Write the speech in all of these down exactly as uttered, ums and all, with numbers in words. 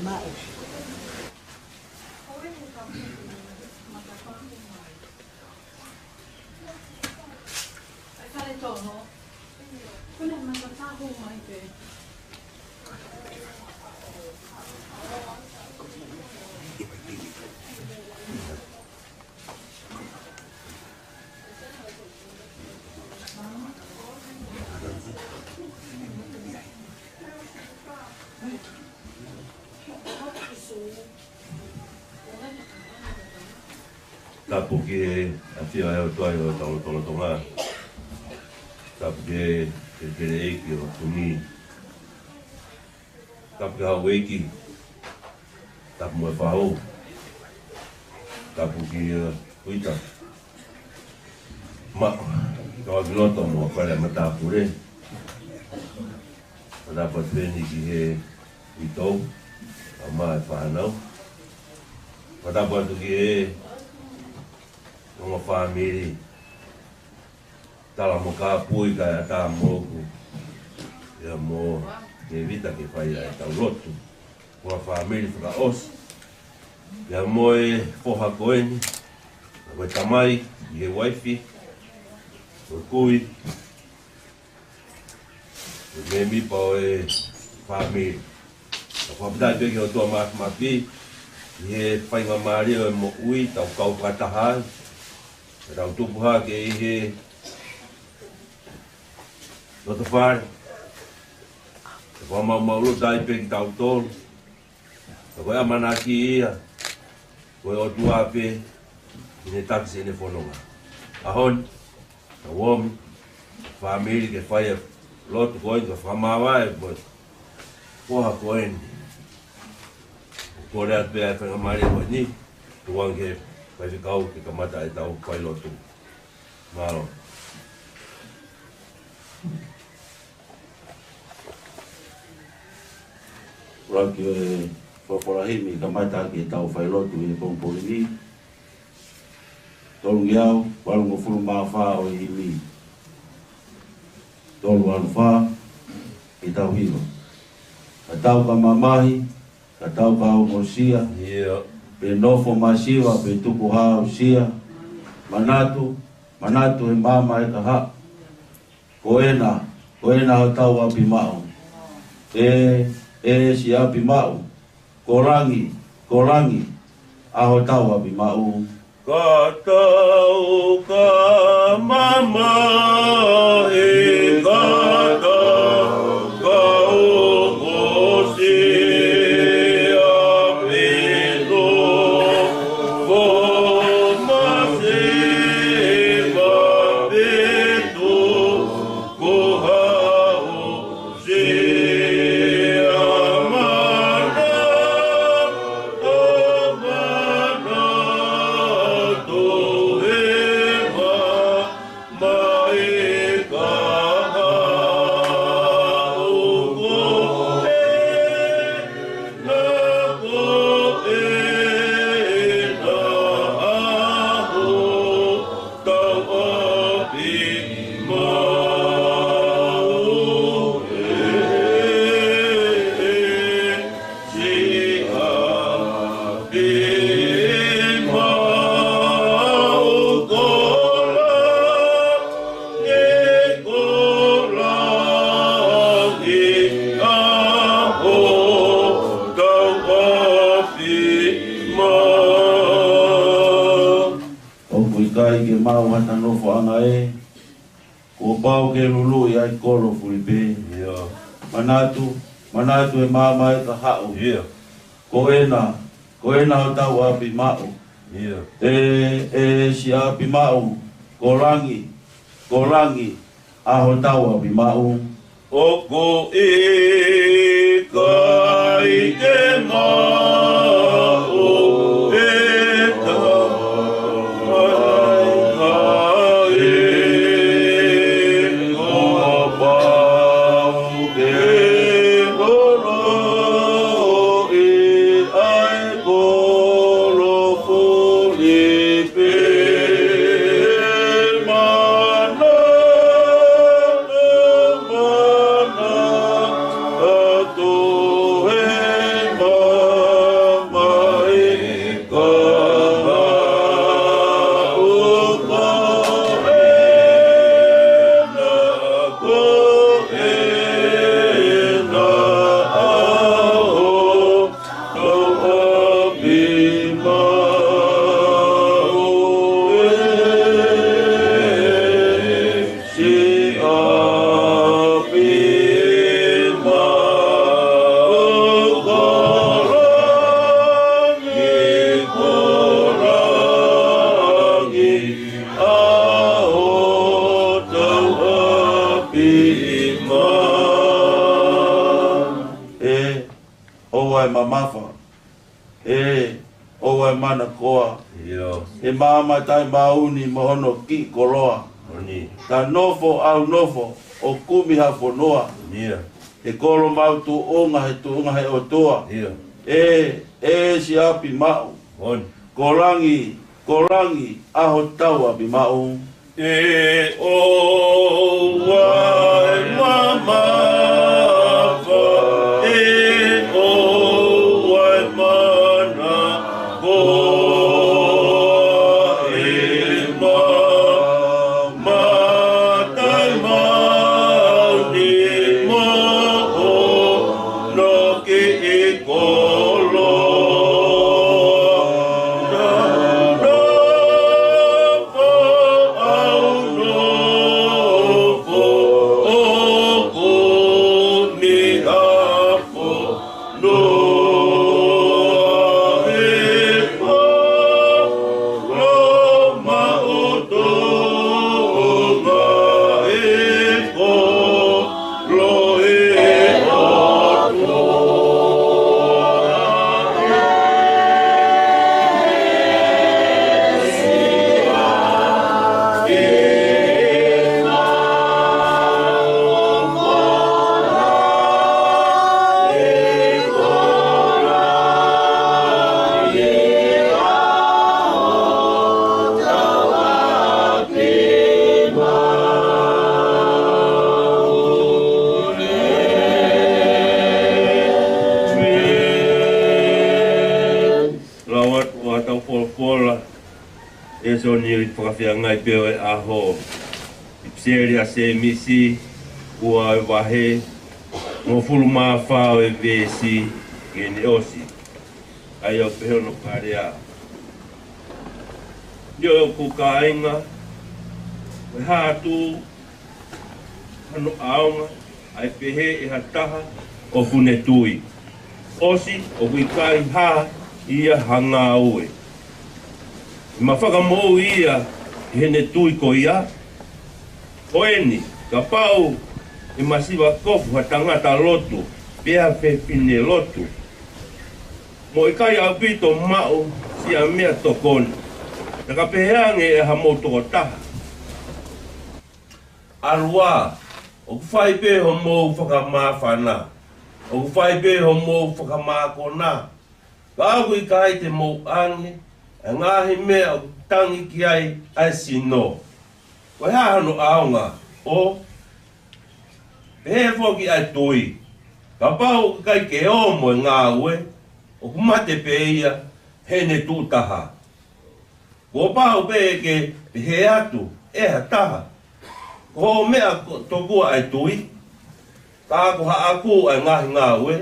Maʻu. Tapu ki he ʻafio ʻa e ʻOtua ʻi hotau lotolotonga. Tapu ki he, ki he ʻEiki ʻo Tuni. Tapu ki he houʻeiki. Tapu mo e fahu. Tapu ki he uita. Mo e kau ʻapiloto mo e fale matāpule. Fakatapu atu pē eni ki he uitou, ʻa e fānau. Fakatapu atu ki he ongo fāmili, Tala mo Kāpui, kae ʻatā moʻoku. Pea mo Tēvita ke fai ʻa ʻetau lotu. Ko e fāmili fakaʻosi. Pea mo e foha ko eni, ko e tamai, ki he uaifi, ko e kui, ko e mēmipa ʻo e fāmili. Ka fakafetaʻi pē ki he ʻOtua Māfimafi, ʻi he faingamālie ʻo e moʻui, tau kau fakataha ai. Ka tau tupu hake ʻi he loto fale. Ka fakamaʻumaʻuluta ai pē kitautolu. Ka ko e ʻamanaki ia, ko e ʻOtua pē ʻoku ne taki siʻene fononga. ʻAho ni, ka ʻomi, fāmili ke fai e lotu ko eni, ka fakamāvae mo e foha ko eni. ʻOku kole atu pē ʻa e faingamālie ko eni, tuku ange ki he faifekau ke kamata ʻetau fai lotu. Mālō. ʻUluaki ʻo e folofola himi, kamata ʻaki ʻetau fai lotu ʻi he pongipongi ni. Tolungeau valungofulu mā fā ʻo e himi. Tolu valu fā, ke tau hiva. Ka tau ka mamahi, ka tau ka ongosia. ʻIo. Pe nofo masiva, pe tukuhāusia. Manatu, manatu he maama ʻe ka haʻu. Ko ena, ko ena hotau ʻapi maʻu. ʻE, ʻe siʻi ʻapi maʻu. Ko langi, ko langi, ʻa hotau ʻapi maʻu. Ka tau ka mamahi, ka tau ka ongosia, pe nofo masiva, pe tukuhāusia. Tau ʻapi maʻu. ʻE, ʻe, siʻi ʻapi maʻu. Ko langi, ko langi, ʻa hotau ʻapi maʻu. ʻOku ʻikai ke maʻu hata nofoʻanga ē, kuo pau ke luluʻi ʻa e kolo fulipē. ʻIo. Manatu, manatu he maama ʻe ka haʻu. ʻIo. Ko ena, ko ena hotau ʻapi maʻu. ʻIo. ʻE, ʻe siʻi ʻapi maʻu, ko langi, ko langi, ʻa hotau ʻapi maʻu. ʻOku ʻikai ke maʻu ʻe taha ʻi he ʻapi maʻu. Ke loloʻi ʻa e kolo fulipē. Manatu, manatu, mamafa. ʻE ʻoua ʻe manakoa. ʻIo. ʻE maama taʻemaʻu ni mo hono kiʻi koloa. Moʻoni. Ta nofo ʻaunofo ʻo kumi ha fonua. ʻIo. He kolo maʻu tuʻunga, he tuʻunga he ʻOtua. ʻIo. ʻE, ʻe siapi maʻu. Moʻoni. Ko langi, ko langi, ʻaho tauʻapi maʻu. ʻE ʻoua ʻe mamafa, ʻe ʻoua ʻe manakoa, ʻe maama taʻemaʻu ni mo hono kiʻi koloa. Lau atu ʻa hotau folofola, ʻEsoni, ʻi he fakafeangai pē ʻo e ʻaho, ʻipiseli ʻa Sēmisi, ua ʻo e vahe, hongofulu mā fā ʻo e veesi, ke ne ʻosi. ʻA ia ʻoku pehē hono kalea: ʻIo, ʻe hoku kāinga, ko e hā atu hano ʻaonga ʻa e pehē ʻe ha taha ʻoku ne tui, ʻosi ʻoku ʻikai hā ʻi ai ha ngāue? ʻE ma fakamoʻui ia ʻi heʻene tui ko ia. Ko eni, kapau ʻe masiva kofu ha tangata lotu, pe ha fefine lotu, mo ʻikai ʻaupito maʻu siʻa meʻatokoni, ta ka pehē ange ʻe hamou tokotaha: ʻAlu ā, ʻoku fai pē homou fakamāfana, ʻoku fai pē homou fakamākona, ka ʻoku ʻikai te mou ʻange ʻa e ngaahi meʻa ʻoku tangi ki ai ʻa e sino. Ko e hā hano ʻaonga? ʻO pehē foki ʻa e tui: Kapau ʻoku ʻikai ke ō mo e ngāue, ʻoku mate pē ia heʻene tuʻu taha. Kuo pau pē ke pehē atu ʻe ha taha: Ko hoʻo meʻa ko-, tokua ʻa e tui, ka ko haʻaku ʻa e ngaahi ngāue.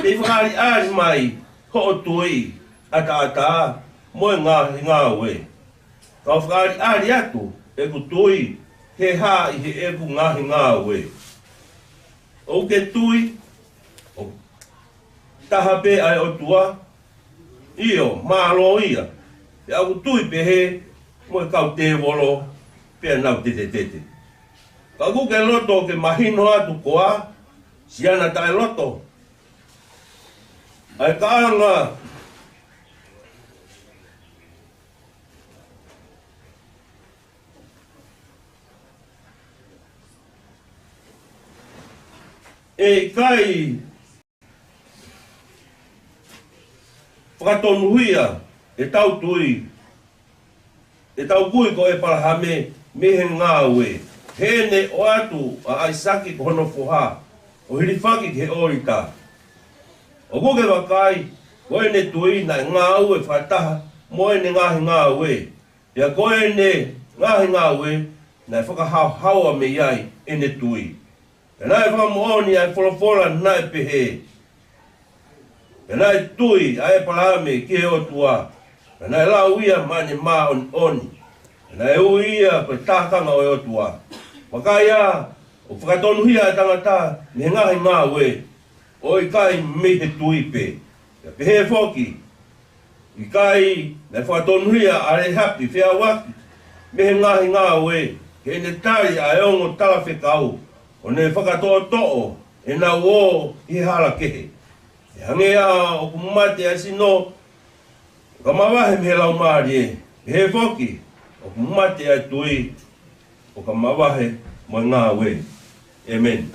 Pea fakaʻaliʻali mai hoʻo tui ʻataʻatā mo e ngaahi ngāue, kau fakaʻaliʻali atu ʻeku tui he hā ʻi heʻeku ngaahi ngāue? ʻOku ke tui ʻoku taha pē ʻa e ʻOtua? ʻIo, mālō ia. Pea ʻoku tui pehē mo e kau tēvolo, pea nau tetetete. Ka ʻoku ke loto ke mahino atu koā, siana taʻeloto? ʻA e kāinga, ʻe ʻikai fakatonuhia ʻetau tui, ʻetau kui ko ʻĒpalahame mei he ngāue, heʻene ʻoatu ʻa ʻAisake ko hono foha ʻo hilifaki ki he ʻōlita? ʻOku ke vakai, ko ʻene tui naʻe ngāue fakataha mo ʻene ngaahi ngāue, pea ko ʻene ngaahi ngāue naʻe fakahaohaoa mei ai ʻene tui. Pea naʻe fakamoʻoni ʻa e folofola naʻe pehē: Pea naʻe tui ʻa ʻĒpalahame ki he ʻOtua, pea naʻe lau ia maʻane māʻoniʻoni, pea naʻe ui ia ko e tākanga ʻo e ʻOtua. Vakai ā, ʻoku fakatonuhia ʻa e tangata mei he ngaahi ngāue, ʻo ʻikai mei he tui pē. Pea pehē foki, ʻikai naʻe fakatonuhia ʻa Lēhapi feʻauaki mei he ngaahi ngāue, heʻene tali ʻa e ongo talafekau, ʻo ne fakatoʻotoʻo ʻenau ō ʻi he hala kehe? He hangē ʻoku mate ʻa e sino, ʻo ka mavahe mei he laumālie, pehē foki ʻoku mate ʻa e tui, ʻo ka mavahe mo e ngāue. ʻĒmeni.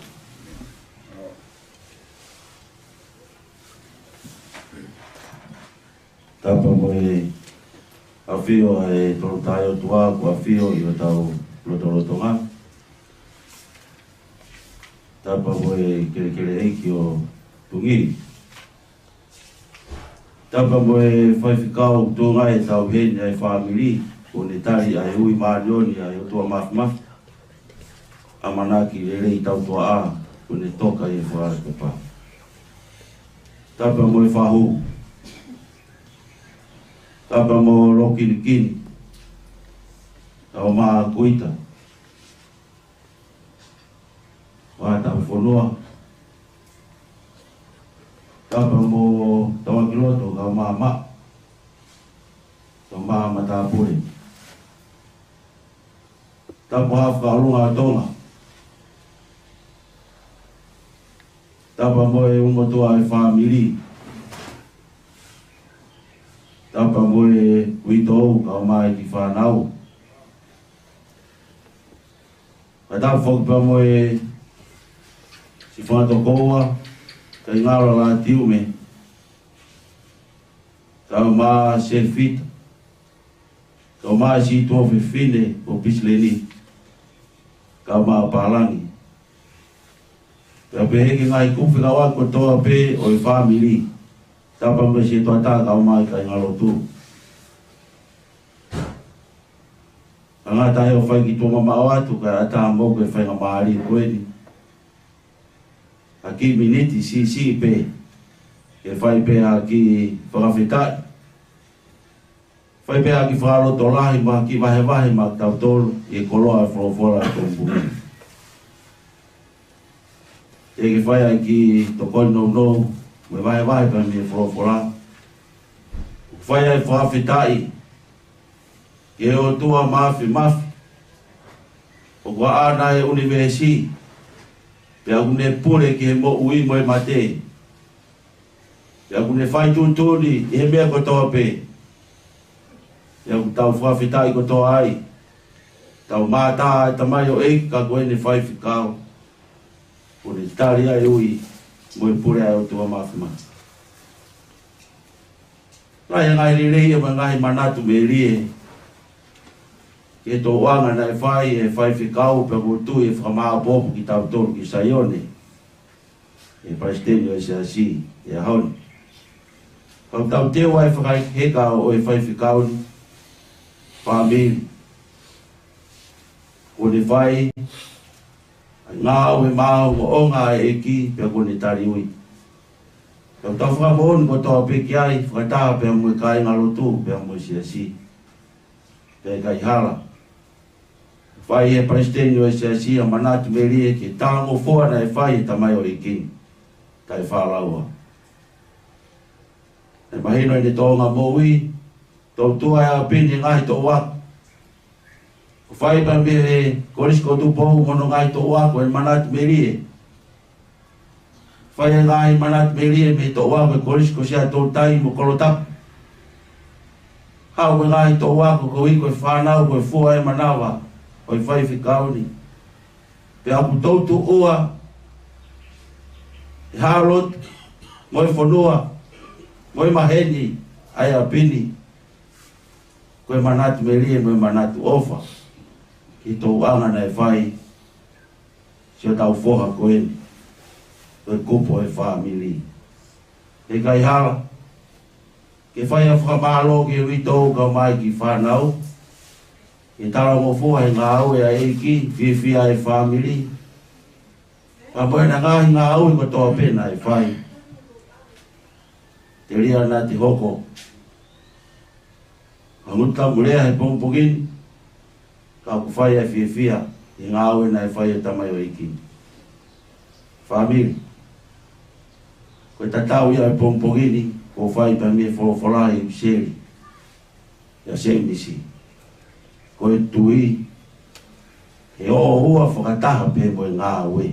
Tapu mo e ʻafio ʻa e Tolu Tahaʻi ʻOtua kuo ʻafio ʻi hotau lotolotonga. Tapu mo e kelekele ʻeiki ʻo Tungili. Tapu mo e faifekau tuʻunga ʻetau heni ʻa e fāmili, kuo ne tali ʻa e ui māʻoniʻoni ʻa e ʻOtua Māfimafi. ʻAmanaki lelei tautuaʻa, kuo ne toka ʻi he fakalahi papa. Tapu mo e fahu. Tapu mo Lokinikini. Tau mā kuita. Wa tau fonua. Tapu mo Tauakiloto, kau mā mā. Kau mā matāpule. Tapu ha fakaʻolunga ʻo Tonga. Tapu mo e ʻumotua e fāmili. Tapu mo e uitou, kau mā e kiʻi fānau. Ka tapu foki pea mo e siʻi fanga tokoua, kai ngalo la tiume. Kau mā Sefita. Kau mā siʻi tuofefine ʻo Pisileni. Kau mā Pālangi. Pea pehē ki he ngaahi kupu fekauʻaki kotoa pē ʻo e fāmili. Tapu mo e siʻi tuatā kau mā e kāingalotu. Ka ngata ai ʻo fai ki tuʻa mamaʻo atu kae ʻatā mo e faingamālie ko eni. Ha kiʻi miniti siʻisiʻi pē. Ke fai pē ha kiʻi fakafetaʻi. Fai pē ha kiʻi fakalotolahi mo ha kiʻi vahevahe maʻa kitautolu ʻi he koloa e folofola ʻa e pongipongi ni. Ke ke fai ai e kiʻi tokoni nounou, mo e vahevahe pē mei he folofola. Fai ai e fakafetaʻi, ki he ʻOtua Māfimafi, ʻoku ʻaʻana e ʻunivēsi, pea ʻoku ne pule ki he moʻui mo e mate. Pea ʻoku ne fai tuʻutuʻuni ʻi he meʻa kotoa pē. Pea ʻoku tau fakafetaʻi kotoa ai. Tau mātā e tamaioʻeiki ka ko ʻene faifekau. Kuo ne tali ʻa e ui mo e pule ʻa e ʻOtua Māfimafi. Lahi e ngaahi lelei mo e ngaahi manatu melie. Ki he toʻuʻanga naʻe fai ʻe he faifekau pea ʻoku ou tui ʻe fakamāʻopoʻopo kitautolu ki Saione. ʻE Palesiteni ʻo e Siasi, ʻi he ʻaho ni. Ka ʻoku tau teu ai e fakaheka ʻo e faifekau ni, fāmili. Kuo ne fai ʻa e ngāue maʻongoʻonga ʻa e ʻEiki pea kuo ne tali ui. Ka ʻoku tau fakamoʻoni kotoa pē ki ai, fakataha pea mo e kāingalotu, pea mo e Siasi. Pea ʻikai hala. Fai ʻe he Palesiteni ʻo e Siasi ha manatu melie ki he talangofua naʻe fai ʻe he tamaioʻeiki ni. Taʻe fakalaua. Naʻe mahino ʻene tōʻonga moʻui, tōtuʻa e ʻapi ni he ngaahi toʻu ako. Kuo fai pē mei he Kolisi ko Tupou mo hono ngaahi toʻu ako e manatu melie. Fai e ngaahi manatu melie mei he toʻu ako e Kolisi ko Siaʻatoutai mo Kolotapu. Haʻu e ngaahi toʻu ako ko ē ko e fānau ko e fua e manava ʻo e faifekau ni. Pea ʻoku toutuʻua e haʻa lotu mo e fonua mo e maheni ʻa e ʻapi ni. Ko e manatu melie mo e manatu ʻofa ki he toʻuʻanga naʻe fai siʻotau foha ko eni, ko e kupu ʻo e fāmili. ʻE ʻikai hala, ke fai ha fakamālō ki he uitou kau mai ki he fānau, ki he talangofua he ngāue ʻa e ʻEiki, fiefia e fāmili, pea mo e ngaahi ngāue kotoa pē naʻe fai. Telia naʻa te hoko ha ngutu taʻemulea he pongipongi ni, ka ʻoku fai ʻa e fiefia ʻi he ngāue naʻe fai ʻe he tamaioʻeiki ni. Fāmili, ko e tatau ia ʻo e pongipongi ni, kuo fai pē mei he folofola ʻi he ʻipiseli ʻia Sēmisi. Ko e tui, ke ō ua fakataha pē mo e ngāue.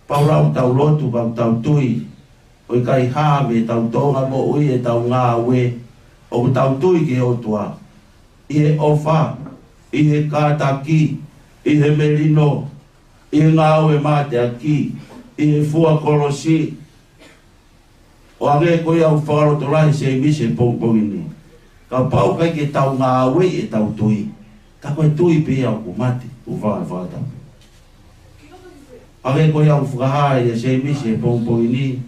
Pau leva ʻoku tau lotu, pea ʻoku tau tui, ʻOku ʻikai hā mei heʻetau tōʻonga moʻui ʻetau ngāue, ʻoku tau tui ki he ʻOtua. ʻI he ʻofa, ʻi he kātaki, ʻi he melino, ʻi he ngāue mateaki, ʻi he fua kolosi. ʻO hangē ko ia ʻoku fakalotolahi ʻe Sēmisi he pongipongi ni. Kapau ʻoku ʻikai ke tau ngāueʻi ʻetau tui, ka ko e tui pē ia ʻoku mate, ʻoku fai fakatapu. Hangē ko ia ʻoku fakahā ʻe Sēmisi he pongipongi ni.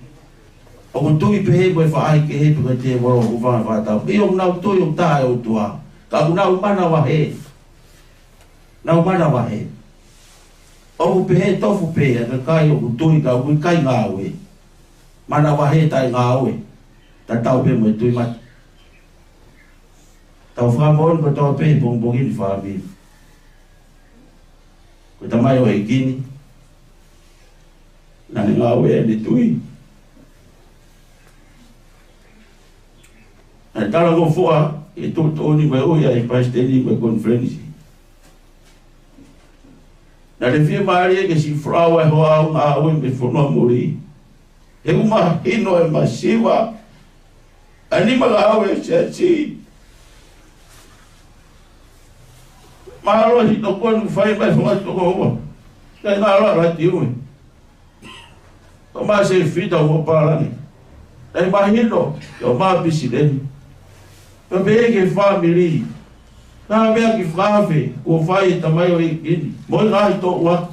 ʻOku tui pē he ko e faʻahi kehe pē ko e tēvolo, ʻoku fai fakatapu. ʻIo, ʻoku nau tui ʻoku taha e ʻOtua, ka ʻoku nau manavahē. Nau manavahē. ʻOku pehē tofu pē ʻa e kakai ʻoku tui ka ʻoku ʻikai ngāue. Manavahē taʻe ngāue. Tatau pē mo e tui mate. Tau fakamoʻoni kotoa pē he pongipongi ni, fāmili. Ko e tamaioʻeiki ni, naʻa ne ngāue ʻene tui. Naʻe talangofua ʻi he tuʻutuʻuni mo e ui ʻa e palesiteni mo e konifelenisi. Naʻa ne fiemālie ke siʻi folofola ʻa e hoa ʻo ngāue mei he fonua muli. He ʻoku mahino e masiva ʻa e nima ngāue ʻa e siasi. Mālohi tokoni fai mai fanga toko ua. Kae ngalo la tiue. Ko Mā Sefita ua Pālangi. Naʻe mahino, ʻio, mā pisinisi. Pea pehē ki he fāmili. Naʻa mea ki fakafe, kuo fai e tamaioʻeiki ni. Mo e ngaahi toʻu ua.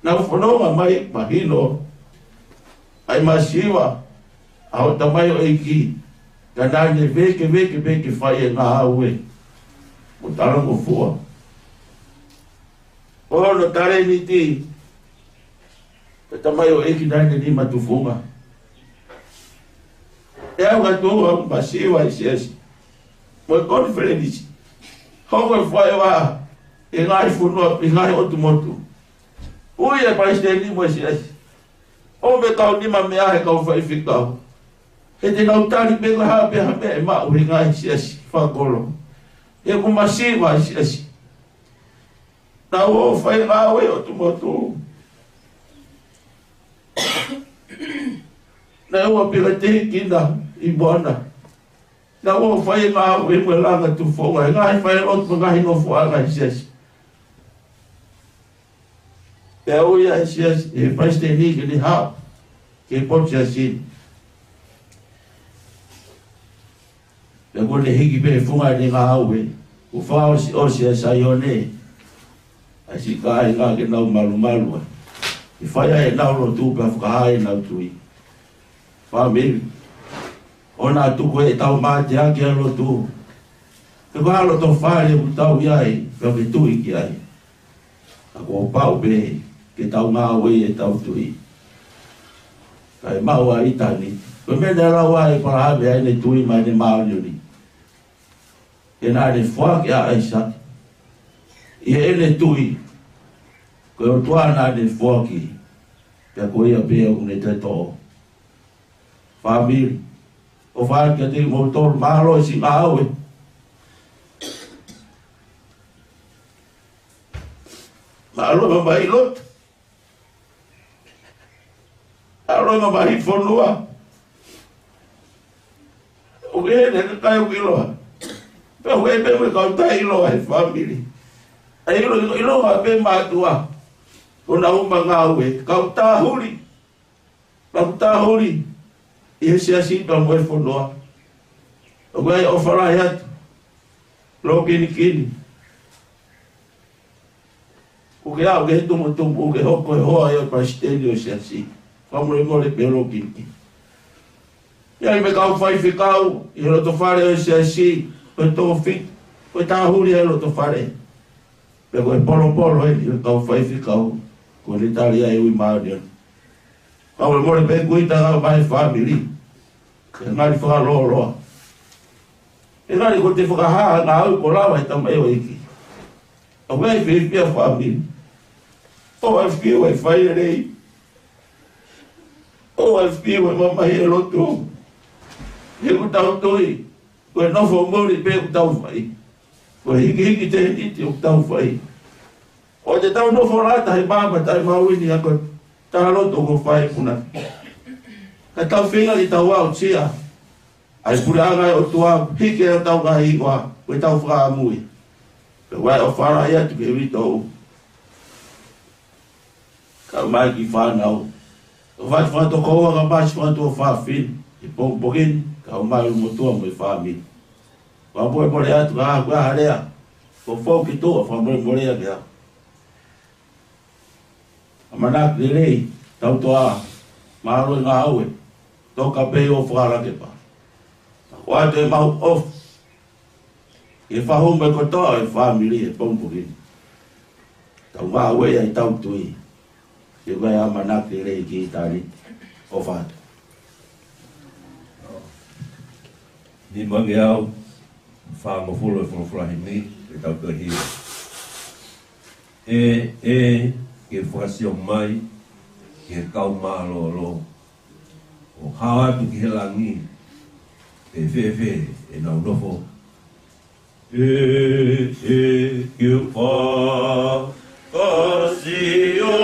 Nau fononga mai mahino ʻa e masiva ʻa hoʻo tamaioʻeiki. Ka naʻa ne vēkeveke pē ke fai e ngāue. Mo talangofua. ʻO hono talēniti. Ko e tamaioʻeiki naʻa ne nima tufunga. ʻE au ka tō au masiva ʻi he siasi. Mo e konifelenisi. Hoko e fai ʻa e ngaahi fonua, ʻi he ngaahi ʻotu motu. Ui e palesiteni mo e siasi. ʻO me kau nima meʻa he kau faifekau. He te nau tali pē ko e hā pē ha meʻa ʻe maʻu he ngaahi siasi fakakolo. He ʻoku masiva e siasi. Naʻa ō fai ngāue ʻotu motu. Naʻa ō pila te kina ʻi Moana. Naʻa ō fai ngāue mo e langa tufonga. Ngaahi failotu mo e ngaahi nofoʻanga ʻa e siasi. Pea ui ʻa e siasi, e palesiteni ke ne haʻu. Ki he potu siasi. Pea kuo ne hiki pē funga ʻene ngāue. Kuo fakaʻosiʻosi ʻa Saione. ʻA e siʻi kāinga ke nau malumalu ai. ʻI he fai ai ʻenau lotu pea fakahā ʻenau tui. Fāmili. ʻOua naʻa tuku ʻetau mateaki ʻa e lotu. He ko e loto fale ʻoku tau ʻi ai, pea ke tui ki ai. Ka kuo pau pē ke tau ngāueʻi ʻetau tui. Kae maʻu ʻa ʻitāniti. Ko e meʻa naʻe lau ai ʻe ʻĒpalahame ʻa ʻene tui mo ʻene māʻoniʻoni. He naʻa ne foaki ʻa ʻAisake. ʻI heʻene tui. Ko e ʻOtua naʻa ne foaki. Pea ko ia pē ʻoku ne tō. Fāmili. ʻOfa atu kiate kimoutolu mālō e siʻi ngāue. Mālō e mamahi lotu. Mālō e mamahi fonua. ʻOku ʻi heni e kakai ʻoku ʻiloa. Pea ʻoku ʻi ai pē mo e kau taʻeʻiloa he fāmili. ʻA e ʻilo, ʻilo, ʻilo pē mātuʻa. Ko ʻenau uma ngāue. Kau tā huli. Kau tā huli. ʻI he siasi pea mo e fonua. ʻOku ʻi ai e ʻofa lahi atu. Lōkinikini. ʻOku ke aʻu ki he tumutumu, ʻoku ke hoko ko e hoa ʻo e palesiteni ʻo e siasi. Fakamolemole pē lōkinikini. ʻI ai mo e kau faifekau, ʻi he loto fale ʻo e siasi, ko e toko fitu, ko e tā huli ʻa e loto fale. Pea ko e polopolo ʻeni ʻo e kau faifekau, kuo ne tali ai e ui māʻoniʻoni. Fakamolemole pē kuita ngāue mai fāmili. Ke ngali fakalōloa. Ke ngali ko e te fakahā ngāue kuo lava ʻe he tamaioʻeiki. ʻOku ʻi ai e fiefia fāmili. ʻOku ʻi ai e fiu e fai lelei. ʻOku ʻi ai e fiu e mamahi e lotu. He ʻoku tau tui. Ko e nofo muli pē ʻoku tau fai. Ko e hikihiki tēniti ʻoku tau fai. ʻOku te tau nofo lata he māmani taʻemahino ʻa e ko e tā lotu ʻoku fai puna. Ka tau feinga ke tau aʻusia ʻa e puleʻanga ʻo e ʻOtua, hiki ʻetau ngaahi hiva, ko ʻetau fakaʻamu ia. Pea ʻoku ou fai atu ki he uitou, kae ʻumaʻā e kiʻi fānau. ʻOfa atu fakatokoua ka masi fakatuofāfine he pongipongi ni, kae ʻumaʻā e ʻulumotuʻa mo e fāmili. Fakamolemole atu ka ʻi ai ha lea ʻoku fou ki tuʻa, fakamolemole atu ia. ʻAmanaki lelei, tautuaʻa, mālō e ngāue, toka pē ʻo fakalake pē. ʻOatu ʻemau ʻofa ki he fahu mo e kotoa ʻo e fāmili he pongipongi ni. Tau ngāue ʻi heʻetau tui. Ke ʻoua ʻe ʻamanaki lelei ki tali. ʻOfa atu. Nimangeau fāngofulu e folofola himi, ke tau toe hiva. ʻE, ʻe, ke fakasio mai ki he kau mālōlō, ʻo hao atu ki he langi, pe fēfē ʻenau nofo. ʻE, ʻe, ke fakasio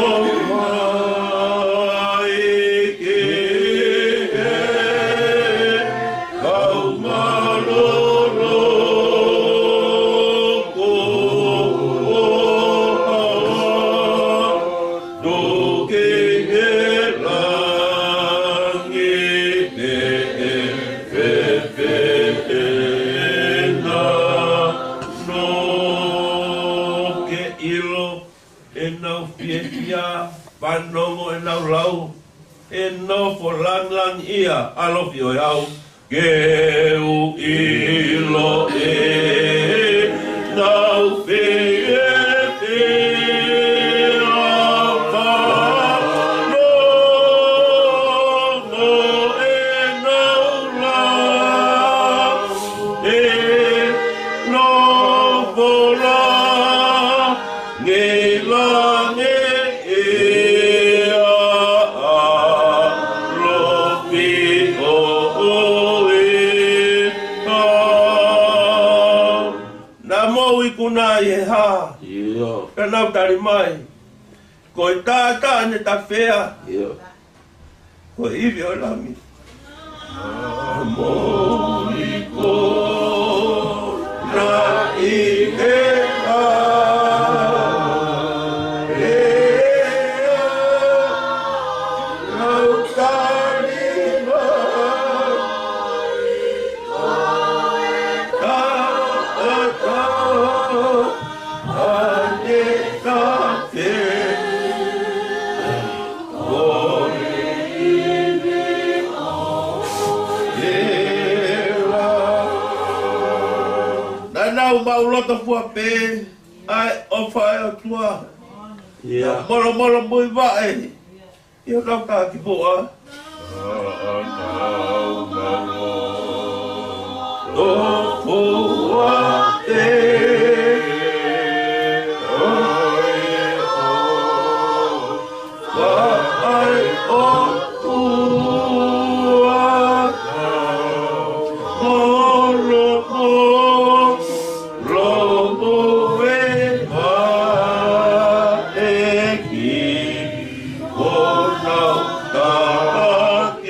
mai ki he kau mālōlō, ko e hao atu ki he langi, pe fēfē ʻenau nofo. Ke ʻilo ʻenau fiefia, fanongo ʻenau lau, ʻe nofo langilangiʻia ʻa e ʻAlo ʻo e ʻAho. Ke u ʻilo ʻenau fiefia, fanongo ʻenau lau, ʻe nofo langi langiʻia ʻa e ʻAlo ʻo e ʻAho. Naʻa mou ikuna ʻi he hā? ʻIo. Pea nau tali mai, ko e taʻataʻa ne tafea. ʻIo. Ko e ivi ʻo e Lami. Naʻa mou ikuna ʻi he hā? Pea nau tali mai, ko e taʻataʻa ne tafea. Naʻa nau maʻuloto fua pē ʻa e ʻofa ʻa e ʻOtua. ʻIo. Molomolomuivaʻe ʻi honau takimuʻa. Naʻa nau maʻuloto fua pē ʻa e ʻofa ʻa e ʻOtua. Molomolomuivaʻe ki honau takimuʻa.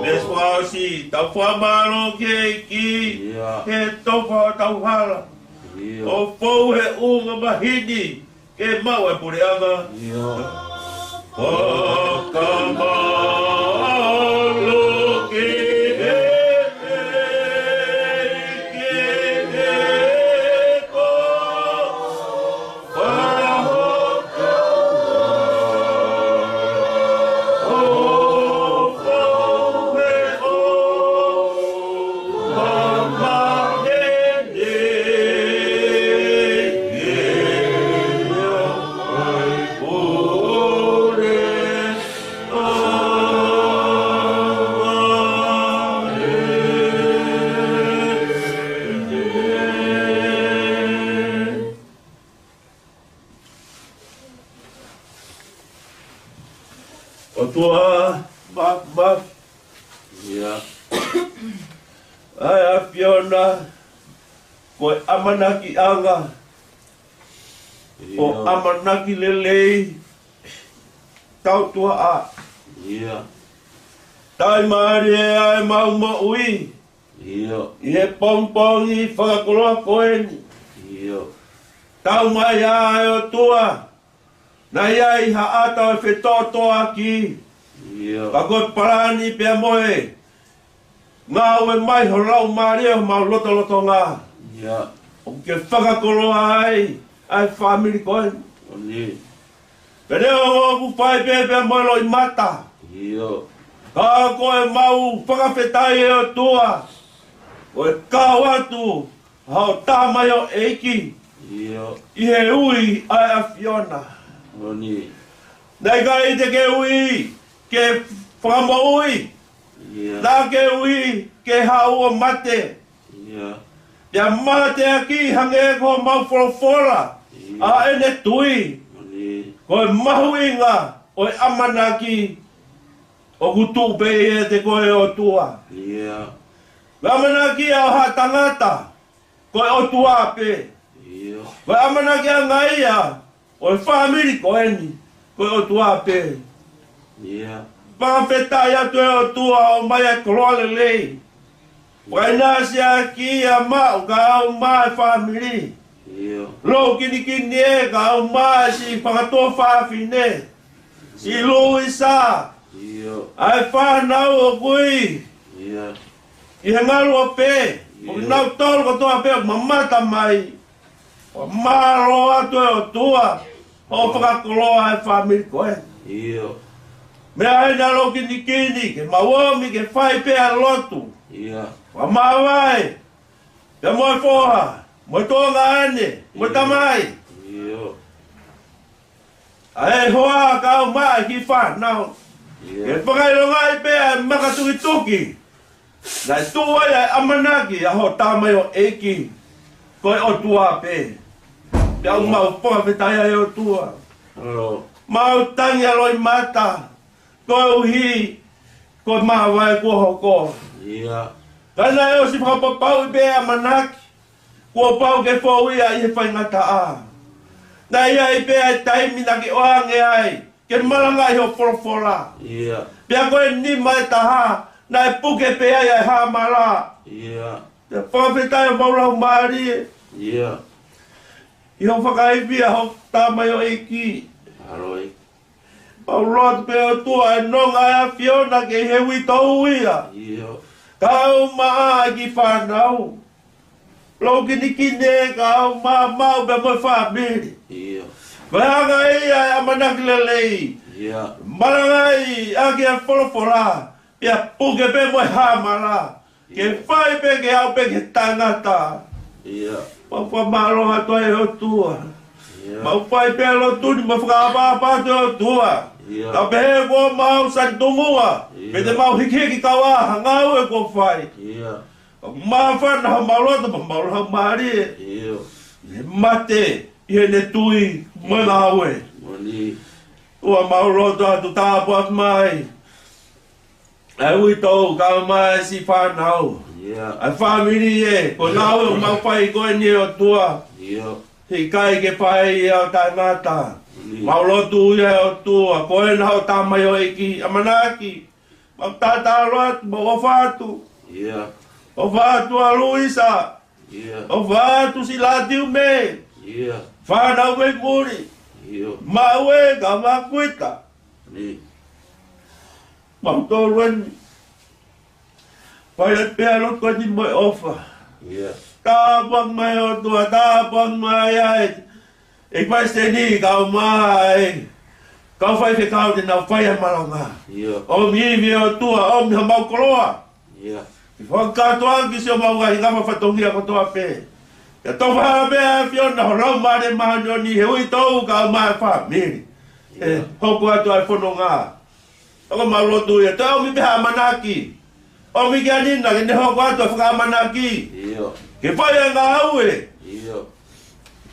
Mesi fasi, tau fakamālō ki he ʻEiki. ʻIo. He tofa hotau hala. ʻIo. ʻO fou he ʻū mahini ke maʻu e puleʻanga. ʻIo. Fakamālō ki he ʻEiki he ko ʻOtua māfimafi. ʻIo. ʻA e ʻAfiona, ko e ʻamanakiʻanga, ʻio, ʻo ʻamanaki lelei, tautuaʻa, ʻIo. Taʻimālie ʻa ʻemau moʻui. ʻIo. ʻI he pongipongi fakakoloa ko eni. ʻIo. Tau mai ʻa e ʻOtua. Naʻe ʻi ai ha ʻata ʻo e fetōtōaki. ʻIo. Ka ko e palani pea mo e ngāue mai ho Laumālie ʻo homau lotolotonga. ʻIo. ʻOku ke fakakoloa ai ʻa e fāmili ko eni. ʻOni. Pea neongo ʻoku fai pē pea mo e loʻimata. ʻIo. Ka ko ʻemau fakafetaʻi ʻe ʻOtua, ko e kau atu haʻo tamaioʻeiki. ʻIo. ʻI he ui ʻa e ʻAfiona. ʻOni. Naʻe ʻikai te ke ui ke fakamoʻui. ʻIo. Naʻa ke ui ke haʻu ʻo mate. ʻIo. Pea mateaki hangē ko homau folofola. ʻIo. ʻA ʻene tui. ʻOni. Ko e mahuʻinga ʻo e ʻamanaki ʻoku tuʻu pē ʻiate koe ʻOtua. ʻIo. Ko e ʻamanaki ʻa ha tangata, ko e ʻOtua pē. ʻIo. Ko e ʻamanaki ʻanga ia ʻo e fāmili ko eni, ko e ʻOtua pē. ʻIo. Fakafetaʻi atu ʻe ʻOtua ʻomai ʻa e koloa lelei. Fakaʻinasiʻaki ʻa maʻu kae ʻumaʻā e fāmili. ʻIo. Lou kinikini ē kae ʻumaʻā siʻi fakatuofāfine. Siʻi Luisa. ʻIo. ʻA e fānau ʻoku ʻi. ʻIo. ʻI he ngaluope. ʻIo. ʻOku nau tolu kotoa pē ʻoku mamata mai. ʻOku mālō atu ʻe ʻOtua hoʻo fakakoloa e fāmili ko ē. ʻIo. Meʻa ʻena lou kinikini, ke mau ōmi, ke fai pē ʻa e lotu. ʻIo. Fakamāvae. Pea mo e foha, mo e tuongaʻane, mo e tamai. ʻIo. ʻA e hoa kae ʻumaʻā e kiʻi fānau. ʻIo. Ke fakaʻilongaʻi pē ʻa e maka tukituki. Naʻe tuʻu ai ʻa e ʻamanaki ʻa hoʻo tamaioʻeiki. Ko e ʻOtua pē. Pea ʻoku mau fakafetaʻi ai ʻOtua. ʻIo. Mau tangi ʻa loʻimata. Koeʻuhi, ko e māvae kuo hoko. ʻIo. Ka naʻe ʻosi fakapapauʻi pē ʻamanaki. Kuo pau ke fou ia ʻi he faingataʻa. Naʻe ʻi ai pē ʻa e taimi naʻa ke ʻoange ai. Ke malangaʻi hoʻo folofola. ʻIo. Pea ko e nima ʻe taha, naʻe puke pē ai ʻa e hāmala. ʻIo. Pea fakafetaʻi homau laumālie. ʻIo. ʻI hoʻo fakaivia hoʻo tamaioʻeiki. ʻAloʻeiki. Mau lotu pē ʻOtua ʻe nonga ʻa e ʻAfiona ke ʻi he uitou ia. ʻIo. Kae ʻumaʻā e kiʻi fānau. Lou kinikini ē kae ʻumaʻā maʻu pea mo e fāmili. ʻIo. Ko e anga ia e ʻamanaki lelei. ʻIo. Malangaʻi ʻaki e folofola. Pea puke pē mo e hāmala. Ke fai pē ke aʻu pē ki he tangata. ʻIo. Mau fakamālō atu ai ʻOtua. ʻIo. Mau fai pē lotu ni mau fakaʻapaʻapa atu ʻOtua. ʻIo. Ka pehē kuo mau sanitungua. ʻIo. Pea te mau hikihiki kau ʻa ha ngāue kuo fai. ʻIo. Māfana homau loto, homau laumālie. ʻIo. ʻI he mate, ʻi heʻene tui, mo e ngāue. ʻOni. ʻOtua mau lotu atu tāpuaki mai. ʻA e uitou kae ʻumaʻā e siʻi fānau. ʻIo. ʻA e fāmili ē, ko e ngāue ʻoku mau fai ko eni ʻOtua. ʻIo. He ʻikai ke fai ia ʻo taʻengata. ʻIo. Mau lotu ia ʻOtua, ko ena hoʻo tamaioʻeiki, ʻamanaki. Mau tātā loa atu, mau ʻofa atu. ʻIo. ʻOfa atu ʻa Luisa. ʻIo. ʻOfa atu siʻi Lātiume. ʻIo. Fānau mei muli. ʻIo. Maʻu ē ka makuita. ʻIo. Mau tolu eni. Fai atu pē ʻa e lotu ko eni mo e ʻofa. ʻIo. Tāpuaki mai ʻOtua, tāpuaki mai ai. ʻEiki Palesiteni, kae ʻumaʻā e kau faifekau te nau fai ʻa e malanga. ʻIo. ʻOmi ivi ʻOtua, ʻomi homau koloa. ʻIo. Ke fakakātoa ki siʻomau ngaahi ngafa fatongia kotoa pē. Ke tofa pē ʻa e ʻAfiona ho Laumālie Māʻoniʻoni he uitou kae ʻumaʻā e fāmili. ʻIo. ʻE hoko atu ʻa e fononga. ʻOku mau lotu ia, toe ʻomi pē ha ʻamanaki. ʻOmi ki ai Nina, ke ne hoko atu ʻa e fakaʻamanaki. ʻIo. Ke fai ʻa e ngāue. ʻIo.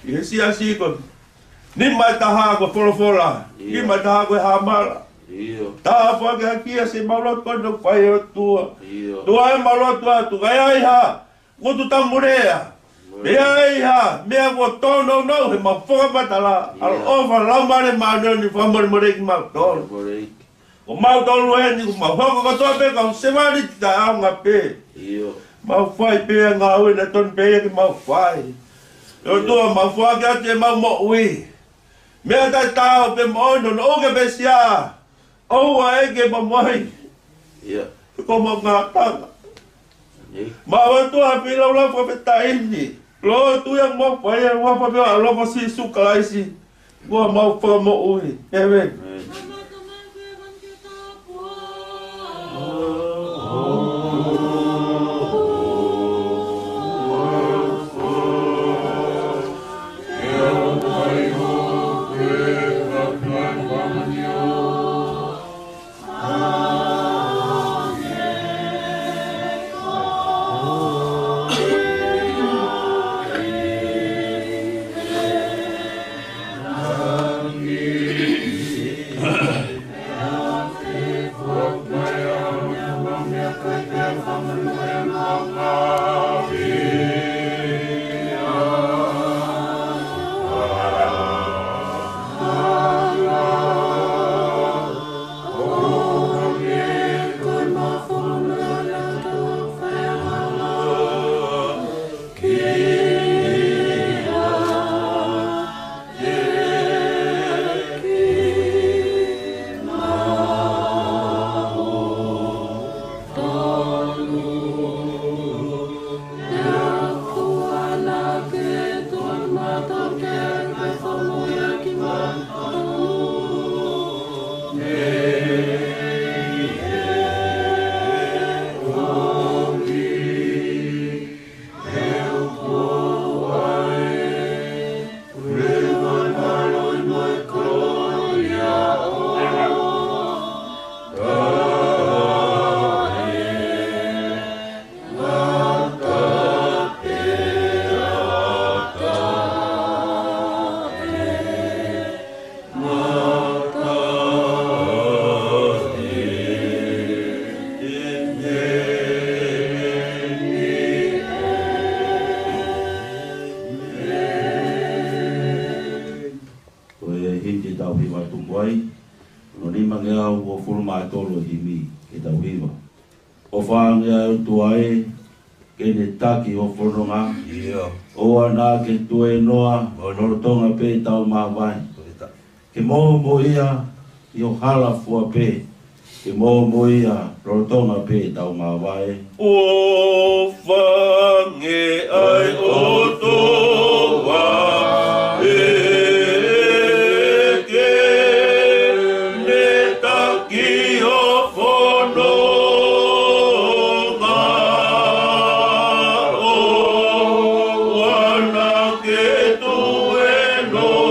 ʻI he siasi ko. Nima ʻe taha ko e folofola. ʻIo. Nima ʻe taha ko e hāmala. ʻIo. Tāpuakiʻaki ʻa siʻemau lotu ko eni ʻoku fai ʻOtua. ʻIo. Tuʻa ē mau lotu atu, ka ʻi ai ha ngutu tamu lea. ʻIo. Pea ʻi ai ha meʻa kuo tōnounou heʻemau fakamatala. ʻIo. ʻAloʻofa Laumālie Māʻoniʻoni fakamolemoleʻi kimautolu. Molemoleʻi. ʻo mautolu eni, ʻoku mau hoko kotoa pē kau sevāniti taʻeʻaonga pē. ʻIo. Mau fai pē ʻa e ngāue naʻe tonu pē ia ke mau fai. ʻE ʻOtua, mau foaki atu ʻemau moʻui. Meʻa taʻetaau pē mo ʻono, no uke pē sia. ʻOua ʻe ke mau mai. ʻIo. Ko mau ngātanga. ʻIo. Mau ʻOtua, pīlaulau fakafetaʻi ni. Lotu ia mau fai ʻi he huafa pē ʻo e ʻAlo ko Sīsū Kalaisi, ko homau Fakamoʻui. ʻĒmeni. ʻĒmeni. Ko e himi te tau hiva atu ko eni, hono nimangeau uofulu mā tolu himi ke tau hiva. ʻOfa ange ʻa e ʻOtua ē, ke ne taki ho fononga. ʻIo. ʻOua naʻa ke tuēnoa, ʻo lolotonga pē ʻetau māvae. Ke mōmoia ʻi ho hala fua pē, ke mōmoia lolotonga pē ʻetau māvae. ʻOfa ange ʻa e ʻOtua ē, ke ne taki ho fononga, ʻoua naʻa ke tuēnoa,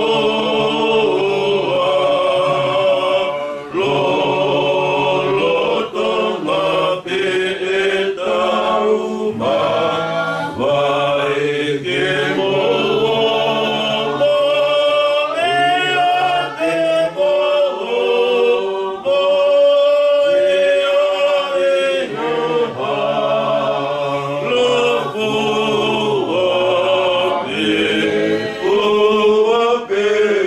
lolotonga pē ʻetau māvae. Ke mōmoia, ke mōmoia ʻi ho hala fua pē.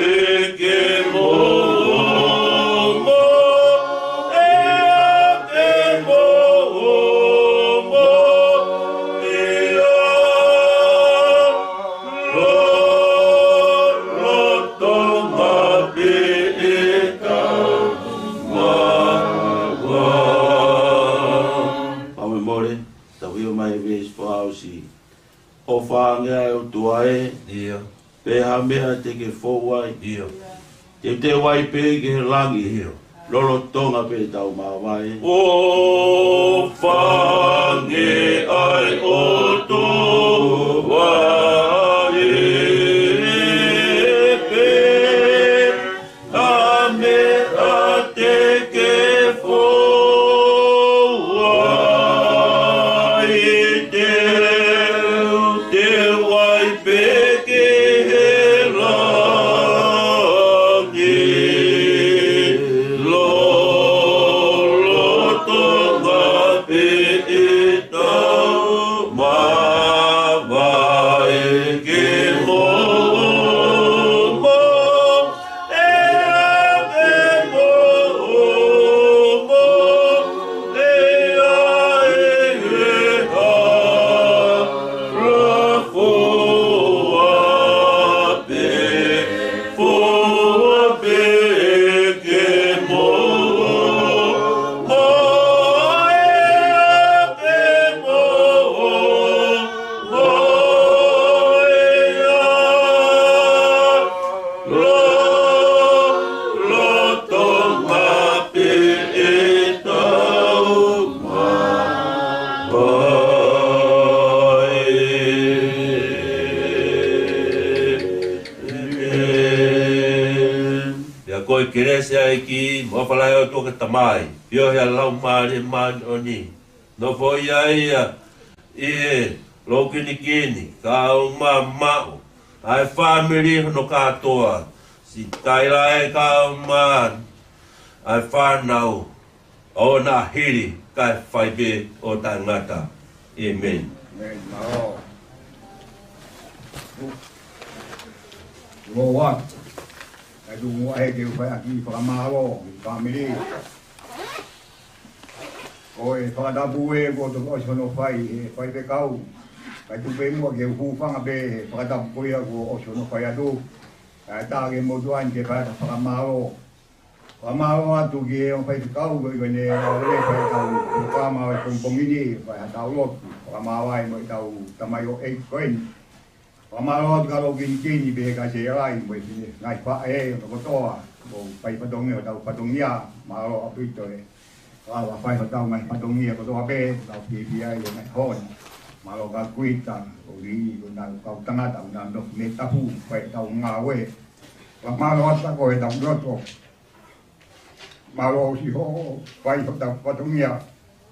Pau me mole, tau hiva mai e veesi fakaʻosi. ʻOfa ange ʻa e ʻOtua ē, ʻIo. pe ha meʻa te ke fou ai. ʻIo. Teuteu ai pē ki he langi. ʻIo. Lolotonga pē ʻetau māvae. ʻOfa ange ʻa e ʻOtua ē, pe ha meʻa te ke fou ai, teuteu ai pē ki he langi, lolotonga pē ʻetau māvae. Ko e kelesi ʻa e ʻEiki, mo e ʻofa lahi ʻa e ʻOtua ko e Tamai, feohi ʻa e Laumālie Māʻoniʻoni, nofoʻia ia ʻi he lou kinikini, kae ʻumaʻā ʻa e fāmili hono kātoa, siʻi kaila ʻe kae ʻumaʻā ʻa e fānau, ʻo na hili kae fai pē ʻo taʻengata. ʻĒmeni. ʻĒmeni. Mālō. Lord, ʻai tuʻu muʻa he ke u fai ha kiʻi fakamālō ki he fāmili. Ko e fakatapu ē kuo toki ʻosi hono fai ʻe he faifekau. Kae tuku pē muʻa ke u hūfanga pē he fakatapu ko ia kuo ʻosi hono fai atu. Kae ʻatā ke mou tuʻu ʻo ke fai ha fakamālō. Fakamālō atu ki he ongo faifekau ko eni ʻoku ne fai ʻetau polokalama ʻo e pongipongi ni, fai haʻatau lotu. Fakamālō ai mo ʻetau tamaioʻeiki ko eni. Fakamālō atu ki he kau kinikini pehē kia Selai mo e ngaahi faʻē ʻo kotoa, ʻoku fai fatongia hotau fatongia, mālō ʻaupito e kau fai hotau ngaahi fatongia kotoa pē, tau fiefia ai he ngaahi ʻaho ni. Mālō kia Kuita, ʻo Lī, ko ʻenau kau tangata, ʻenau nofo mei tapu, fai ʻetau ngāue. Fakamālō atu ko ʻetau lotu. Mālō siʻi hoʻo fai hotau fatongia,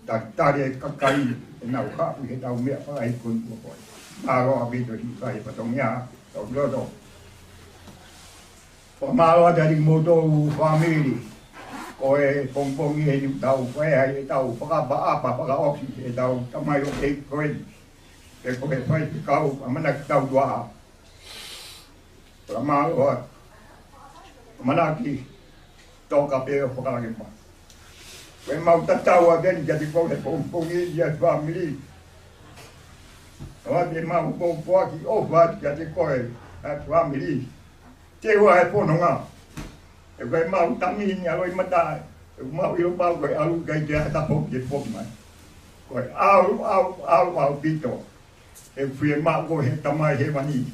talitali e kakai ʻenau haʻu ʻi heʻetau meʻa fakaʻeikoni ko koe. Mālō ʻaupito siʻi fai fatongia, tau lotu. Fakamālō atu kiate kimoutolu fāmili, ko e pongipongi eni ʻoku tau fai ai ʻetau fakaʻapaʻapa fakaʻosi ʻetau tamaioʻeiki ko eni. Pea ko e faifekau ʻamanaki tau tuaʻa. Fakamālō atu. ʻAmanaki toka pē ʻo fakalake mai. Ko ʻemau tatau atu eni kiate koe he pongipongi ni ʻa e fāmili. ʻOatu ʻemau pōpoaki ʻofa atu kiate koe ʻa e fāmili. Te ua e pononga. ʻE ko ʻemau tangi ni ʻa e loʻimata. ʻE mau ʻilo pau ko e ʻalu ʻikai ke ʻi ai ha taha foki ʻe foki mai. Ko e ʻalu, ʻalu, ʻalu, ʻaupito. ʻE fiemaʻu koe ʻe he Tamai Hēvani.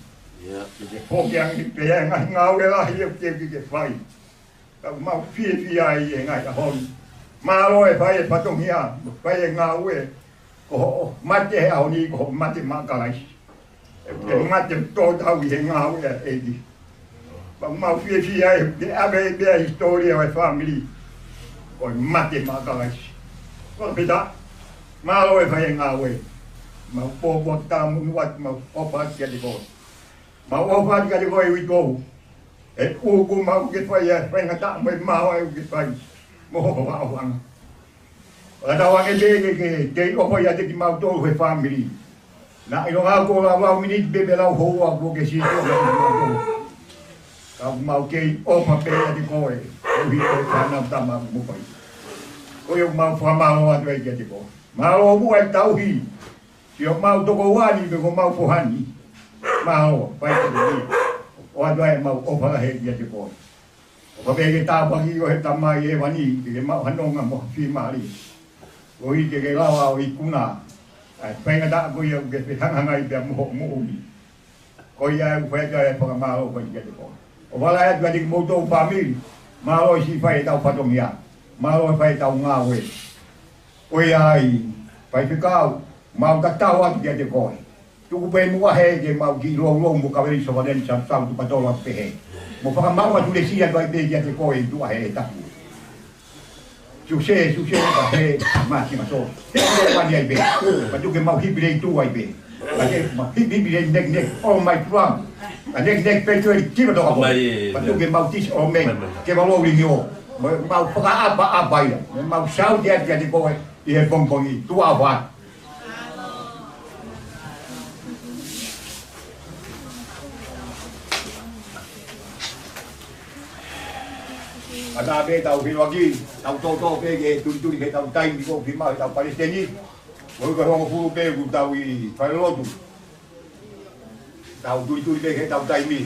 ʻIo. Ke ke foki ange pē ʻa e ngaahi ngāue lahi ʻoku ke fai. Ka ʻoku mau fiefia ai he ngaahi ʻaho ni. Mālō e fai e fatongia, fai e ngāue. Ko hoʻo mate he ʻaho ni, ko hoʻo mate maʻa Kalaisi. ʻE, ʻe mate tō tau ʻi he ngāue ʻa e ʻEiki. Pea ʻoku mau fiefia ai, ke ʻave pē ʻa e hisitōlia ʻo e fāmili. Ko e mate maʻa Kalaisi. Ko e pita, mālō e fai e ngāue. Mau pōpoaki talamonu atu, mau ʻofa atu kiate koe. Mau ʻofa atu kiate koe ʻe uitou. ʻE ʻoku mau ke fai ʻa e faingataʻa mo e maau ʻoku ke fai. Mo hoʻo ʻofaʻanga. Fakatauange pē ke, ke, ke ʻofa ʻiate kimautolu he fāmili. Naʻa ʻiloange kuo lau lau miniti pē pea lau houa kuo ke sio kiate kimautolu. Ka ʻoku mau kei ʻofa pē ʻiate koe, koeʻuhi ko e fānau tama mo fai. Ko ia ʻoku mau fakamālō atu ai kiate koe. Mālō muʻa e tauhi, siʻomau tokoua ni pe ko homau foha ni. Mālō, fai kiate koe. ʻOatu ai ʻemau ʻofa lahi kiate koe. ʻOfa pē ke tāpuakiʻi koe ʻe he Tamai Hēvani, ke ke maʻu ha nonga mo ha fiemālie. Koeʻuhi ke ke lava ʻo ikuna ʻa e faingataʻa ko ia ʻoku ke fehangahangai pea mo hoʻo moʻui. Ko ia ʻoku fai atu ai e fakamālō ko ia kiate koe. ʻOfa lahi atu kiate kimoutolu fāmili, mālō e siʻi fai ʻetau fatongia, mālō e fai ʻetau ngāue. Ko ia ai, faifekau, mau tatau atu kiate koe. Tuku pē muʻa he ke mau kiʻi loulou mo kaveli sovaleni sausau tuʻu kātoa atu pehē. Mo fakamaʻu atu lesi atu ai pē kiate koe ʻi tuʻa he tapu. Suse, suse, ka he, ma, ki ma so. He, he, wani ai pē. Pea tuku ke mau hipi lei tuʻu ai pē. Pea ke mau hipi, hipi lei nek, nek, all my drum. Ka nek, nek, pē tuʻu e ki ma toka pō. Pea tuku ke mau tisi all men. Ke mau lou lingi o. Mau, mau fakaʻapaʻapa ia. Mau sau kiate, kiate koe. ʻI he pongipongi, tuʻa ʻofa. Ka tā pē tau hiroaki, tau tōtō pē ke tulituli ke tau taimi ko fima, tau palesiteni. Ko e hongofulu pē kuo tau ʻi falelotu. Tau tulituli pē ke tau taimi.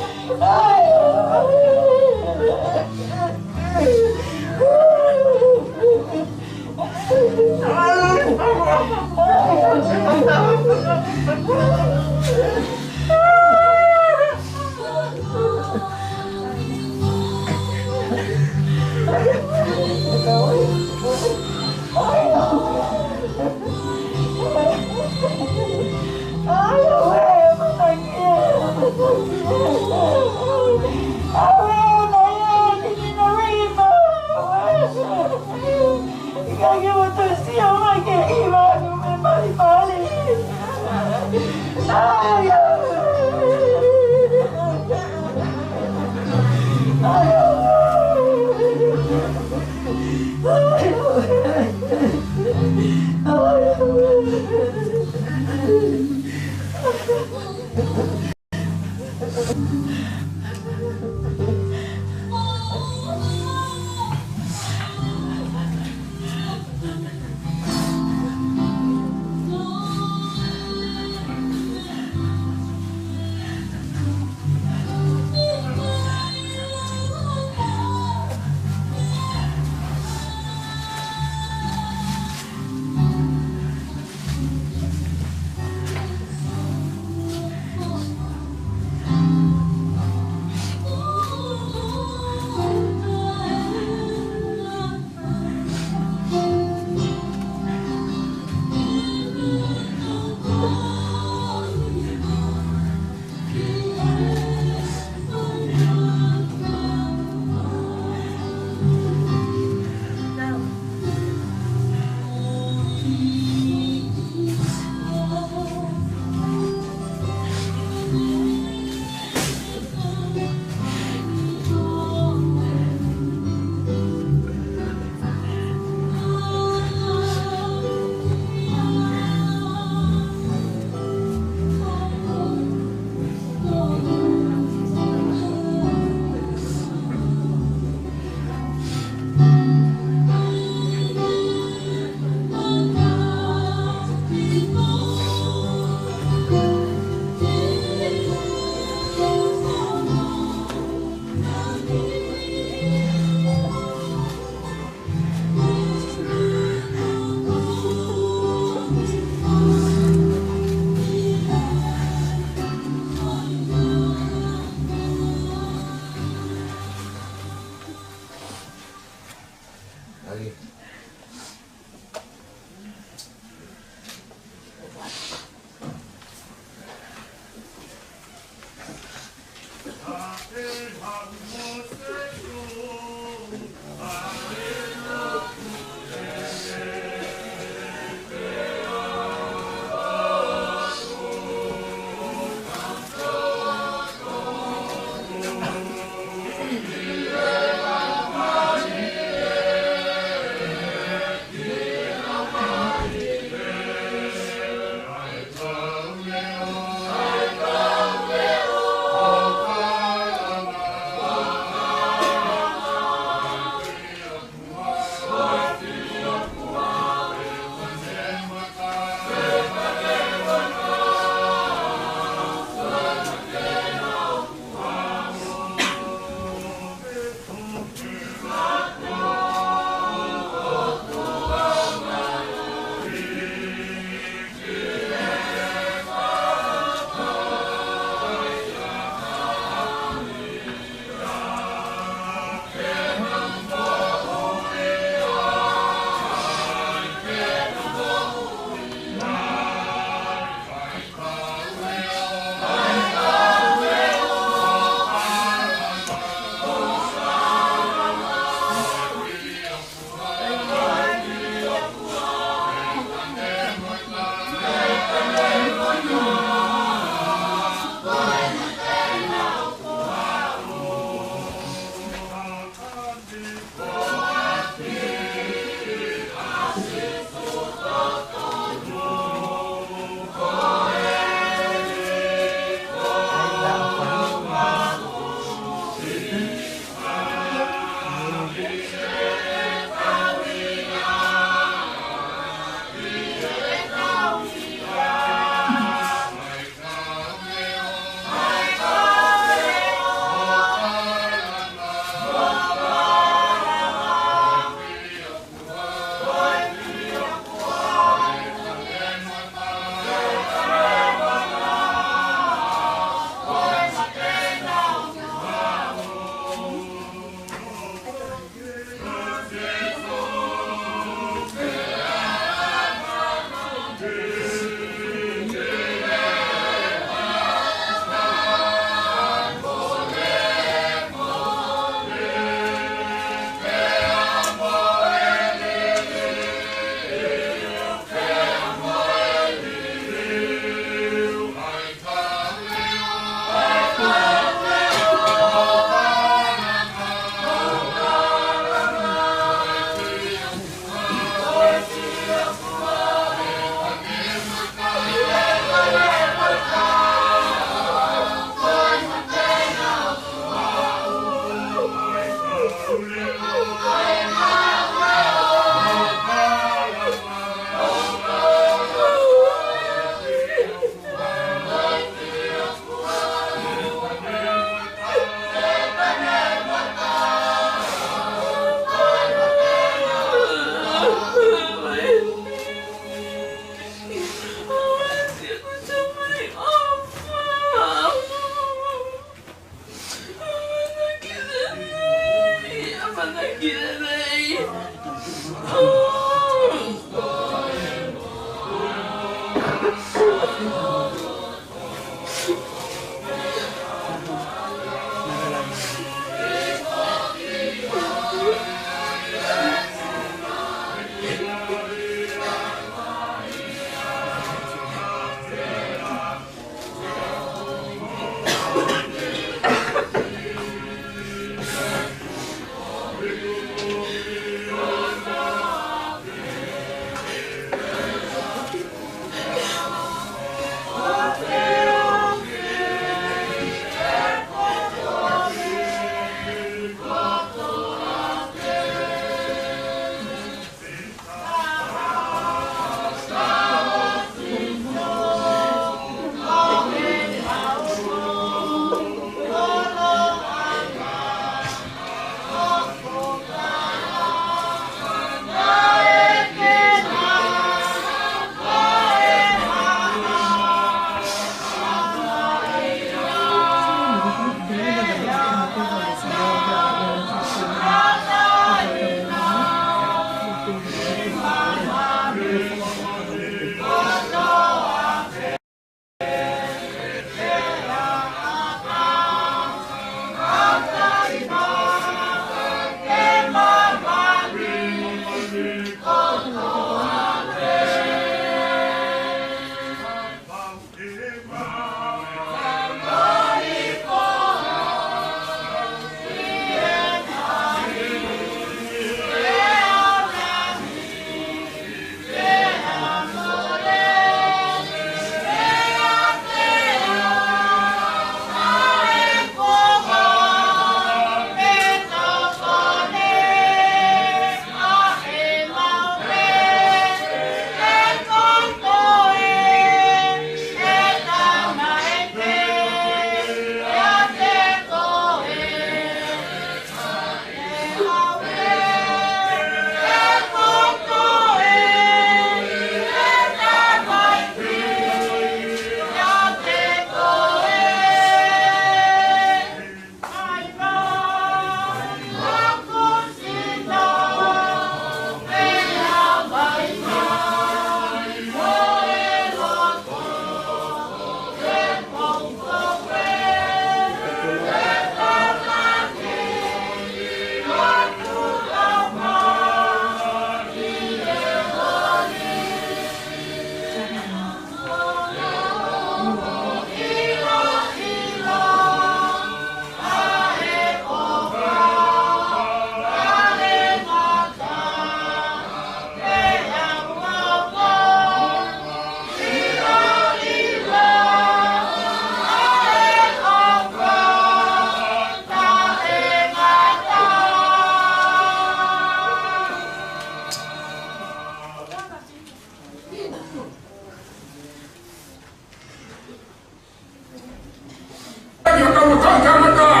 Ia ka mo ka ka mata.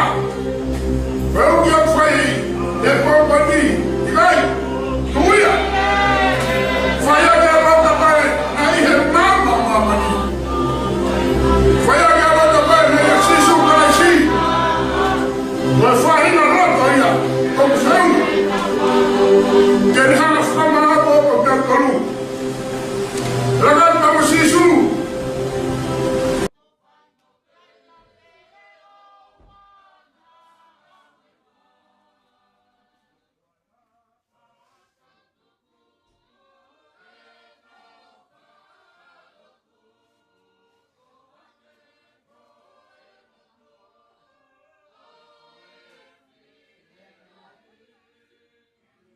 Pau kia fai e pau pati i kai. Tuia. Fai ake a lota pae na i he mama mama ni. Fai ake a lota pae na ia Sīsū Kalaisi. Mo e faʻahinga loto ia ʻoku feu. Ke ne hanga fakamāʻopoʻopo kiate kitautolu. Laka atu mo Sīsū.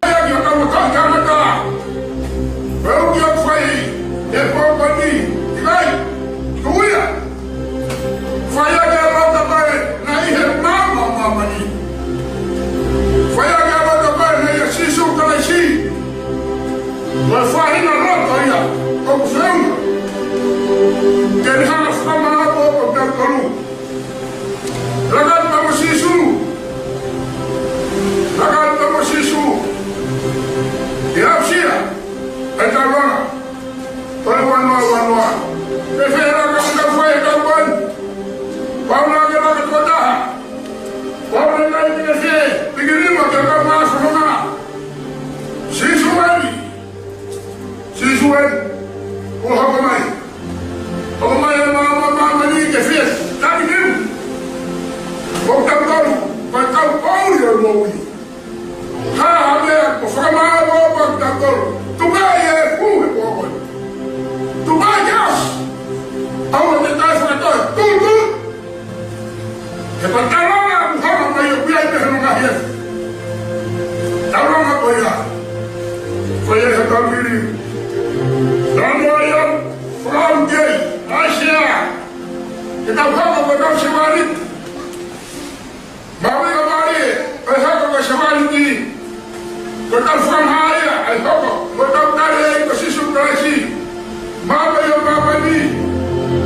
Ia ki o tau matai tangata. Pau kia fai e pau pati i kai. Tuia. Fai ake a lota pae na i he mama mama ni. Fai ake a lota pae na ia Sīsū Kalaisi. Mo e faʻahinga loto ia ʻoku feu. Ke ne hanga fakamāʻopoʻopo kiate kitautolu. Laka atu mo Sīsū. Laka atu mo Sīsū. Ke aʻusia ʻa e taulanga. Toe ua noa ua noa. Pe fē laka atu fai e taulanga. Pau na ke laka atu taha. Pau na ke laka atu fē. Piki lima ke laka atu fononga. Sīsū eni. Sīsū eni. Kuo hoko mai. Hoko mai e mama mama ni ke fie. Taki kiu. Ko tautolu. Ko e kau pau ia moʻui. Ha ha meʻa ko fakamāʻopoʻopo tautolu. Tuku ai e fu e kuo koe. Tuku ai ke ʻasi. ʻAua te tai fakatoe. Tuku. He ko e taulanga ʻoku hanga mai ʻo pia i mehe no ngahi e. Taulanga ko ia. Ko ia he taulili. Taulanga ia. From gay. Asia. Ke tau hanga ko tau sevāliti. Maui ka maui. ʻE hanga ko sevāliti. Ko tau fakamāia, ʻa e hoko, ko tau tali ʻa e ko Sīsū Kalaisi. Māmani ʻo māmani,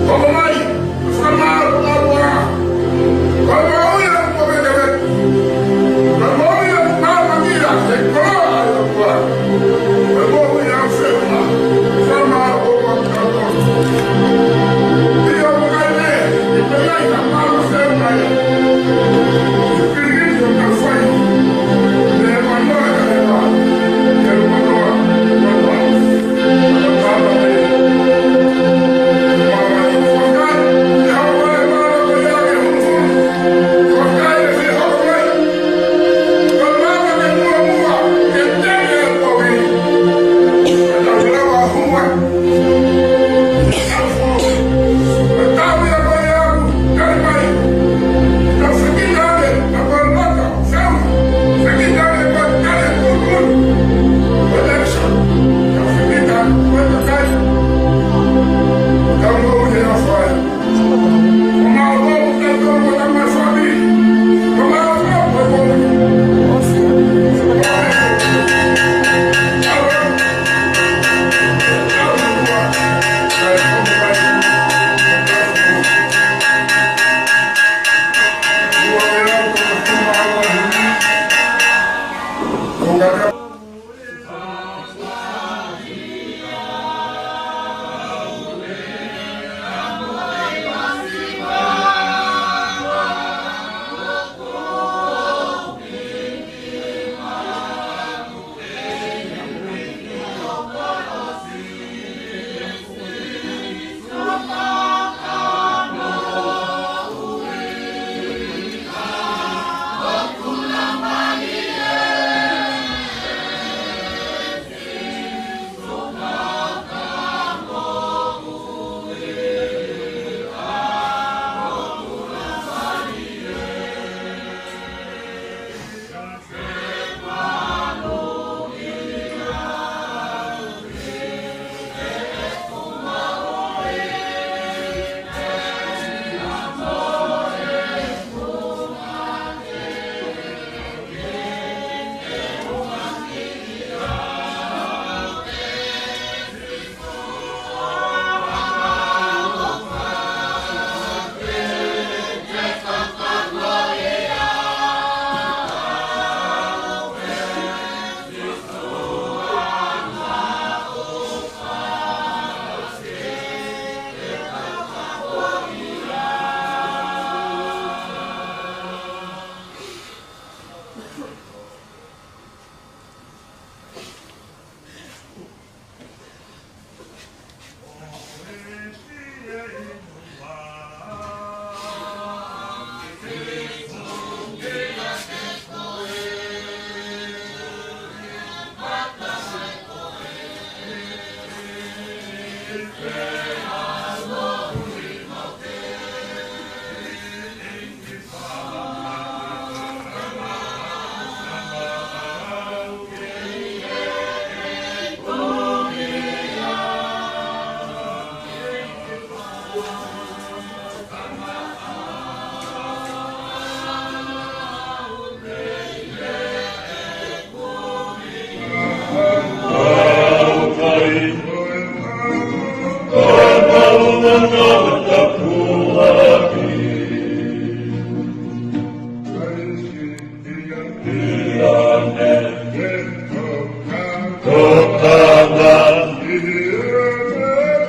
hoko mai, fakamālō ʻa e ʻOtua. Ko e moʻui ʻa e moʻui ʻa e moʻui ʻa e māmani ʻa e koloa ʻa e ʻOtua. Ko e moʻui ʻa e ʻOtua. Fakamālō ʻa e ʻOtua. Ia ʻo kai me, i pe ai ka mālō ʻa e ʻOtua. Kiri kiri ʻo ka fai. Me mālō ʻa e ʻOtua.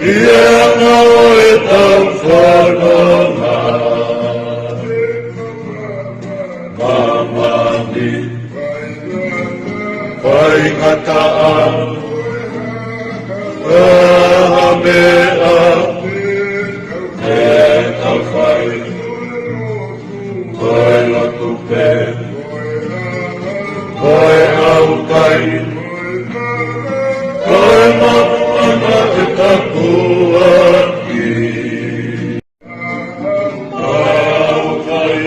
ʻI he anga ʻo ʻetau fononga ʻi māmani, faingataʻa ha meʻa te tau fai, ko e lotu pē, ko e ʻaukai, ko e maʻuʻanga ʻo e tapuaki. ʻAukai,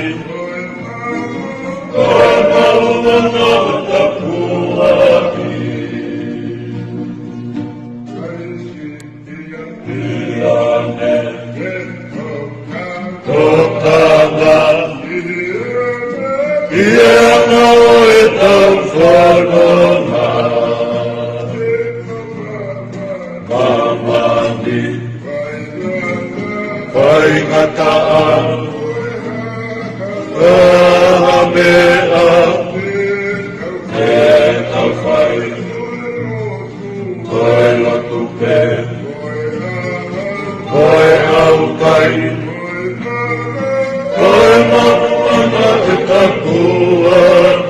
ko e maʻuʻanga ʻo e tapuaki. ʻI he tokanga, ʻi he anga ʻo ʻetau fononga ʻi māmani, faingataʻa ha meʻa te tau fai, ko e lotu pē, ko e ʻaukai, ko e maʻuʻanga ʻo e tapuaki.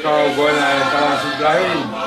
Kau ko ena e kalasi lahi.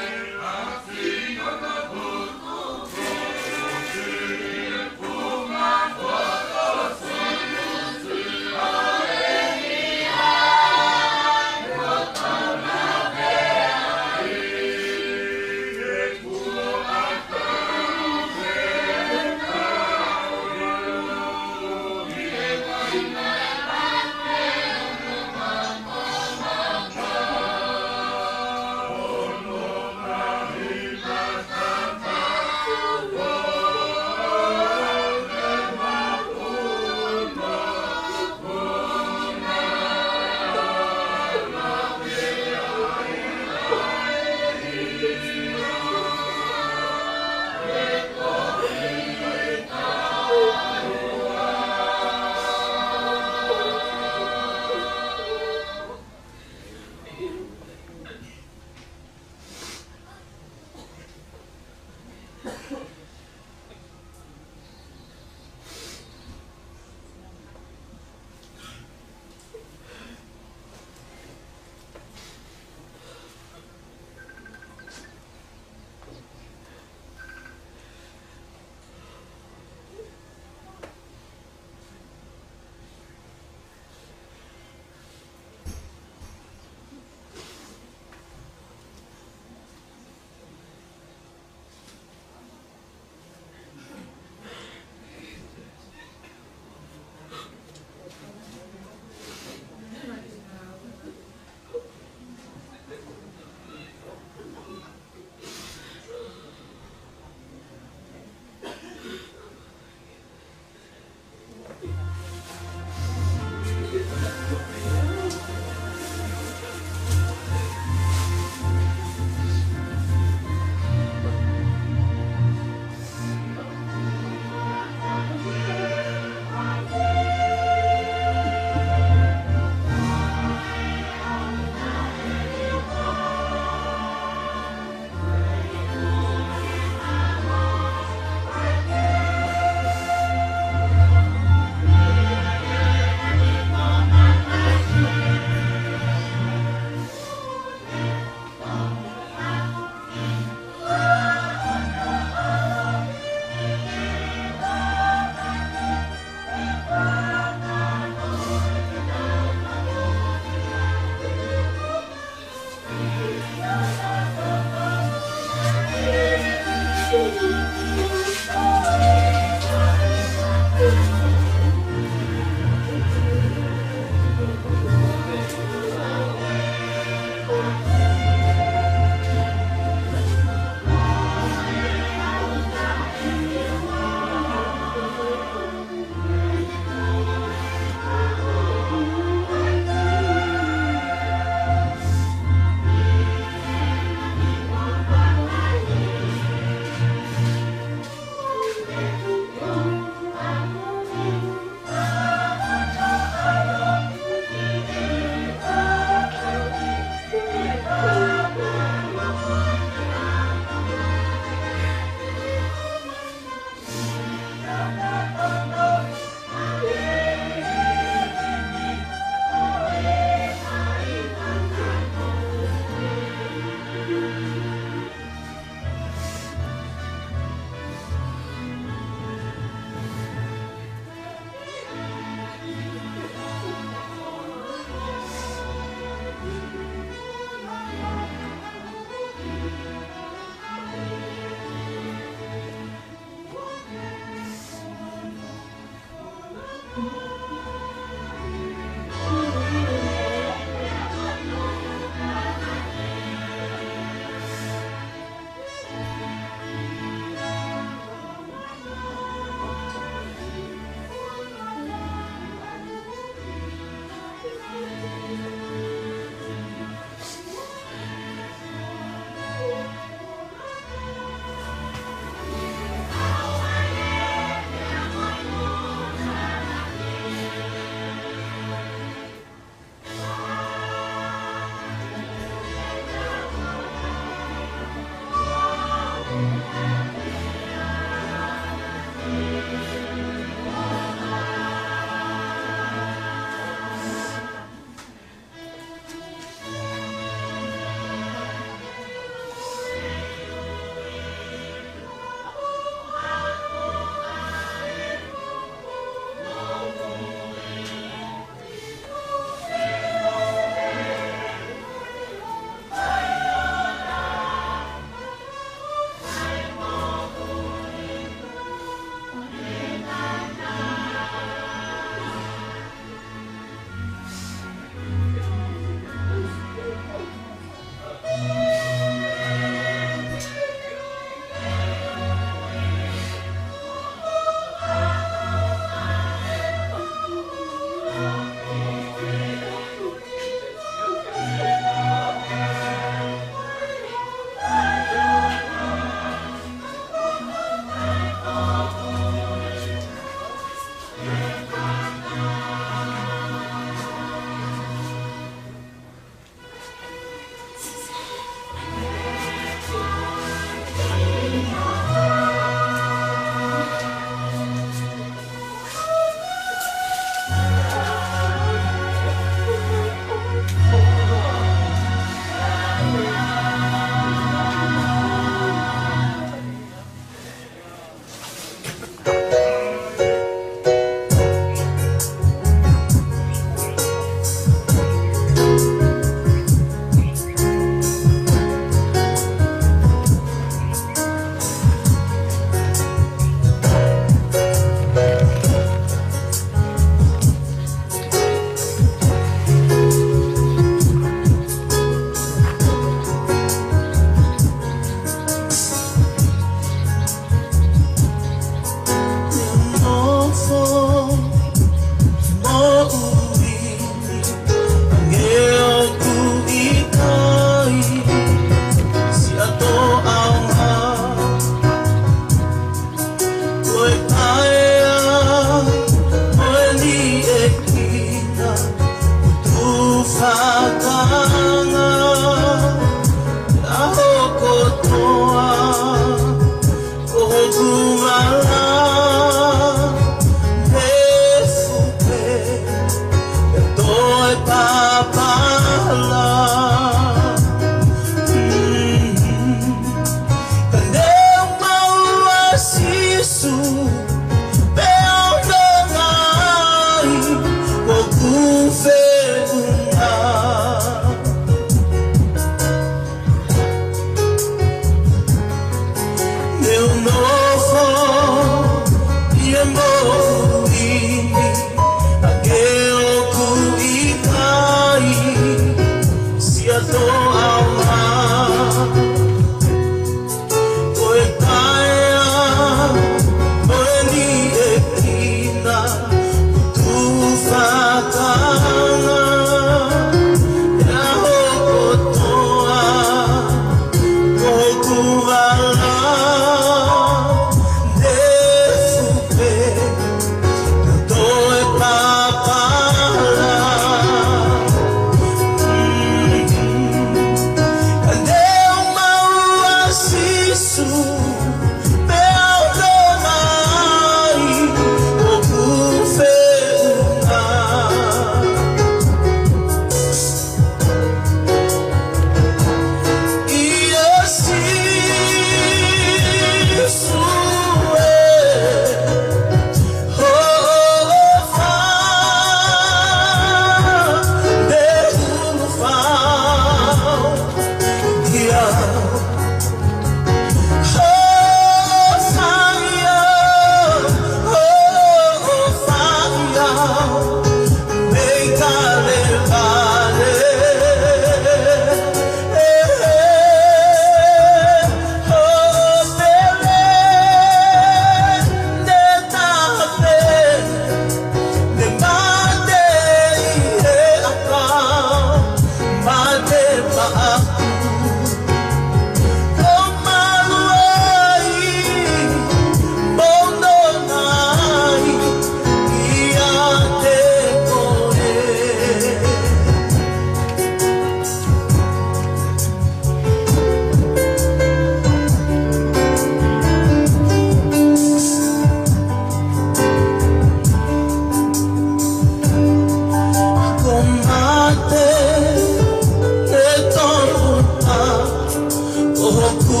ʻOku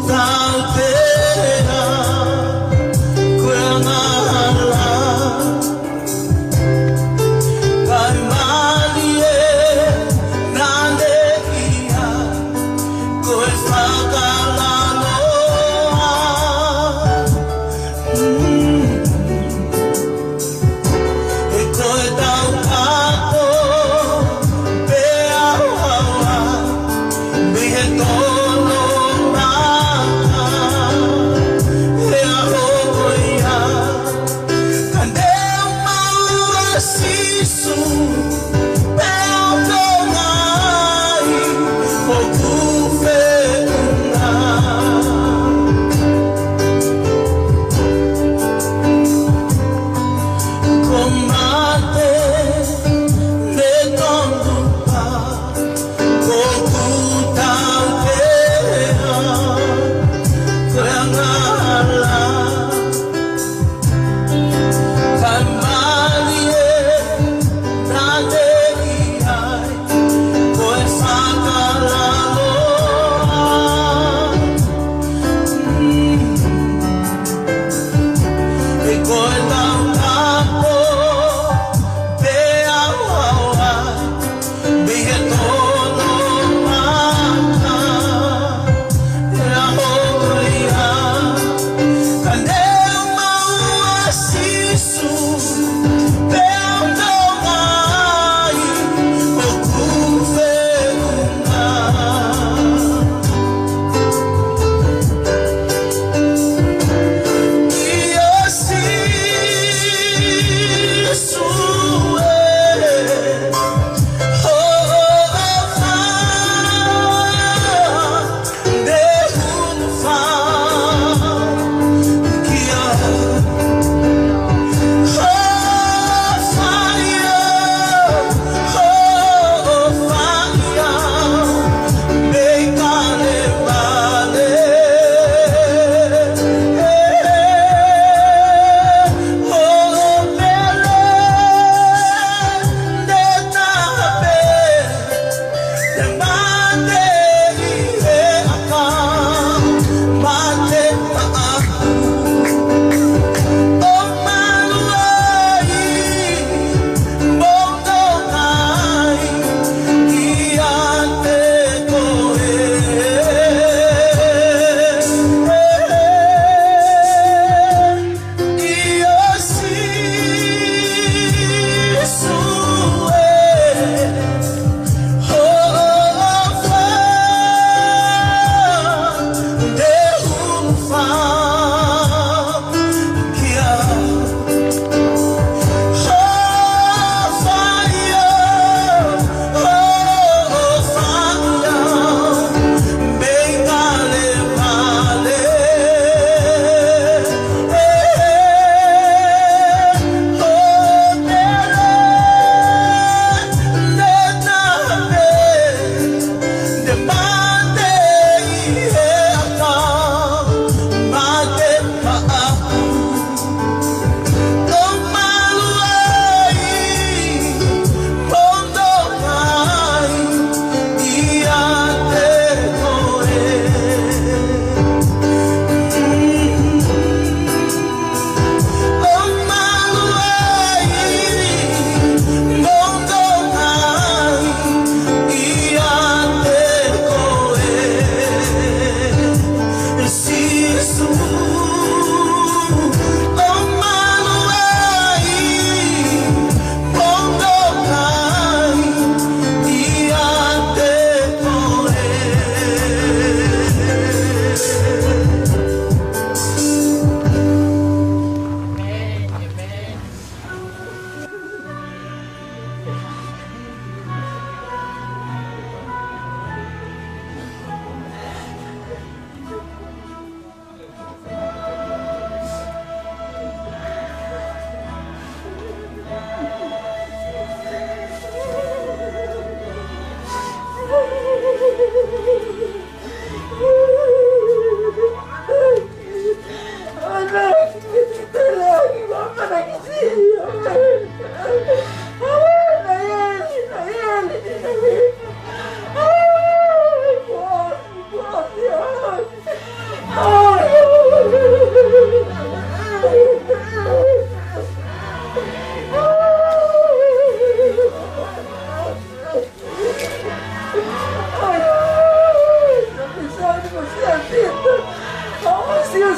tautea ko e angahala, kae mālie naʻe ʻi ai ko e fakalaloa. Mm. He ko e taukapo pē ʻa e ʻaho, mei he tono maka he ʻaho ko ia. Ka ne u maʻu ʻa Sīsū pea u tokangaʻi hoku feʻunga.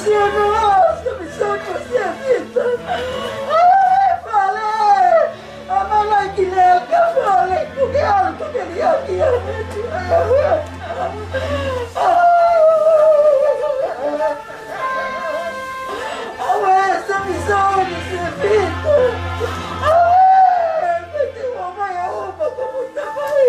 Siana, Siana, Siana, Siana. Ai, fale. Amala ki lea ka fale, ko ke alu, ko ke liaki, ai, ai, ai. Aue, Siana, Siana, Siana. Aue, ko te ua mai, aue, ko te ua mai.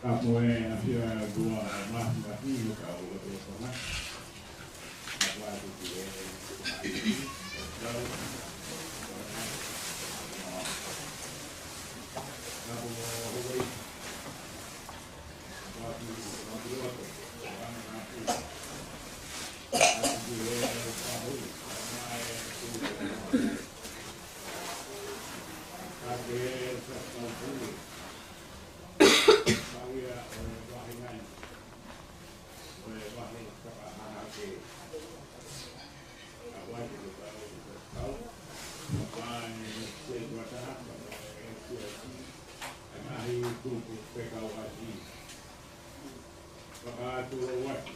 Ka ko e ʻafio ʻa e ʻOtua mafimafi ʻo ka ʻoua te fanga. Ka ko e ʻafio ʻa e ʻOtua. Ka ko e ʻOtua. Fakatulou atu.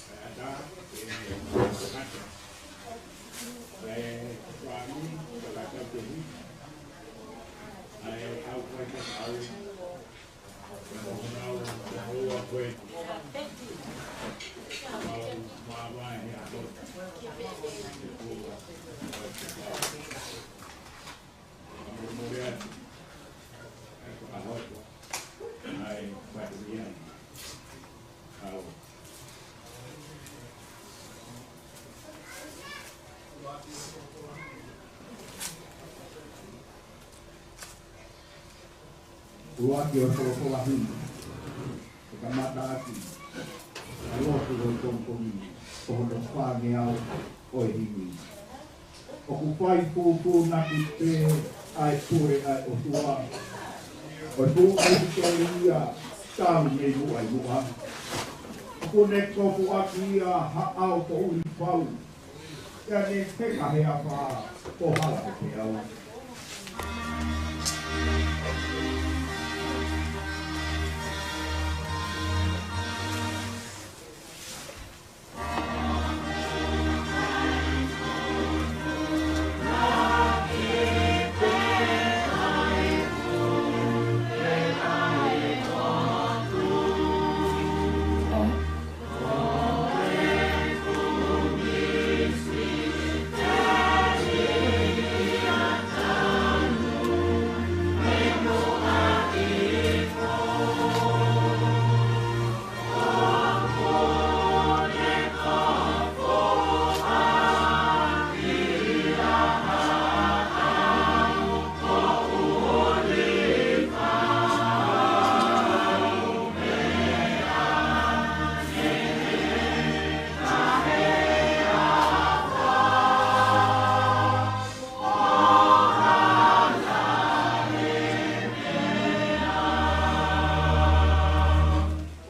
ʻA e ʻatā, ʻe, ʻatā. ʻE, fāmili, fakatau kehi. ʻA e, au fai ke au. ʻE, au, au, au, au, au, mavahe atu. ʻUluaki ʻo e folofola himi. ʻE kamata ʻaki ʻa e lotu ʻo e pongipongi ni, ko hono fāngeau ʻo e himi. ʻOku fai fūfūnaki pē ʻa e pule ʻa e ʻOtua. ʻO e fuʻu ʻEpikeli ia talu mei muʻa ʻi muʻa. ʻOku ne kofuʻaki ia ha ʻao ko ʻuli pau. Pea ne heka he afā ko hala he peau.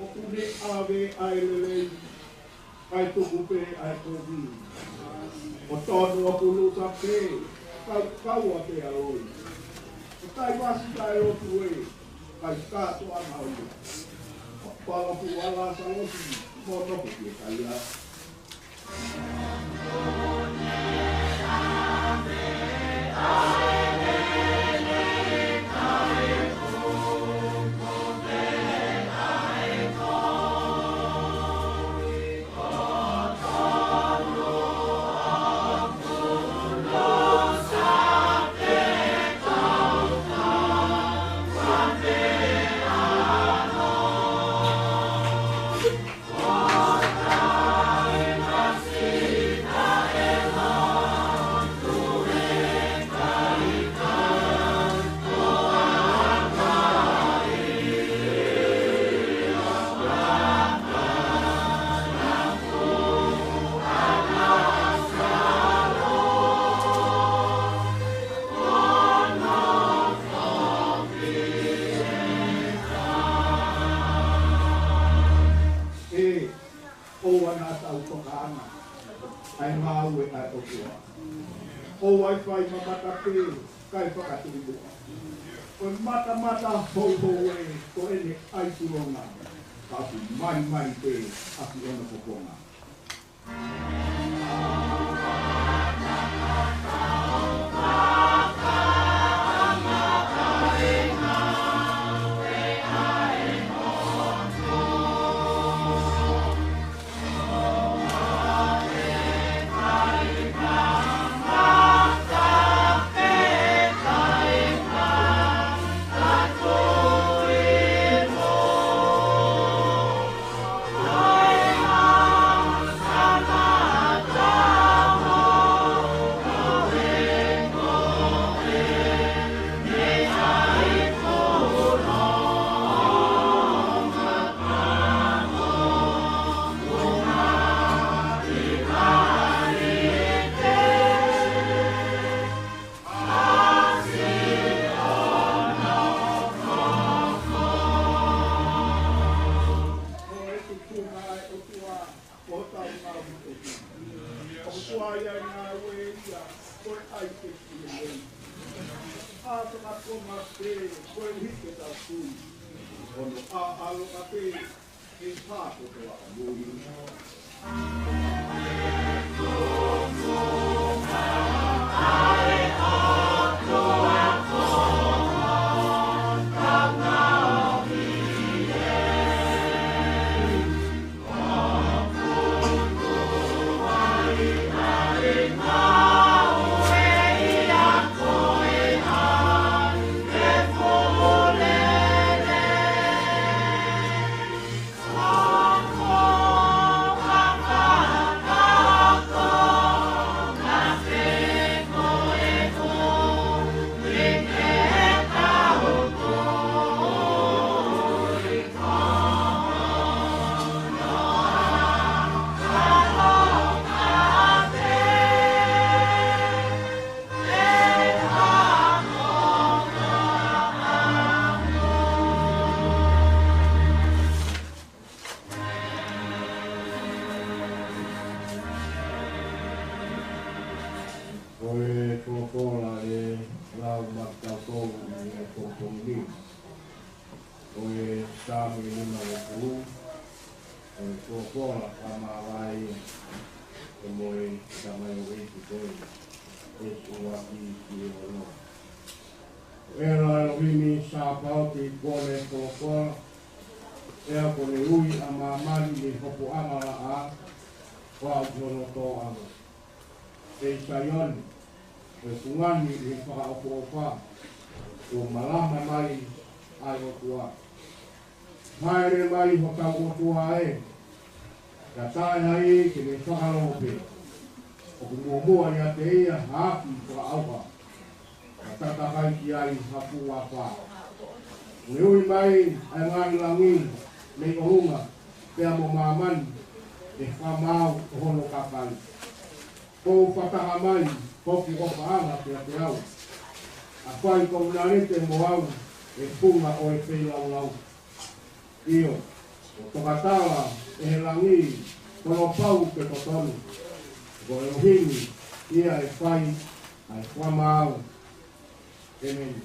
ʻOku ne ʻave ʻa e lelei, kae tuku pē ʻa e kovi. ʻO tonu ʻoku lusa pē, kae kau ʻa e ʻaloʻi. ʻO taivasi taʻeʻotua, kae kātoa ʻa e ʻotua. ʻO pala pū ʻa Lāsalosi, mo nofo ki he kaila. ʻE, ʻoua naʻa tau tokaʻanga ʻa e ngāue ʻa e ʻOtua. ʻOua ʻe fai mamata pē, kae fakatumuʻa. Ko e matamata houhou ē, ko ʻene ʻai tulonga, ka ʻoku malimali pē ʻaki ʻona kokonga. Ko e hiki ʻetau tui, ʻo ne ʻalu ʻa pē, ʻe pā kotoa ʻa mui. Ko e folofola ʻe lau maʻatautolu ʻi he pongipongi ni. Ko e Saame nimangofulu, ko e folofola fakamāvae ia, ko e moʻui ʻa e tamaioʻeiki ko ē, veesi ua ki he ono. Ko ʻEloa ʻElohimi Sāpaoti kuo ne folofola, pea kuo ne ui ʻa māmani mei he hopoʻanga laʻā, ʻo aʻu ki hono tōʻanga. ʻE Saione, ko e fungani ʻi he fakaʻofoʻofa, kuo malama mai ʻa e ʻOtua. Hāʻele mai hotau ʻOtua ē, ka taʻe ai ke ne fakalongo pē. ʻOku muʻomuʻa ʻiate ia ha afi fakaʻauha, ka tatakaiki ai ha fuʻu afā. Kuo ne ui mai ʻa e ngaahi langi mei ʻolunga, pea mo māmani, ʻi he fakamaau ʻo hono kakai. Kuo u fakataha mai hoku ʻofaʻanga kiate au, ʻa fai kounalete mo au ʻi he funga ʻo e feilaulau. ʻIo, kuo tokatala ʻe he langi hono pau ke totonu. Ko ʻElohimi ia ʻe fai ʻa e fakamaau. ʻĒmeni.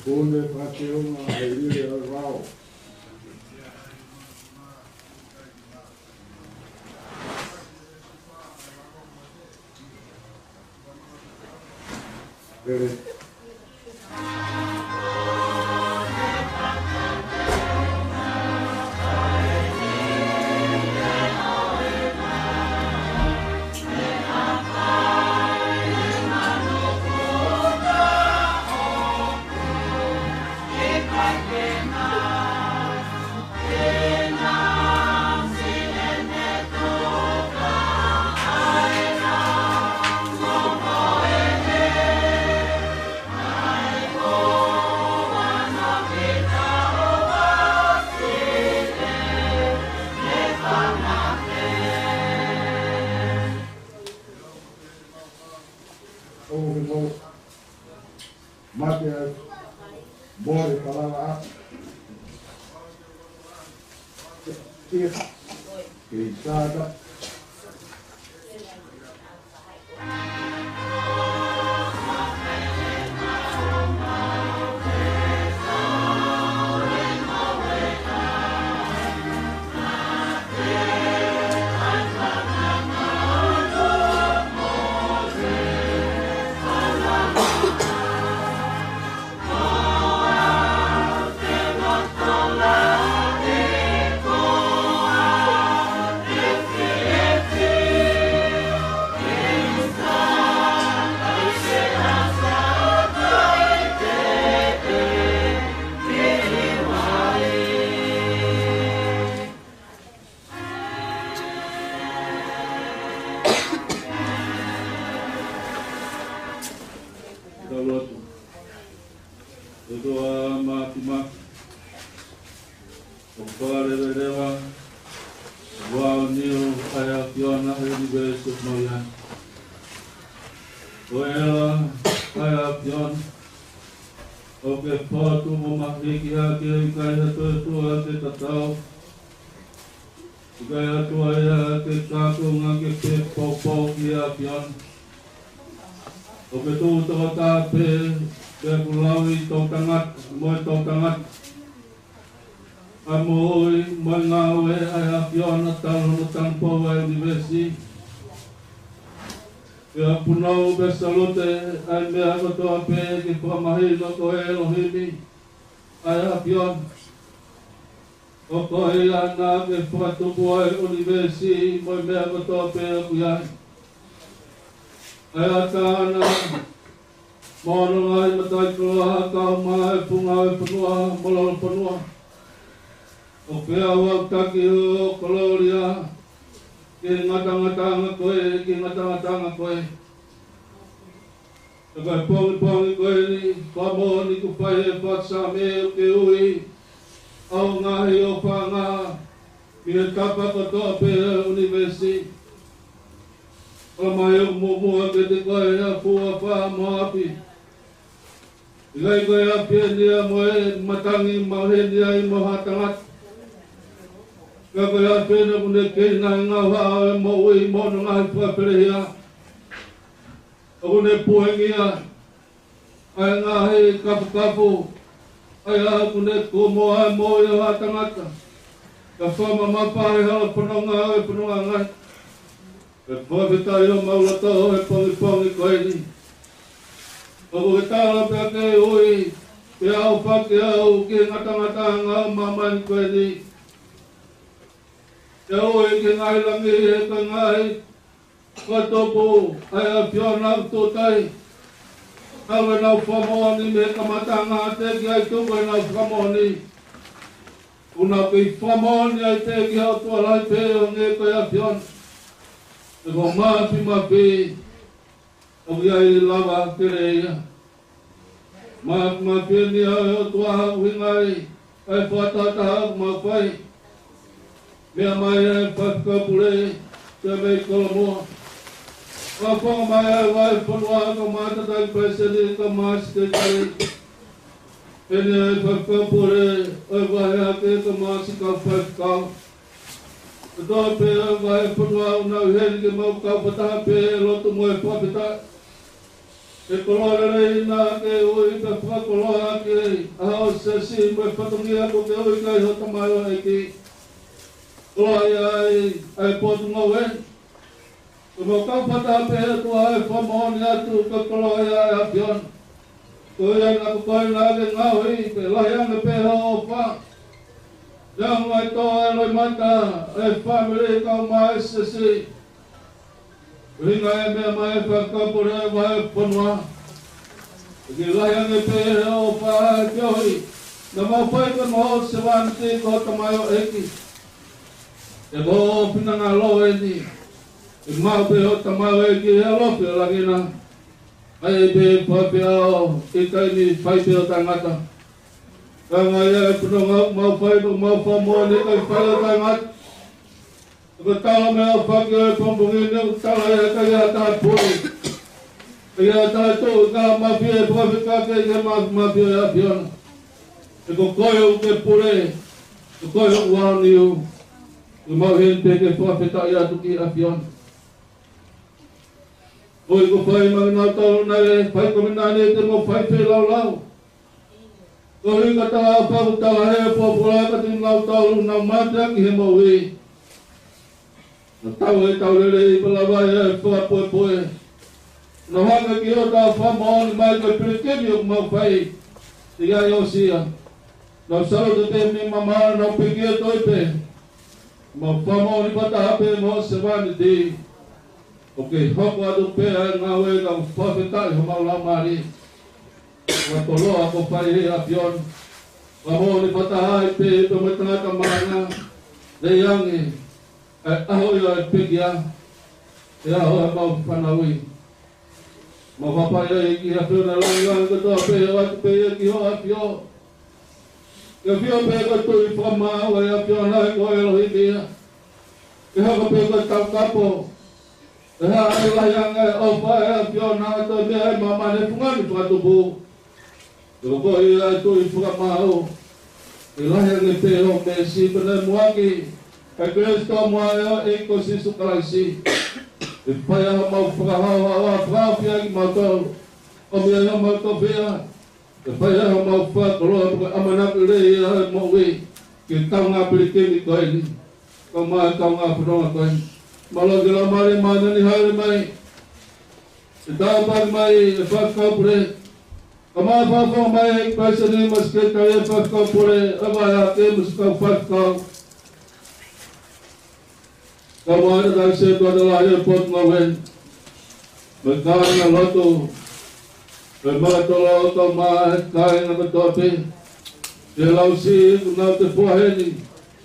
Kune pateunga e ile alau. ʻO he mau mate ai, mole palala a. Ia. Kei sāta. Māfimafi, ʻoku fakaleveleva ʻa e ʻaoniu ʻa e ʻAfiona he ʻunivēsi ʻoku mau ʻi ai. Ko e ʻEla ʻa e ʻAfiona, ʻoku ke fotu mo mahiki hake, ʻikai ha toe tuʻu ke tatau, ʻikai ha tuʻu ia ke kaku, ʻuhinga ke ke poupou ki he ʻAfiona. ʻOku ke tuʻu tokotaha pē, pea ʻoku lauʻi ʻi tō tangata, mo e tō tangata, ʻa e moʻui mo e ngāue ʻa e ʻAfiona talu hono tanupou ʻa e ʻunivēsi. Pea punou pea salute ʻa e meʻa kotoa pē ke fakamahino ko e ʻElohimi ʻa e ʻAfiona. ʻOku ko ia naʻa ke fakatupu ai ʻa e ʻunivēsi mo e meʻa kotoa pē ʻoku ʻi ai. ʻA e ʻatā na mo hono ngaahi mataʻikoloa, kau mai e funga ʻo e fonua mo lolofonua, ʻo feʻauʻautaki ʻo kolōlia ki he ngatangatanga ko ē, ki he ngatangatanga ko ē. Ka ko e pongipongi ko eni, fakamoʻoni kuo fai ʻe he faʻu Saame ʻoku ke ui ʻa hoʻo ngaahi ʻofaʻanga mei he tapa kotoa pē ʻo e ʻunivēsi. Talamai ʻoku muʻomuʻa kiate koe ʻa e fuʻu afā mo e ʻapi. ʻIkai ko e ʻapi eni ia mo e matangi ʻoku mau ʻi heni ai mo ha tangata. Ka ko e ʻapi eni ʻoku ne keina ʻa e ngaahi haʻa ʻo e moʻui mo hono ngaahi fakapelehia. ʻOku ne puhengia ʻa e ngaahi kafukafu, ʻa ia ʻoku ne komo ai ʻa e moʻui ʻa ha tangata, ka fakamamafa ʻi he hala fononga ʻo e fononga ngaahi. Pea fakafetaʻi homau loto he pongipongi ko eni. ʻOku ke tala pea ke ui, pea ʻaofaki au ki he ngatangatanga ʻo māmani ko eni. Pea ui ki he ngaahi langi he ko e ngaahi fakatupu ʻa e ʻAfiona ʻoku tō tai. Naʻa nau fakamoʻoni mei he kamataʻanga teʻeki ai tuku ʻenau fakamoʻoni. ʻOku nau kei fakamoʻoni ai pē ki he ʻOtua lahi pē ʻo hangē ko e ʻAfiona. He ko e māfimafi ʻoku ʻikai lava ke lea ia. Māfimafi eni ʻa e ʻOtua ʻoku ʻuhinga ai ʻa e fakatahataha ʻoku mau fai. Meʻa mai ʻa e faifekau pule, pea mei Kolomoa. Fakafofonga mai ʻa e vahefonua, kau mai ʻa e Tataki Palesiteni, kau mai ʻa e Sekelitali. Eni ʻa e faifekau pule ʻo e vaheʻaki, kau mai ʻa e kau faifekau. Kotoa pē ʻa e vahefonua ʻoku nau ʻi heni ke mau kau fakataha pē he lotu mo e fakafetaʻi. He koloa lelei naʻa ke ui pea fakakoloa ʻaki ʻa hoʻo siasi mo e fatongia kuo ke ui ki ai ho tamaioʻeiki. Koloaʻi ai ʻa e potungāue. Ko mau kau fakataha pē ʻOtua he fakamoʻoni atu ko e koloaʻia ʻa e ʻAfiona. Ko ia naʻa ko koe naʻa ke ngaohi, pea lahi ange pē hoʻo ʻofa. Neongo ʻa e tō ʻa e loʻimata ʻa e fāmili kau mai ʻa e siasi. ʻUhinga ʻa e meʻa mai ʻa e faifekau pule ʻo e vahefonua. ʻOku lahi ange pē hoʻo ʻofa ʻa e feohi naʻa mau fai ko e moʻo sevāniti ko ho tamaioʻeiki. He ko hoʻo finangalo eni. ʻE maʻu pē ho tamaioʻeiki he ʻalofi ʻo e langi na. ʻAi pē fai pē ʻo ʻikai ni fai pē ʻo taʻengata. Ka ngaahi ʻa e punonga ʻoku mau fai, ʻoku mau fakamoʻoni ʻikai fai ʻo taʻengata. Ko e tala mai ʻa e ʻaofaki ʻo e pongipongi ni ʻoku tala ia ʻikai ha taha puli, ʻikai ha taha tuʻu, ka mafie, fakafekake ki he ma-, mafie ʻa e ʻAfiona. He ko koe ʻoku ke pule, ko koe ʻoku ʻaoniu, ʻoku mau ʻi heni pē ke fakafetaʻi atu ki he ʻAfiona. Koeʻuhi ko e fai mai kinautolu naʻe fai ko e meʻa ni te mau fai feilaulau. Koeʻuhi ka tau fakatau he pōpula ka te nau tau nau mate ʻaki he moʻui. Naʻa tau ʻi he tau lelei pea lava ʻe he fakapoʻupoʻu. Naʻa hanga ki hotau fakamoʻoni mai ko e pilikimi ʻoku mau fai. ʻIkai ʻosi ia. Naʻa tau salute pē mei mamaʻo, naʻa tau pekia toe pē. Mau fakamoʻoni fakataha pē mo e sevāniti. ʻOku ke hoko atu pē ʻa e ngāue ka ʻoku fakafetaʻi homau laumālie. Ko e koloa kuo fai ʻe he ʻAfiona. Fakamoʻoni fakataha ai pē pea mo e tangata maʻana. Lelei ange ʻa e ʻaho ia ʻo e pekia, ʻa e ʻaho ʻo ʻemau fanauʻi. Mau hapai ai ki he ʻAfiona, langilangi kotoa pē ʻoatu pē ia ki ho ʻAfio. ʻAfio pē ko e Tuʻi Fakamaau ʻa e ʻAfiona, ko e ʻElohimi ia. ʻE hoko pē ko e Taukapo. ʻE hā ʻa e lahi ange ʻo e ʻofa ʻa e ʻAfiona, toe meʻa ʻi māmani ʻi he fungani fakatupu. ʻE hoko ia ʻa e Tuʻi Fakamaau. ʻE lahi ange pē hoʻo meesi pea naʻe muʻaki ʻa e kelesi tomuʻa ʻa e ʻEiki ko Sīsū Kalaisi. ʻE fai ai homau fakahaohaoa, fakahaofi ʻa kimautolu. ʻOmi ai homau tofiʻa. ʻE fai ai homau fakakoloa, pea ko e ʻamanaki lelei ʻa e moʻui ki he kaungā pilikimi ko eni, kae ʻumaʻā e kaungā fononga ko eni. Mālō ki he Laumālie Māʻoniʻoni, hāʻele mai. ʻE tāpuaki mai ʻa e Faifekau Pule. Kae ʻumaʻā e fakafofonga mai ʻa e Palesiteni mo e Sekelitali ʻo e Faifekau Pule, ʻa e vaheʻaki mo e kau faifekau. Kae ʻumaʻā e Tataki Setuata Lahi ʻo e Potungāue, mo e kāingalotu, mo e makatolo, kae ʻumaʻā e kāinga kotoa pē. ʻE lau siʻi kuo nau tefua heni,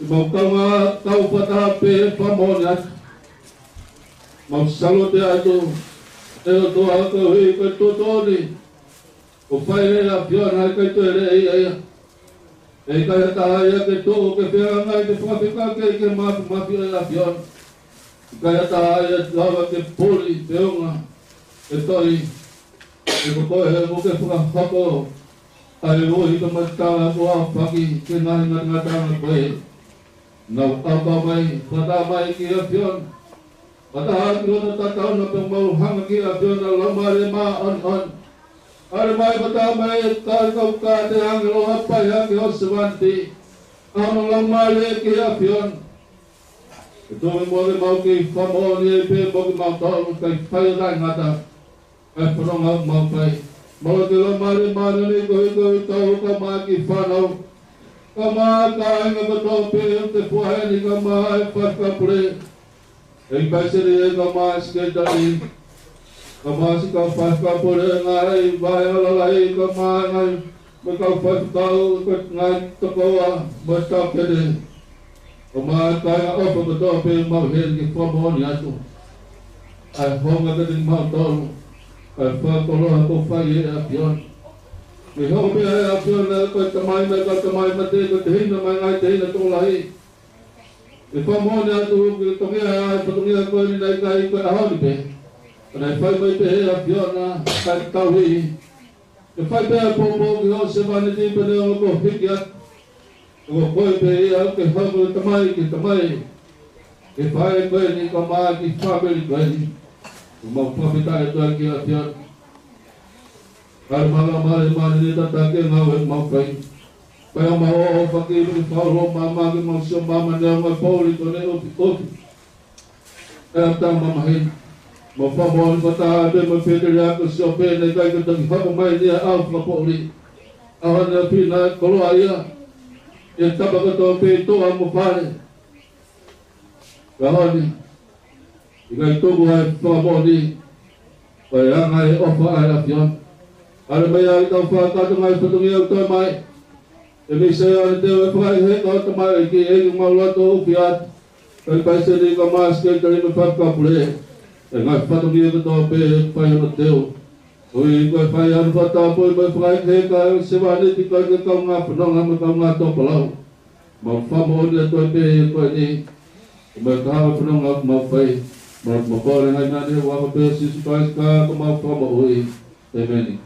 ʻemau kaungā kau fakataha pē, fakamoʻoni atu. Mau salute atu, ʻe ʻOtua, koeʻuhi ko e tuʻutuʻuni kuo fai ʻe he ʻAfiona, ʻe ʻikai toe lea ia. ʻE ʻikai ha taha ia ke tuʻu ke fehangahangai pe fakafekake ki he māfimafi ʻo e ʻAfiona. ʻIkai ha taha ia te lava ke puli pe unga, ke toʻi, pe ko koe he ʻoku ke fakahoko ʻa e uhi pea mo e tala kuo aofaki ki he ngaahi ngatangataʻanga ko ē. Nau ʻaupau mai, fakataha mai ki he ʻAfiona. Fakataha ki hono tatau na pea mau hanga ki he ʻAfiona, Laumālie Māʻoniʻoni. Hāʻele mai, fakataha mai ʻa e kau kāinga, ʻāngelo, hapai hake hoʻo sevāniti. ʻA hono Laumālie ki he ʻAfiona. Ke tō mai muʻa ke mau kei fakamoʻoni ai pē mo kimautolu, kae fai ʻo taʻengata ʻa e fononga ʻoku mau fai. Mālō ki he Laumālie Māʻoniʻoni, koeʻuhi ko e tau, kae ʻumaʻā e kiʻi fānau, kae ʻumaʻā e kāinga kotoa pē ʻoku tefua heni, kae ʻumaʻā e Faifekau Pule, ʻEiki Palesiteni, kae ʻumaʻā e Sekelitali, kae ʻumaʻā e siʻi kau Faifekau Pule, ngaahi vahehala lahi, kae ʻumaʻā e ngaahi mo e kau faifekau, ko e ngaahi tokoua mo e taʻokete, kae ʻumaʻā e kāinga ʻofa kotoa pē ʻoku mau ʻi heni, ke fakamoʻoni atu ʻa e houngaʻia kiate kimautolu ʻa e fakakoloa kuo fai ʻe he ʻAfiona. Ke hoko pē ʻa e ʻAfiona ko e Tamai maʻa e kau tamaioʻeiki, ko e Tehina maʻa e ngaahi tehina tokolahi. Ke fakamoʻoni atu ke toki ʻa e fatongia ko eni naʻe ʻikai ko e ʻaho ni pē, ka naʻe fai mai pē ʻe he ʻAfiona, kae tauhi ke fai pē ʻa e poupou ki hoʻo sevāniti pea neongo kuo hiki atu. Ko koe pē ia ʻoku ke hoko ko e tamai ki he tamai, ke fai ko eni kae ʻumaʻā e kiʻi fāmili ko eni. ʻOku mau fakafetaʻi atu ai ki he ʻAfiona. Hāʻele mai Laumālie Māʻoniʻoni, tataki ʻa e ngāue ʻoku mau fai. Fai homau ʻofa ke fakaholo maama ke mau sio maama neongo e poʻuli ko eni ʻoku ʻofi. ʻE ʻAtama Mahina. Mau fakamoʻoni fakataha pē mo e pēteliake ko Siope, naʻe ʻikai ke toki hoko mai ʻi he ʻaho fakapoʻuli. ʻAho ni ʻa e fina koloa ia ʻi he tapa kotoa pē, toʻa mo fale. Ka ʻaho ni, ʻikai tuku ai e fakamoʻoni, ʻo e anga e ʻofa ʻa e ʻAfiona. Hāʻele mai ʻa e tau fakakātoa ngaahi fatongia ʻoku toe mai. ʻE mei sai ane teu e fakaʻekeʻeke ʻo e tamaioʻeiki, ʻEiki, mau loto ʻufi atu. Kae ʻumaʻā e palesiteni kae ʻumaʻā e sekelitali mo e faifekau pule. ʻE ngaahi fatongia kotoa pē ʻe fai hono teu. Koeʻuhi ko e fai hono fakatapui mo e fakaʻekeʻeke ʻa e sevāniti kae ʻikai ko e kaungā fononga mo e kaungā tō palau. Mau fakamoʻoni atu ai pē ko eni, ʻo mau kaha fononga mau fai. Mau, mau kole ngaahi meʻa ni he huafa pē ʻo Sīsū Kalaisi ko homau Fakamoʻui. ʻĒmeni.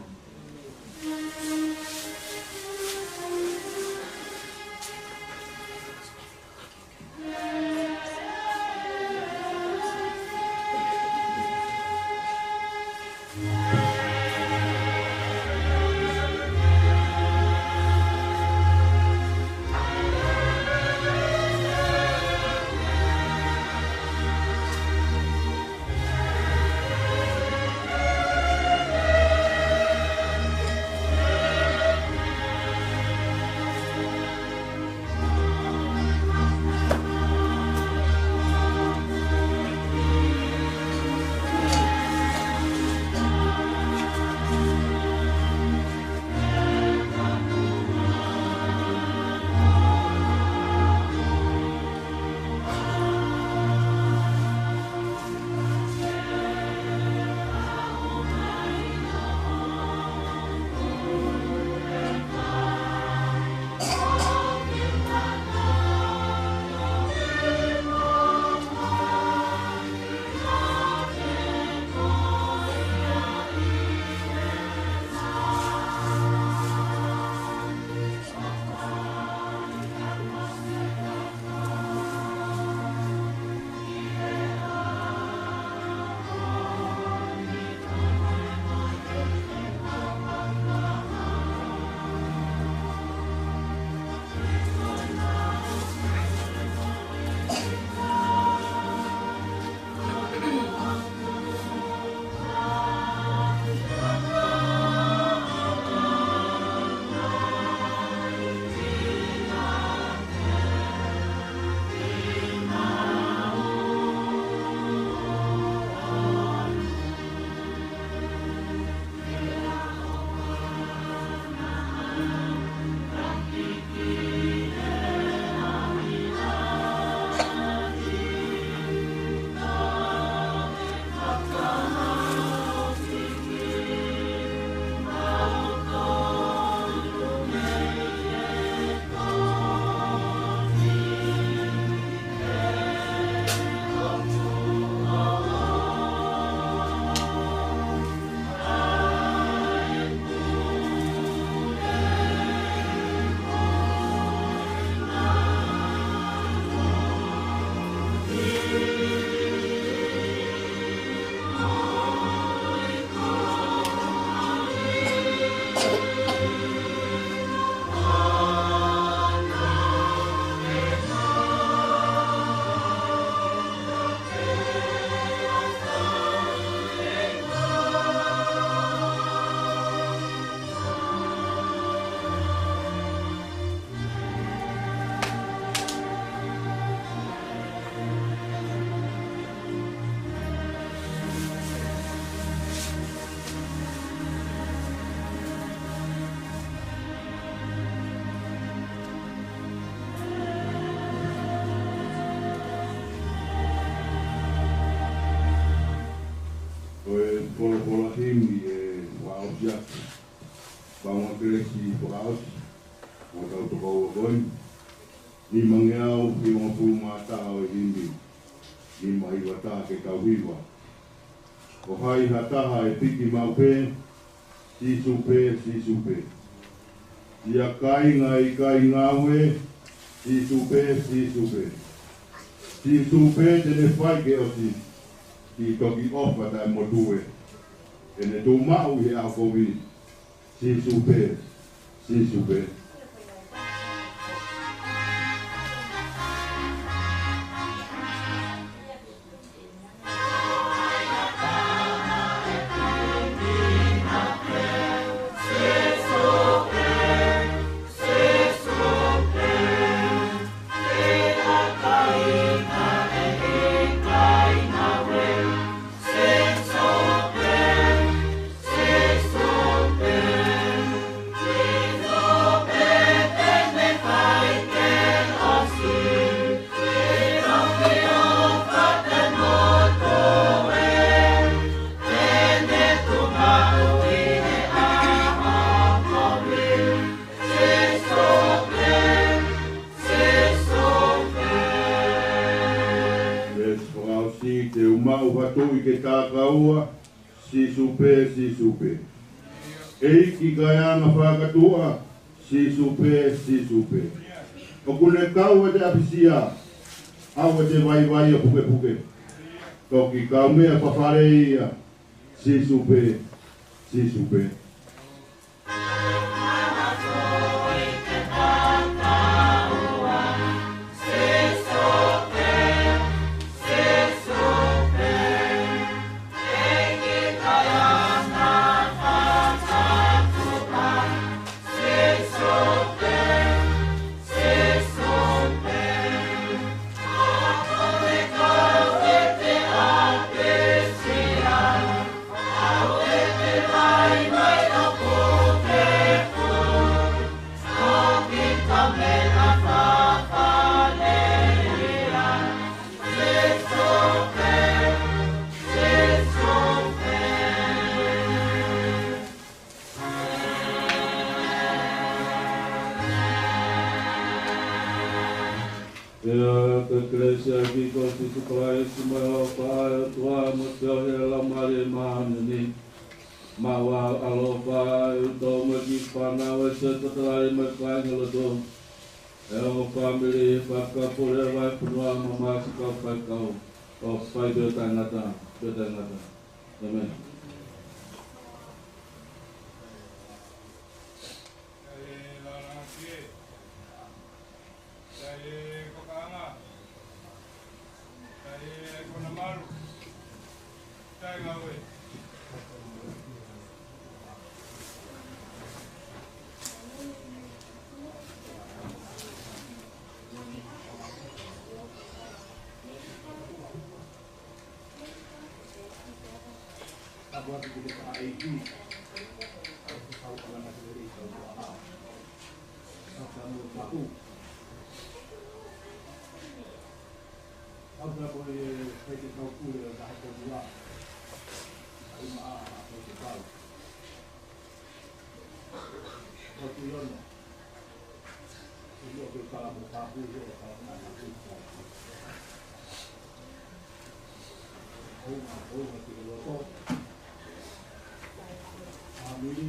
Folofola himi ʻe fakaʻosi atu. Paunga kelesi fakaʻosi. Mo tau toka ua ko eni. Nimangeau hivangofulu mā taha ʻo e himi. Nima hiva taha ke tau hiva. Ko hai ha taha ʻe piki maʻu pē, Sīsū pē, Sīsū pē. ʻIa kāinga ʻikai ngāue, Sīsū pē, Sīsū pē. Sīsū pē te ne fai ke ʻosi, ki toki ʻofa taʻemotuʻa. ʻEne tuʻu maʻu ʻi he ʻaho kovi, Sīsū pē, Sīsū pē. Let's go out, see, te u maʻu ha tuʻi ke takaua, Sīsū pē, Sīsū pē. ʻEiki kae anga fakatuʻa, Sīsū pē, Sīsū pē. ʻOku ne kau ʻi he ʻapisia, ʻave ʻi he vaivai ʻo pukepuke. Toki kaumeʻa fafale ia, Sīsū pē, Sīsū pē. Pea ko e kelesi ʻa e ʻEiki ko Sīsū Kalaisi, mo e ʻofa ʻa e ʻOtua, mo e feohi ʻa e Laumālie Māʻoniʻoni, maʻu ʻa e ʻaloʻofa ʻa e ʻOtua mo e kiʻi fānau ʻa e Siasi Toketā mo e kāinga lotu, ʻa e ongo fāmili, fakapule, vahefonua, mo e mātuʻa faifekau, ʻo fai pē ʻo taʻengata, pē ʻo taʻengata. ʻĒmeni. Tapu atu ki he Tamaiki, ʻa e Fakaʻuhinga Kelesi ʻa e ʻOtua. Tapu atu. Tapu atu ki he Faifekau Pule ʻo e Vahefonua. ʻA e maʻa ʻa e Faifekau. Ko Tuiono. Ko Tuiono ke kala mo Papu, ke kala mo Papu. Ko Uma, ko Uma ki he loto. Family.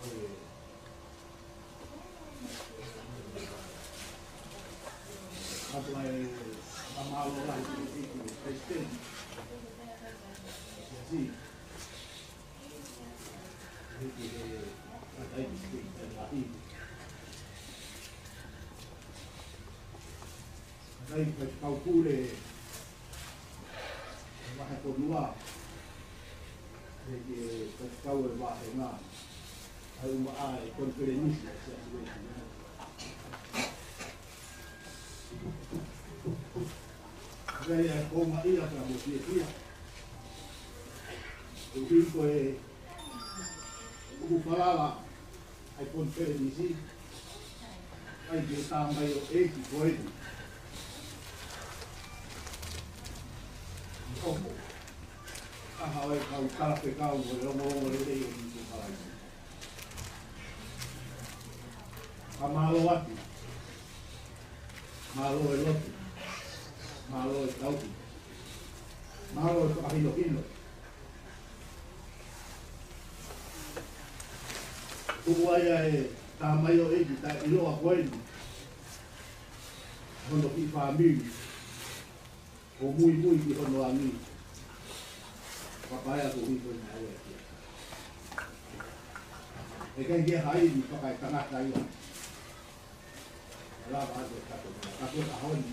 Ko e Atu ai, fakamālō lahi ki he ʻEiki, Palesiteni. Siasi. Ki he, ki he, kakai ki he, kakai lahi. Kakai Faifekau Pule, Vahefonua, ʻa e kau e vāhenga, ʻa e ʻumaʻā e konifelenisi ʻa e Siasi Uēsiliana. ʻA ia ʻoku ou ongoʻi ʻa e moʻui ʻa e Siasi. ʻOku ʻi ko e ʻoku falala ʻa e konifelenisi, ʻa e ke tā mai ʻo ʻEiki ko eni. ʻOku ʻa e kau talafekau mo e ongoongolelei ʻo e Tuʻi Palani. Ka mālō atu. Mālō e lotu. Mālō e tauhi. Mālō e fakahinohino. Tuku ai ʻa e tamaioʻeiki taʻeʻiloa ko eni. Hono kiʻi fāmili. ʻO muimui ki hono angi. Pea pehē atu ʻi hono ʻalu ʻaki. ʻE ʻikai ke ʻi ai ha ivi fakaetangata ia. Lava atu e kato, kato ʻaho ni.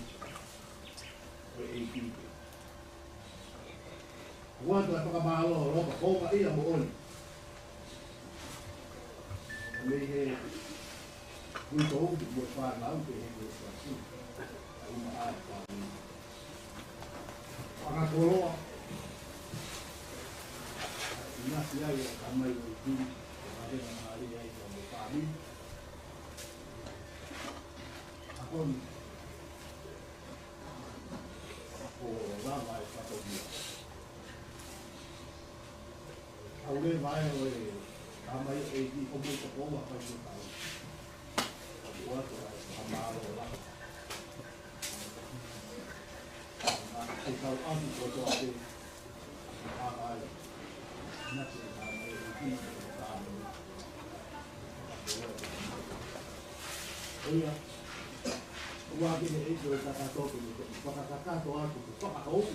Ko e ʻEiki. ʻOatu ʻa e fakamālō, ʻoku ou kole ia moʻoni. Mei he ui ko uki mo e fānau ke he ko e fasi. ʻA e uma ʻa e fānau. Fakakoloa. ʻInasi ai ʻa e tamai ʻo e tini. ʻA e na mali ai ka mo fāmili. ʻA koni. Ko lava e fatongia. ʻAu leva ʻo e tamai ʻo e ʻEiki ko mo e tokoua fai ko tau. ʻOatu ʻa e fakamālō lava. Ke tau ʻalu kotoa pē. ʻA ai. Na te tamai ʻo e ʻEiki ko tau. ʻOia. ʻOua ke ne ʻEiki ʻo e kakato ke ne fakakakato atu ke fakahou.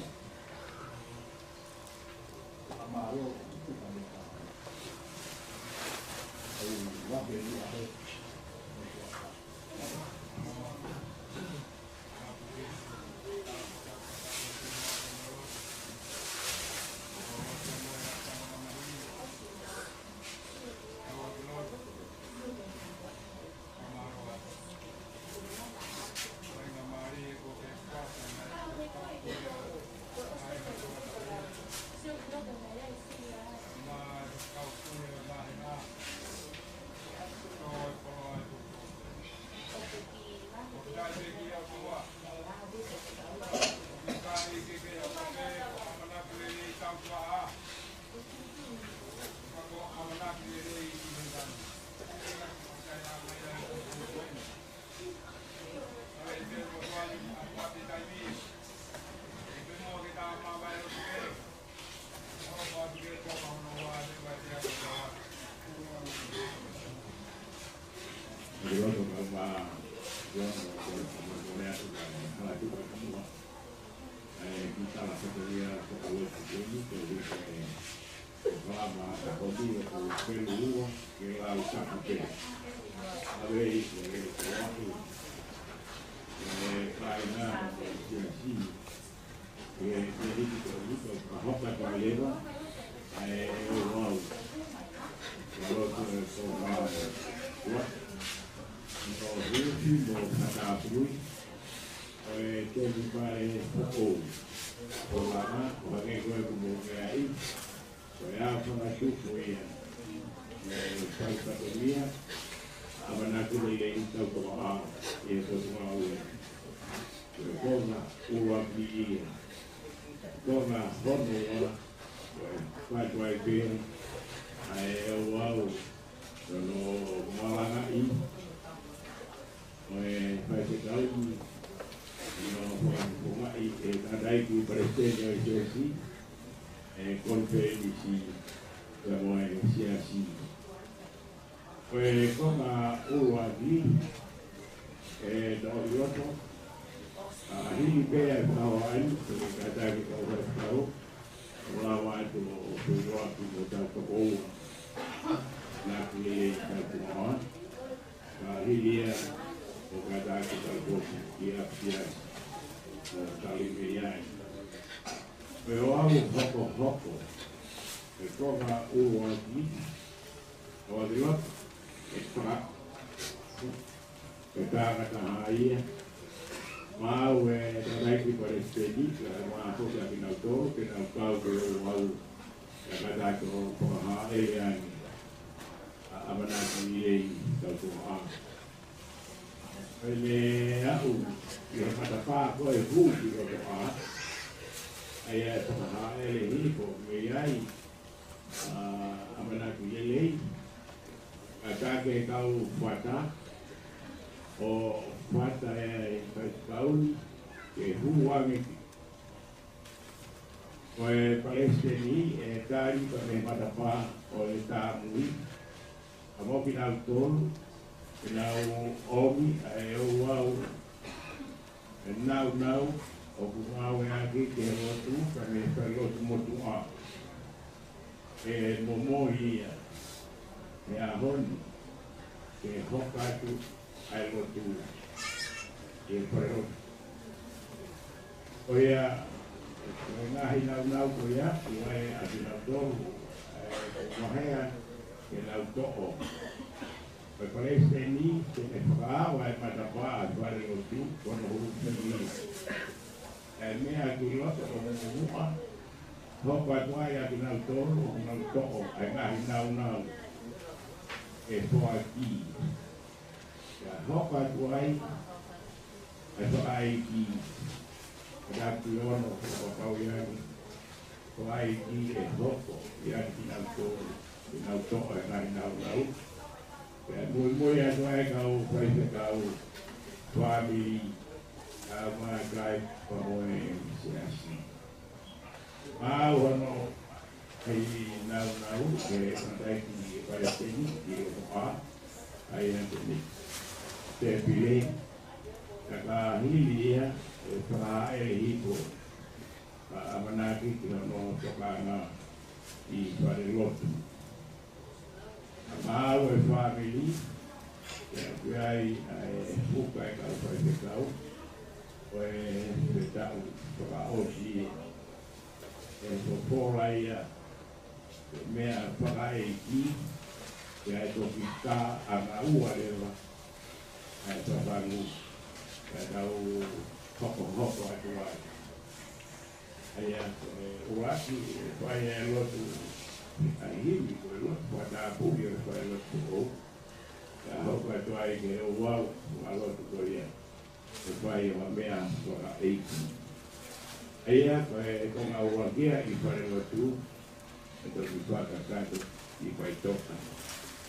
Ko e ʻaho fakatupu ia, ʻe, fai fatongia, ʻamanaki lelei ʻetau tokoua, ʻi he tokoua ʻo e. Ko e konga ʻuluaki ia. Konga hono ua, ko e fai fai pē, ʻa e ouau, ko hono malangaʻi, ʻo e faifekau, ʻi hono fakafofongaʻi ʻe he tangataʻeiki palesiteni ʻo e siasi, ʻe konifelenisi, pea mo e siasi. Ko e konga ʻuluaki, ʻe tau ʻi loto, ʻa hili pē ʻa e fakahoa ʻeni, ko e kātaki ko e faifekau, ʻo lava atu ʻo feʻiloaki mo hotau tokoua. Naʻa ku lele ʻi hotau tokoua. Ka hili ia ʻo kātaki tau potu ki ʻapiako ʻo tali mei ai. Ko e ouau hokohoko, ʻe konga ʻuluaki, ʻo ʻalu loto, ʻe faka, ʻe tāngataha ia, maʻu ʻe he tangataʻeiki palesiteni, kae ʻumaʻā foki ʻa kinautolu, ke nau kau ki he ouau, ʻe kātaki ʻo fakahā ʻe ia ange. ʻA, ʻamanaki ʻi he tau tokoua. Pea ne aʻu ʻi he matapā ko e hū ki loto ʻā. ʻA ia ʻe fakahāʻele hifo mei ai ʻa e ʻamanaki lelei, kātaki e kau fata ʻo fata e faifekau ni ke hū ange ki. Ko e palesiteni ʻe tali pea mei he matapā ʻo e Tāmui, ʻa mo kinautolu, ke nau ʻomi ʻa e ouau ʻe naunau ʻoku ngāueʻaki ki he lotu, ka mei he falelotu motuʻa. ʻE momoi ia he ʻaho ni ke hoko atu ʻa e lotu ki he falelotu. Ko ia, ko e ngaahi naunau ko ia, ʻoku ʻi ai ʻa kinautolu ʻoku mahea ke nau toʻo. Ko e palesiteni te ne fakaava e matapā ʻa e falelotu, ko hono huluhulu. ʻA e meʻa ki loto ʻo muʻa, hoko atu ai ʻa kinautolu ʻoku nau toʻo ʻa e ngaahi naunau ʻe foaki. Ka hoko atu ai ʻa e fakaʻeiki, ka ki ono ko e fakapapauʻi ange, fakaʻeiki ʻe hoko ia kinautolu, kinautolu ʻa e ngaahi naunau. Pea muimui atu ai kau faifekau, fāmili, kau makai, pea mo e siasi. Mau hono ʻai naunau ke matai ki he palesiteni ki he moʻa, ʻa ia te ne tēpile, ka ka hili ia ʻe fakahāʻele hifo ʻa e ʻamanaki ki hono tokanga ʻi falelotu. Ka mau e fāmili, ʻoku ʻi ai ʻa e fuka e kau faifekau, ko e fetaʻu fakaʻosi ʻe fofola ia, ko e meʻa fakaʻeiki, ʻa ia ʻe toki tā ʻanga ua leva ʻa e fafangu, ka tau hokohoko atu ai. ʻA ia, ko e ʻuluaki, ʻe fai e lotu, ʻa e himi, ko e lotu fakatāpui, ʻe fai e lotu foʻou. Ka hoko atu ai ki he ouau, ʻa e lotu ko ia ʻe fai ʻo ha meʻa fakaʻeiki. ʻA ia, ko e konga ʻuluaki ia ʻi falelotu, ʻe toki fakakakato ʻi faʻitoka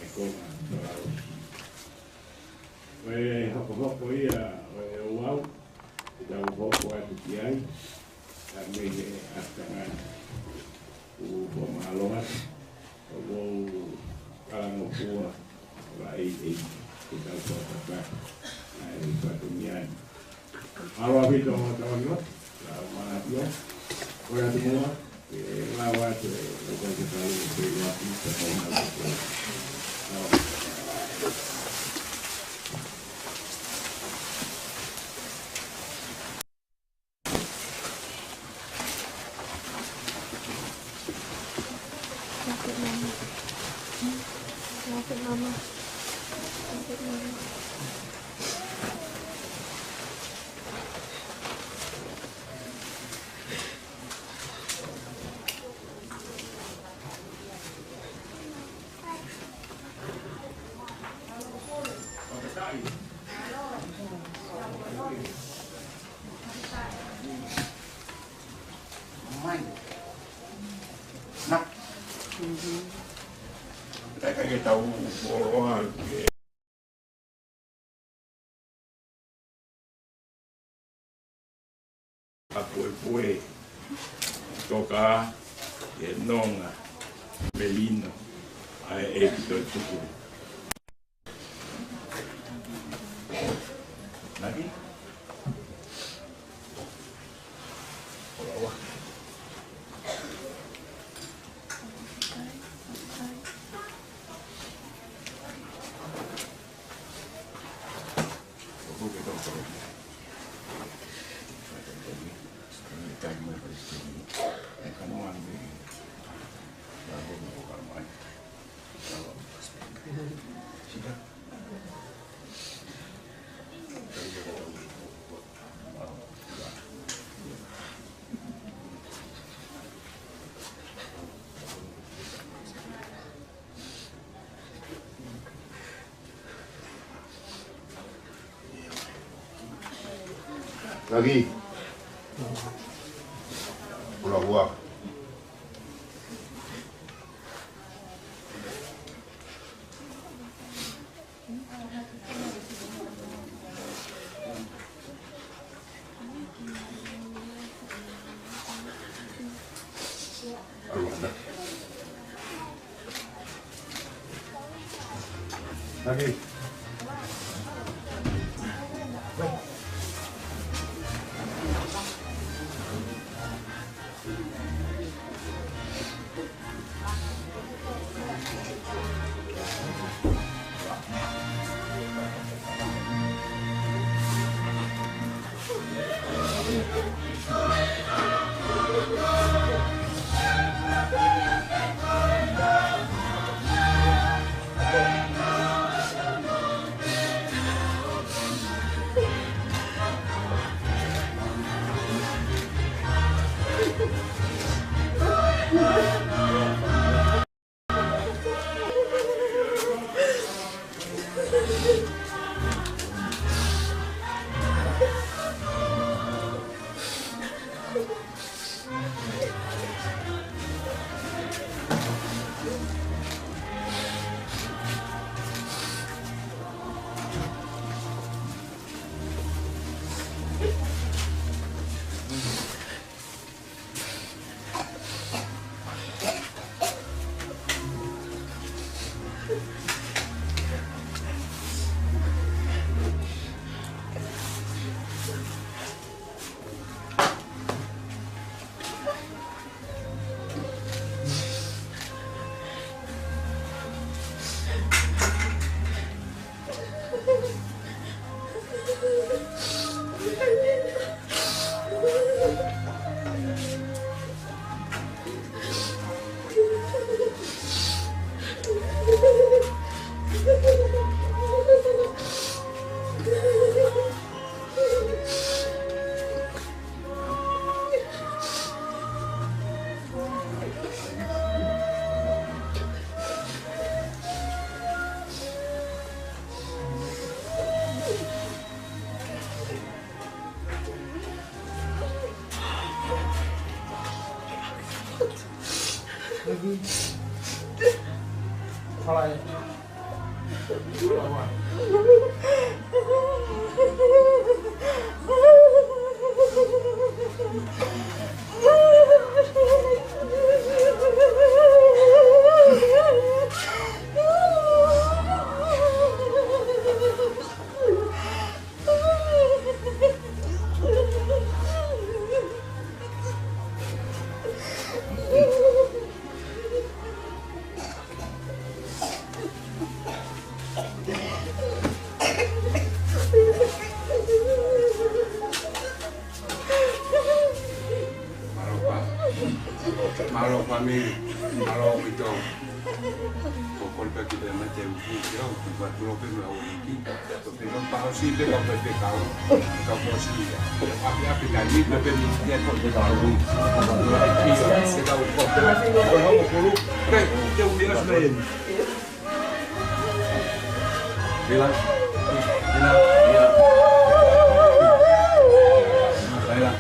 e konga fakaʻosi. Ko e hokohoko ia ʻo e ouau, ʻe tau hoko atu ki ai, ka mei he ʻaho ni, ʻoku ou fakamālō atu, ʻoku ou talangofua, ʻa e ʻEiki, ke tau fakakakato ʻa e fatongia ni. Mālō ʻaupito, tau ʻilo, lau mana pio. Ko ia te mua, ke lau atu e, lau atu e kau, ke lau atu e kau. Mai. Na. Takai ke tau ʻoloa ke ʻapuepue, toka, ke nonga, melino, ʻa e ʻEiki Toetuʻu. Naki? Oloa. Lagi. Ua. Mālō, mālō fāmili, mālō ʻaupito. Ko kole pē ki he mate uki, ki au, ki Vatulo pē mo au iki. Ko pē ka pau si pē ka pē pē kau. Ka pau si ia. Ia papi api ka ni pē pē ni ia ko pē kau. Ia, pē kau ko pē. Ko hau ko pulu. Pē, te u ia sila ia. Mila, Mila, Mila. Mila.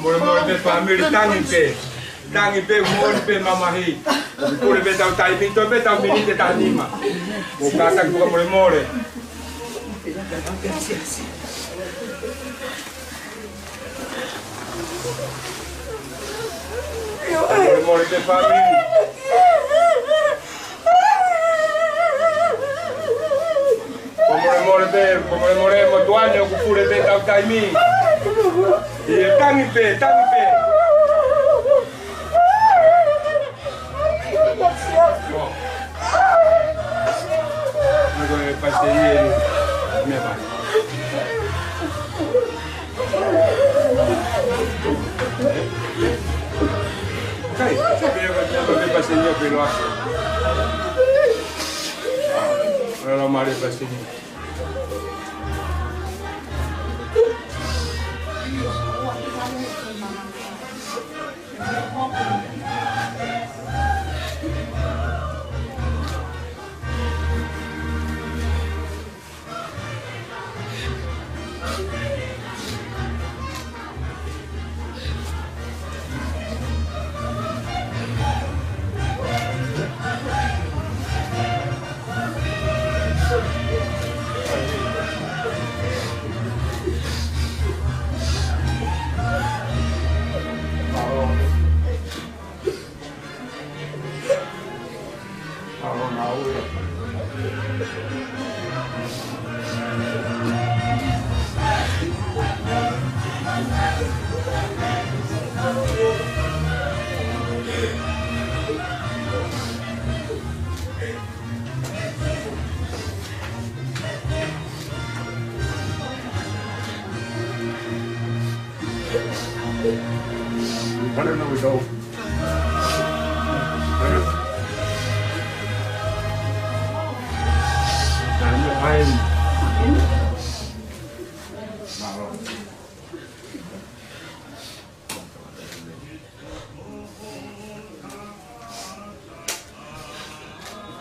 Molemole pē fāmili, tangi pē. Tangi pē, moʻoni pē mamahi. Pule pē ʻetau taimi, toe pē ʻetau miniti ʻe taha nima. Mou kātaki fakamolemole. Molemole pē fāmili. Fakamolemole pē, fakamolemole mo tuʻa ni ʻoku pule pē ʻetau taimi. ʻIo, tangi pē, tangi pē. Nako e pasi ia ni, meʻa mai. Kai, sabe apa dia pakai bahasa India, pero aku. Kalau mau ada bahasa India.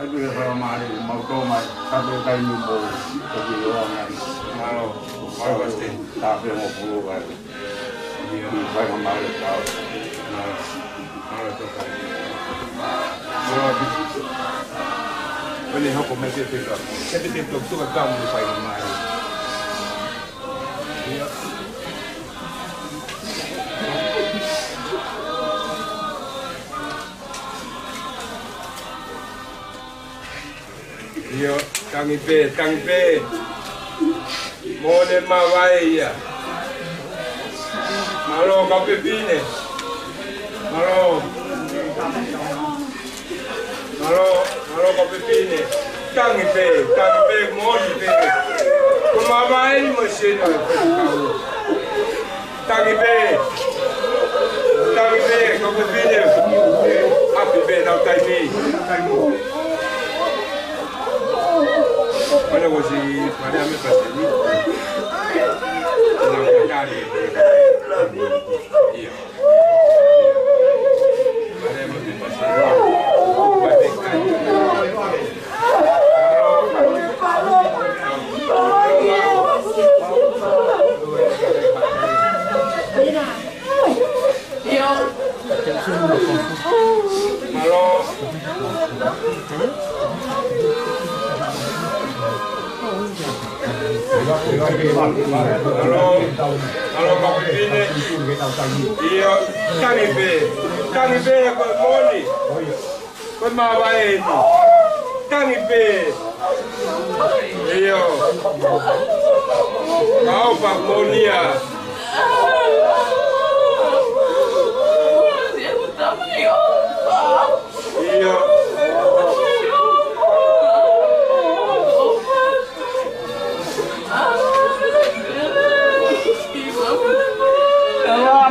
Ai, pule fakamālō, mau tō mai, tapu kai ni mo, ko ki o ngai. Mālō, mālō, Pasiteni. Tapu mo pulu kai. ʻIo. Fakamālō, tau. Mālō, mālō, tau kai. Mālō, Pasiteni. Pene hoko mai te te ka. Te te te to to ka mo fakamālō. ʻIo. ʻIo, tangi pē, tangi pē. Moʻoni e mavae ia. Mālō kau fefine. Mālō. Mālō, mālō kau fefine. Tangi pē, tangi pē, moʻoni pē. Ko e mavae mo e sino. Tangi pē. Tangi pē, kau fefine. ʻApi pē ʻetau taimi. Mana wasi, mana ame paseni. Mana wasi. ʻIo. Mālō, mālō, kau fefine. ʻIo, tangi pē, tangi pē, ko e moʻoni. Ko e mavae eni. Tangi pē. ʻIo. Kau fakamoʻoni ia. ʻIo.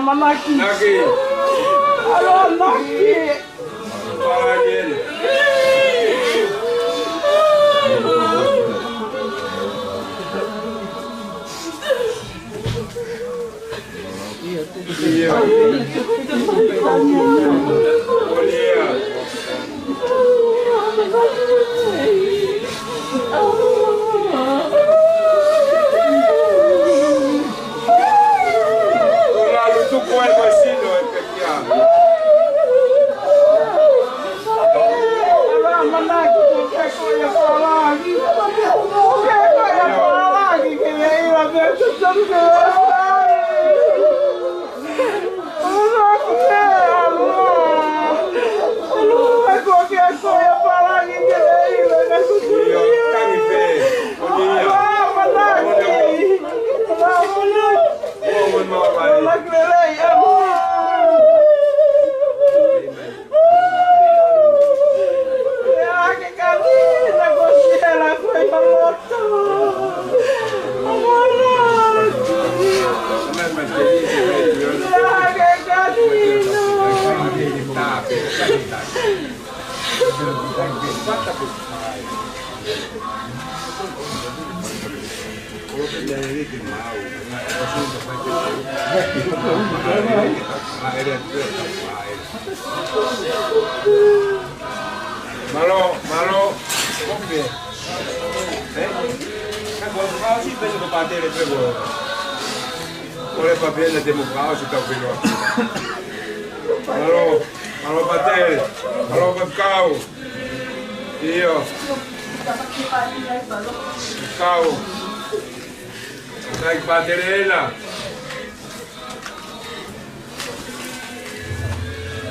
ʻAmanaki. Naki. ʻAmanaki. Pala eni. Mālō, mālō. Kope. Eh? Ka ko e fakaʻosi pē ko Pātele pē ko. Kole pē pea te mo fakaʻosi ʻetau feilaulau. Mālō, mālō Pātele. Mālō Faifekau. ʻIo. Kau. Kai Pātele ena.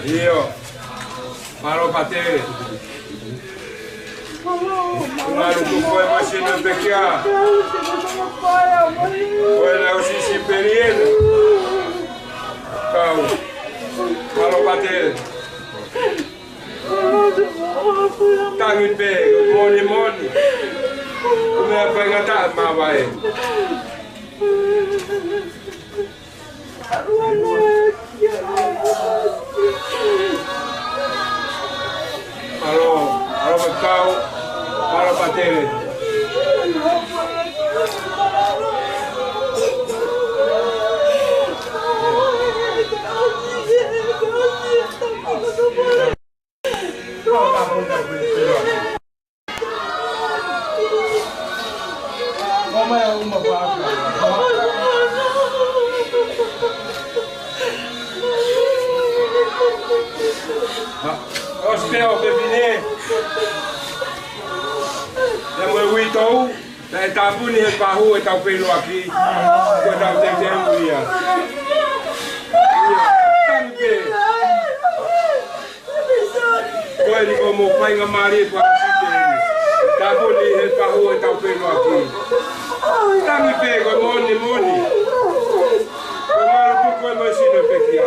ʻIo. Mālō Pātele. Mālō Tuku e masina pekia. Ko e lau sisi peli ena. Kau. Mālō Pātele. Tangi pē, moʻoni moʻoni. Ko e meʻa faingataʻa maʻau ē. Mālō, mālō Faifekau, mālō Pātele. ʻOsi pē ʻa e fefine. Ia mo e uitou. Naʻe tāpuni he pahu ʻetau feilaulau. Ko ʻetau teuteu ia. Ia, tangi pē. Ko eni ko hoʻomou faingamālie fakasite eni. Tāpuni he pahu ʻetau feilaulau. Tangi pē ko e moʻoni moʻoni. Ko e mālō Tuku e masina pekia.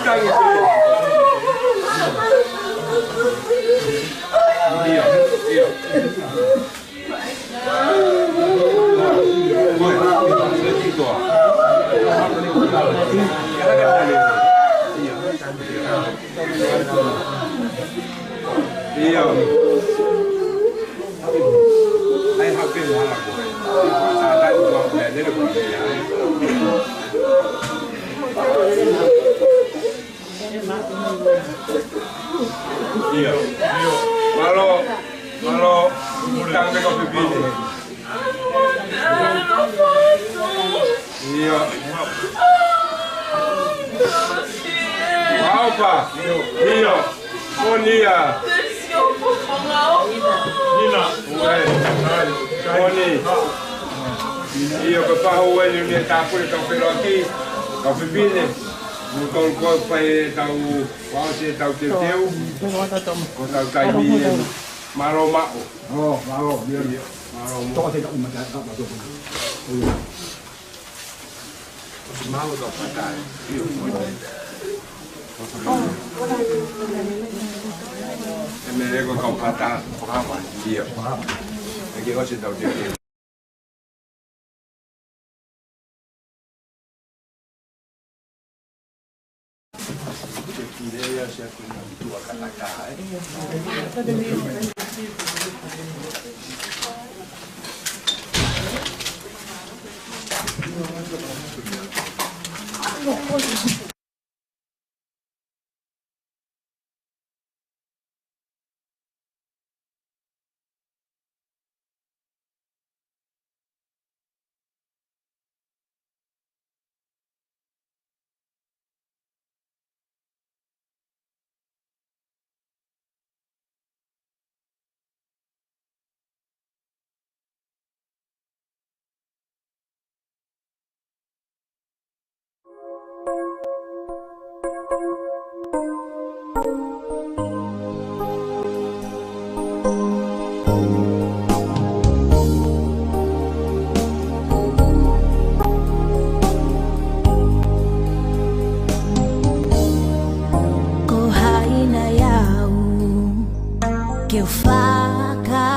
Tangi pē. ʻIo, ʻio. ʻIo. ʻIo. Mālō. Mālō. Tangi pē ko e fefine. ʻIo. Mālō pē. ʻIo. Moʻoni ia. Nina. Moʻoni. ʻIo, ko e pahu eni naʻe tāpuni ʻetau feilaulau, ʻetau fefine. Mo tolu ko e fai ʻetau, fakaʻosi ʻetau teuteu. Ko ʻetau taimi eni. Mālō maʻu. ʻO, mālō, ʻio, ʻio. Mālō maʻu. Toko te ka uma ka, ka, ka, toko. Mālō ka patai. E meʻa ko e kau pata. ʻIo. ʻE ke ʻosi ʻetau teuteu. Ko hai nai au ke u fakatatau,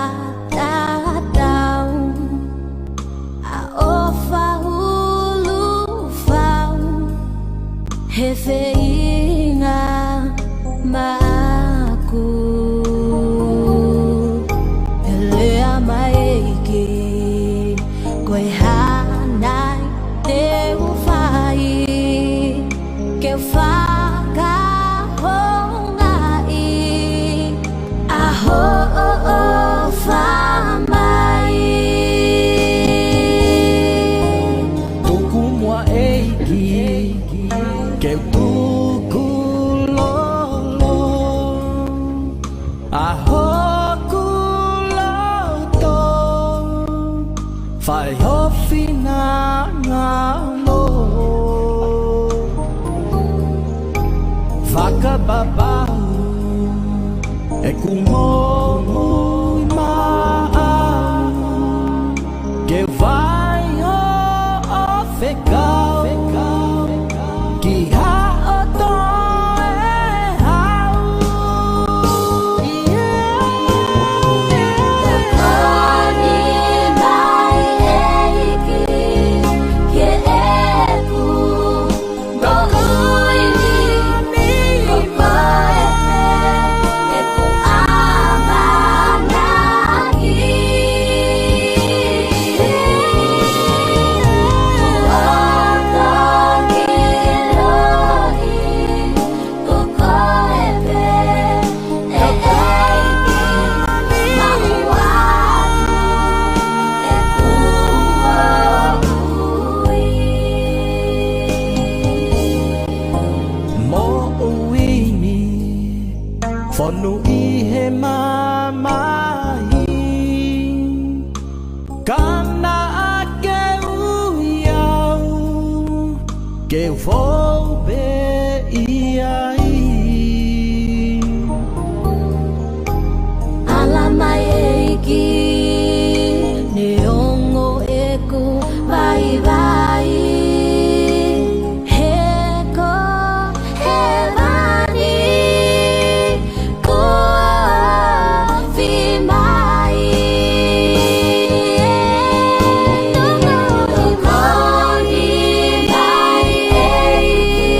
ʻa ʻofa ʻulu fau he fei Fakapapauʻi ʻeku moʻui maʻau ke u fai hoʻo fekau ki haʻo toe hau. Tokoni mai ʻEiki ke ʻeku Moʻui ni fonu ʻi he mamahi, ka naʻa ke ui au ke u fou pē ʻi ai. Ala mai ʻEiki, neongo ʻeku vaivai, he ko hēvani kuo ofi mai. Tokoni mai ʻEiki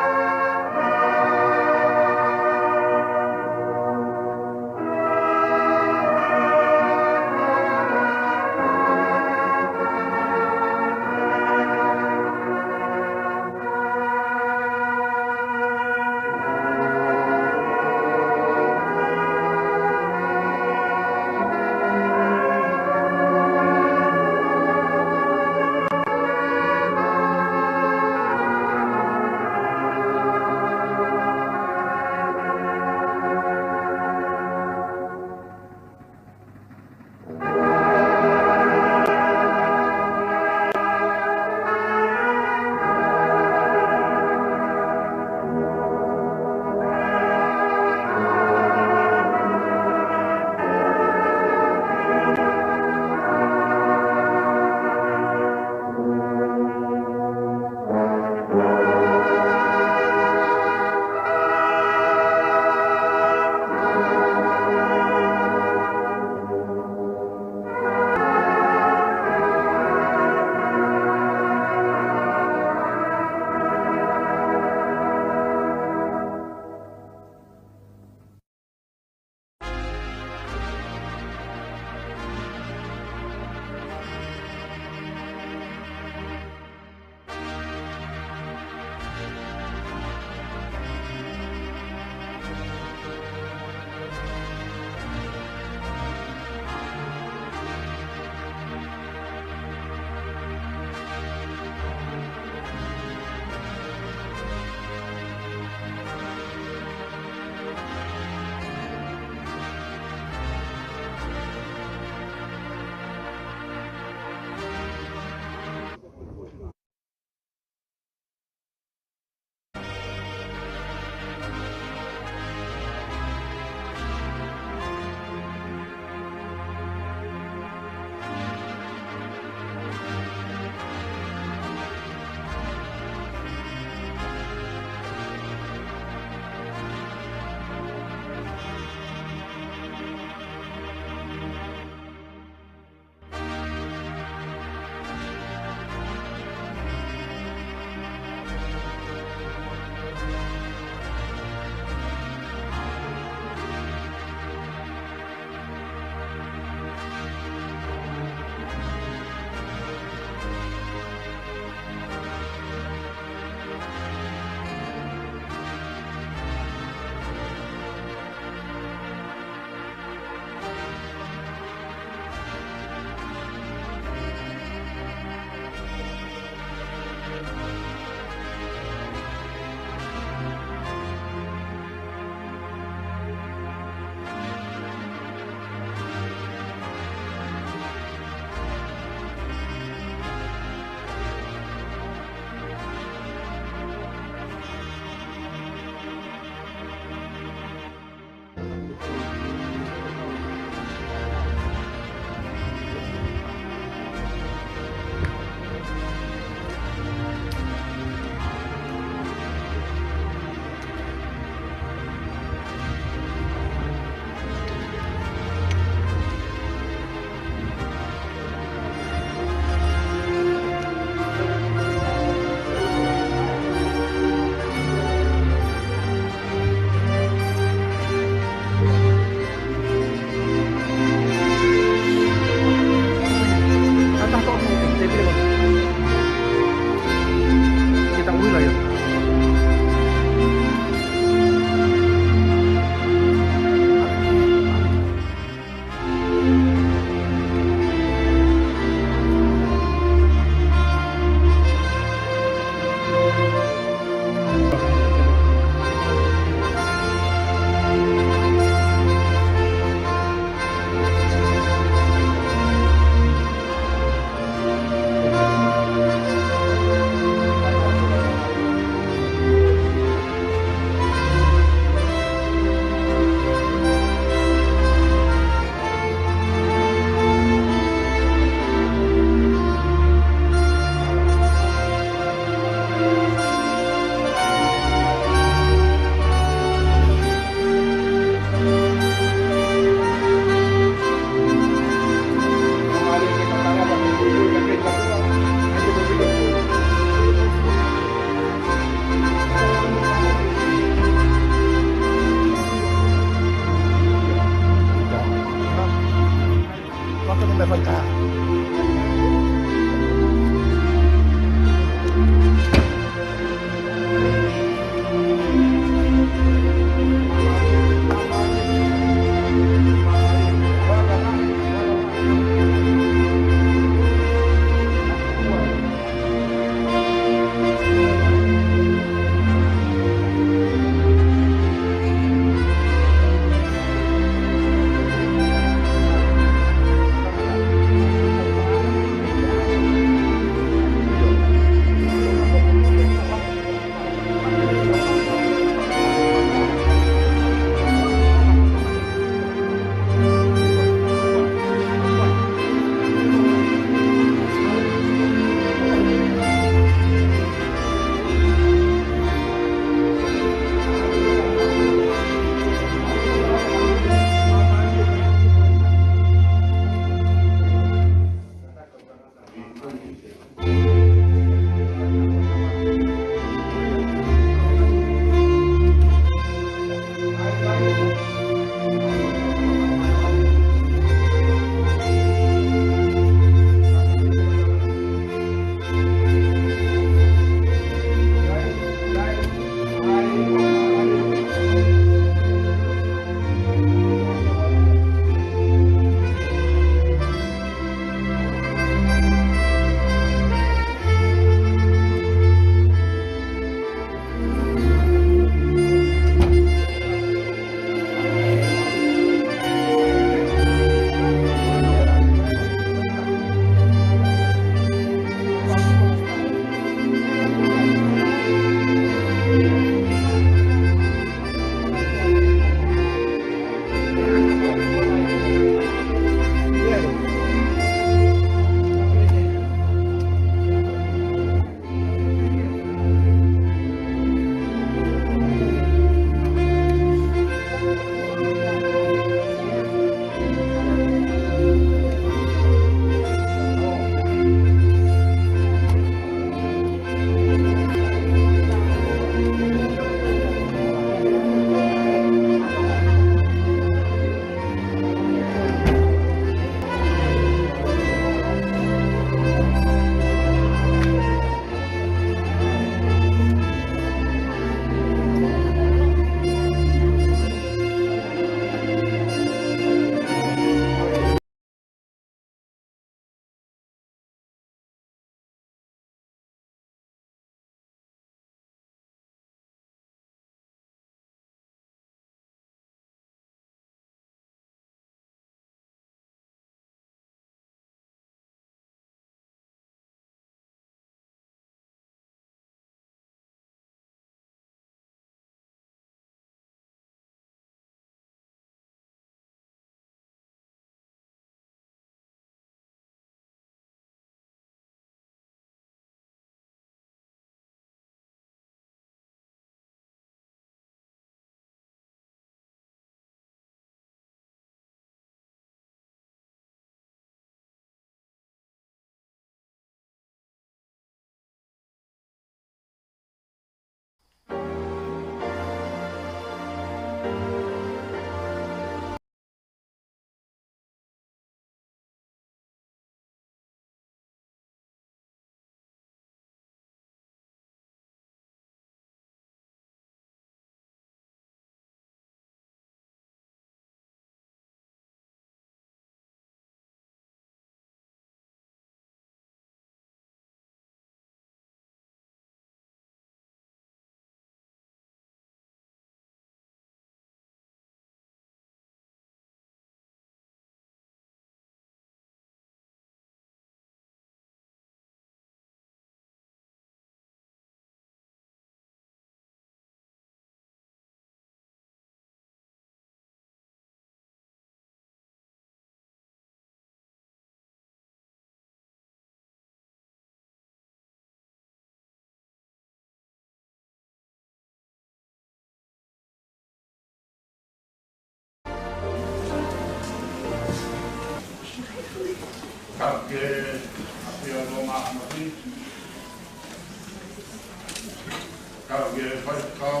Tau ke faifekau,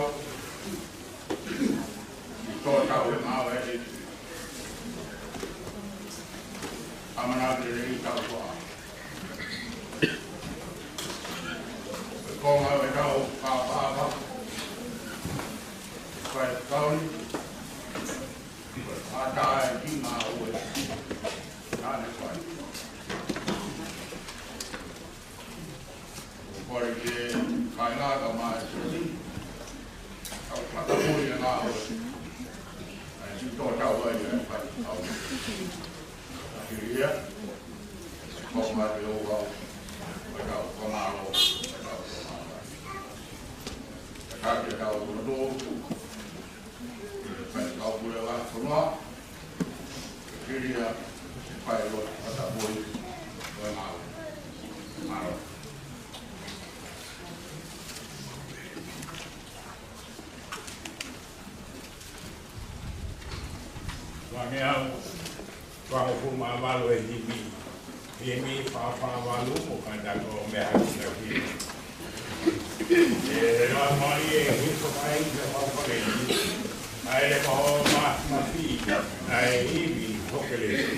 ʻi tō tau he ngāue ni. ʻAmanaki lelei tau toa. Ko e konga ʻo e tau kāpapa. Faifekau ni. Ko e ʻata e ki ngāue. Naʻe fai. Kole ke kāinga ka mai sesi. Tau fakapuli e ngāue. ʻAi si tō tau ai e fai tau. Kilia. Kau mai e o au. Mai tau kamalo. Mai tau kamalo. Ka ke tau kono tō. Faifekau Pule ʻo e fonua, kilia, fai lotu fakapuli ʻo e ngāue. Mālō. Fāngeau, fāngofulu mā valu e himi. Himi fā fā valu mo kātaki ʻo meʻa hake ki he himi. ʻE Laumālie, hifo mai ki he fale ni. ʻAi leva ho māfimafi, ʻai ivi ho kelesi.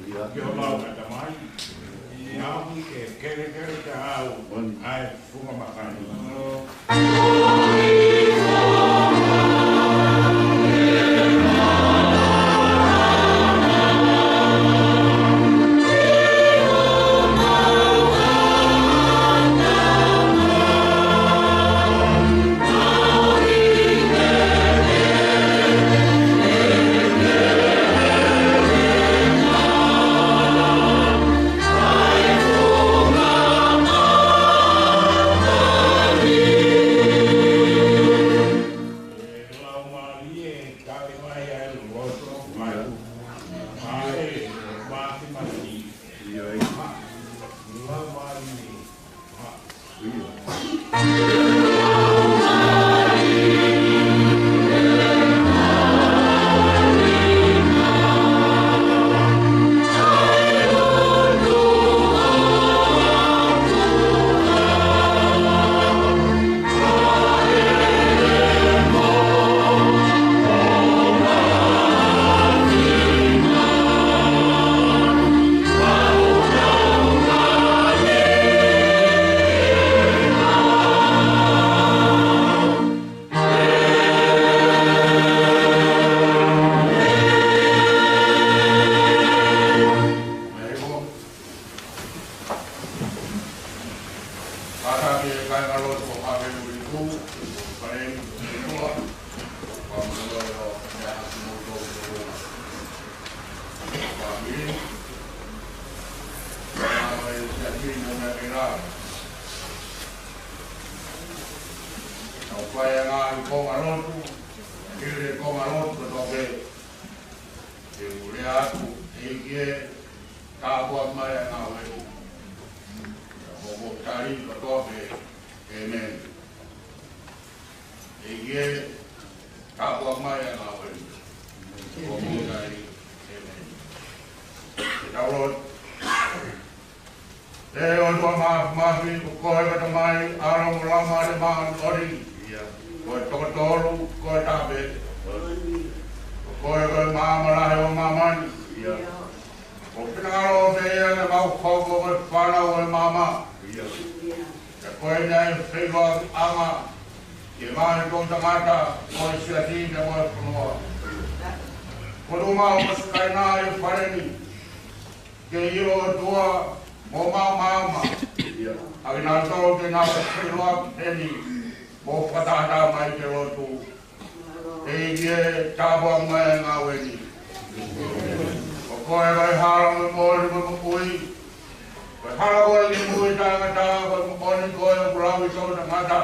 Ia. Ke o lau ka tamai. Ia. Ngaahi ke kelekele ka au. ʻAi funga makani. Tau fai ʻa e ngaahi konga lotu, hili e konga lotu kotoa pē, te u lea atu, ʻEiki ē, tāpuakiʻi mai ʻa e ngāue ni. Ko hoʻo tali kotoa pē, ʻēmeni. ʻEiki ē, tāpuakiʻi mai ʻa e ngāue ni. Ko hoʻo tali, ʻēmeni. Tau lotu. ʻE ʻOtua Māfimafi, ko koe ko e Tamai, ʻAlo mo e Laumālie Māʻoniʻoni. Ko e toko tolu, ko e taha pē. Ko koe ko e maama lahi ʻo māmani. Ko e finangalo pē ia ke mau hoko ko e fānau ʻo e maama. Pea ko e ʻuhinga ia ʻa e feʻiloakiʻanga ki he ngaahi toʻutangata ʻo e siasi mo e fonua. Ko e tuʻu maʻu ʻo Sikaina ʻi he fale ni, ke ʻilo ʻOtua mo maama. ʻA kinautolu te nau feʻiloaki heni, mou fakataha mai ki he lotu. ʻEiki ē, tāpuakiʻi mai e ngāue ni. Ko koe ko e hala mo e moʻoni mo e moʻui. Ko e hala koe ki he moʻui taʻengata, ko e moʻoni koe ʻoku lau ʻi he toʻutangata.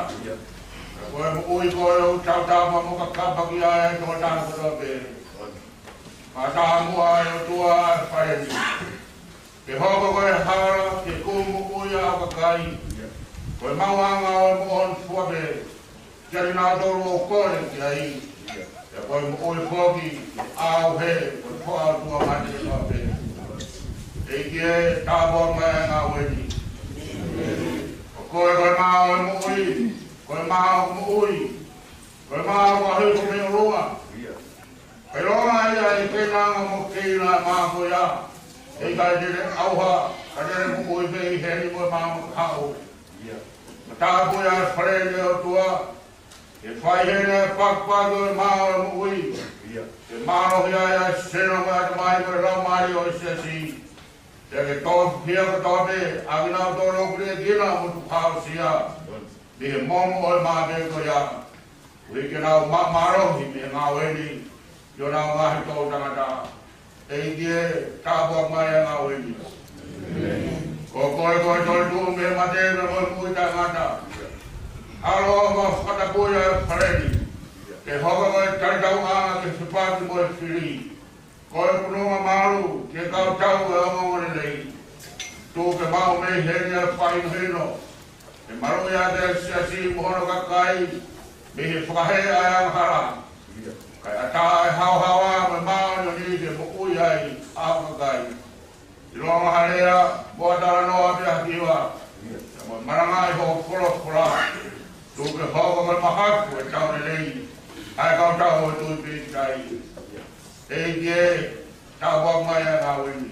Ko e moʻui koe ʻoku tautapa mo kakapa ki ai e toʻutangata kotoa pē. Fakataha muʻa ʻe ʻOtua e fale ni, ke hoko ko e hala ki he kumi moʻui ʻa e kakai. Ko e maʻuʻanga ʻo e moʻoni fua pē kiate kinautolu ʻoku kole ki ai. Pea ko e moʻui foki ke ʻauhē ko e foʻi ʻOtua mate kotoa pē. ʻEiki ē, tāpuakiʻi mai e ngāue ni. Ko koe ko e mā ʻo e moʻui, ko e mā ʻo e moʻui, ko e mā ʻoku hifo mei ʻolunga. Ko e ʻilonga ia ʻe kei anga mo kei anga mā ko ia. ʻE ʻikai te ne ʻauha, ka te ne moʻui pē ʻi heni mo e maama kahaʻu. Fakataha muʻa e fale ni ʻe ʻOtua, ke fai heni e pakipaki ʻo e mā ʻo e moʻui. Ke mālohi ai ʻa e sino mo e ʻatamai mo e laumālie ʻo e siasi. Pea ke tofia kotoa pē ʻa kinautolu ʻoku liʻekina mo tukuhausia mei he momo ʻo e mā pē ko ia. Koeʻuhi ke nau ma-, mālohi mei he ngāue ni ʻi honau ngaahi toʻutangata. ʻEiki ē, tāpuakiʻi mai e ngāue ni. Ko koe ko e toetuʻu mei he mate mo e moʻui taʻengata. ʻAlo, mau fakatapui ʻa e fale ni ke hoko ko e talitauʻanga ki he fepaki mo e fili. Ko e pununga malu ki he kau tau ʻo e ongoongolelei. Tuku ke maʻu mei heni ʻa e fakahinohino ke maluʻi ʻa e siasi mo hono kakai mei he fakahē ʻa e angahala. Kae ʻatā ʻa e haohaoa mo e māʻoniʻoni ke moʻui ai ʻa e kakai. ʻIlonga ha lea mo ha talanoa pe ha hiva, mo e malangaʻi hoʻo folofola. Tuku ke hoko ko e mahafu ʻo e tau lelei ʻa e kau tau ʻo e Tuʻi Pīkitai. ʻEiki ē, tāpuakiʻi mai e ngāue ni.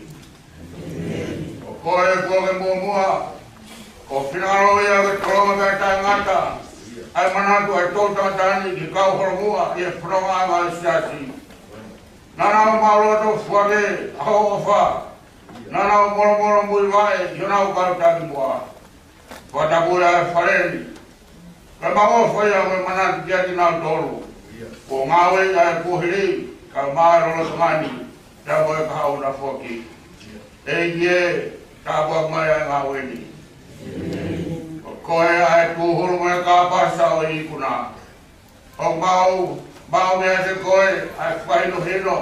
Ko koe kuo ke muʻomuʻa, ko e finangalo ia ke tolonga pea taʻengata ʻa e manatu ʻa e toʻutangata ni ki he kau holomuʻa ʻi he fonongaʻanga ʻo e siasi. Naʻa nau maʻuloto fua pē ʻa hoʻo ʻofa. Naʻa nau molomolomuivaʻe ʻi honau kau takimuʻa. Fakatapui ʻa e fale ni. Kae maʻu ʻofa ia mo e manatu kiate kinautolu kuo ngāueʻi ʻa e kuohili, kae ʻumaʻā e lolotonga ni, pea mo e kahaʻu na foki. ʻEiki ē, tāpuakiʻi mai ʻa e ngāue ni. Ko koe ʻa e tūhulu mo e kāpasa ʻo e ikuna. ʻOku mau, mau meʻa kiate koe ʻa e fakahinohino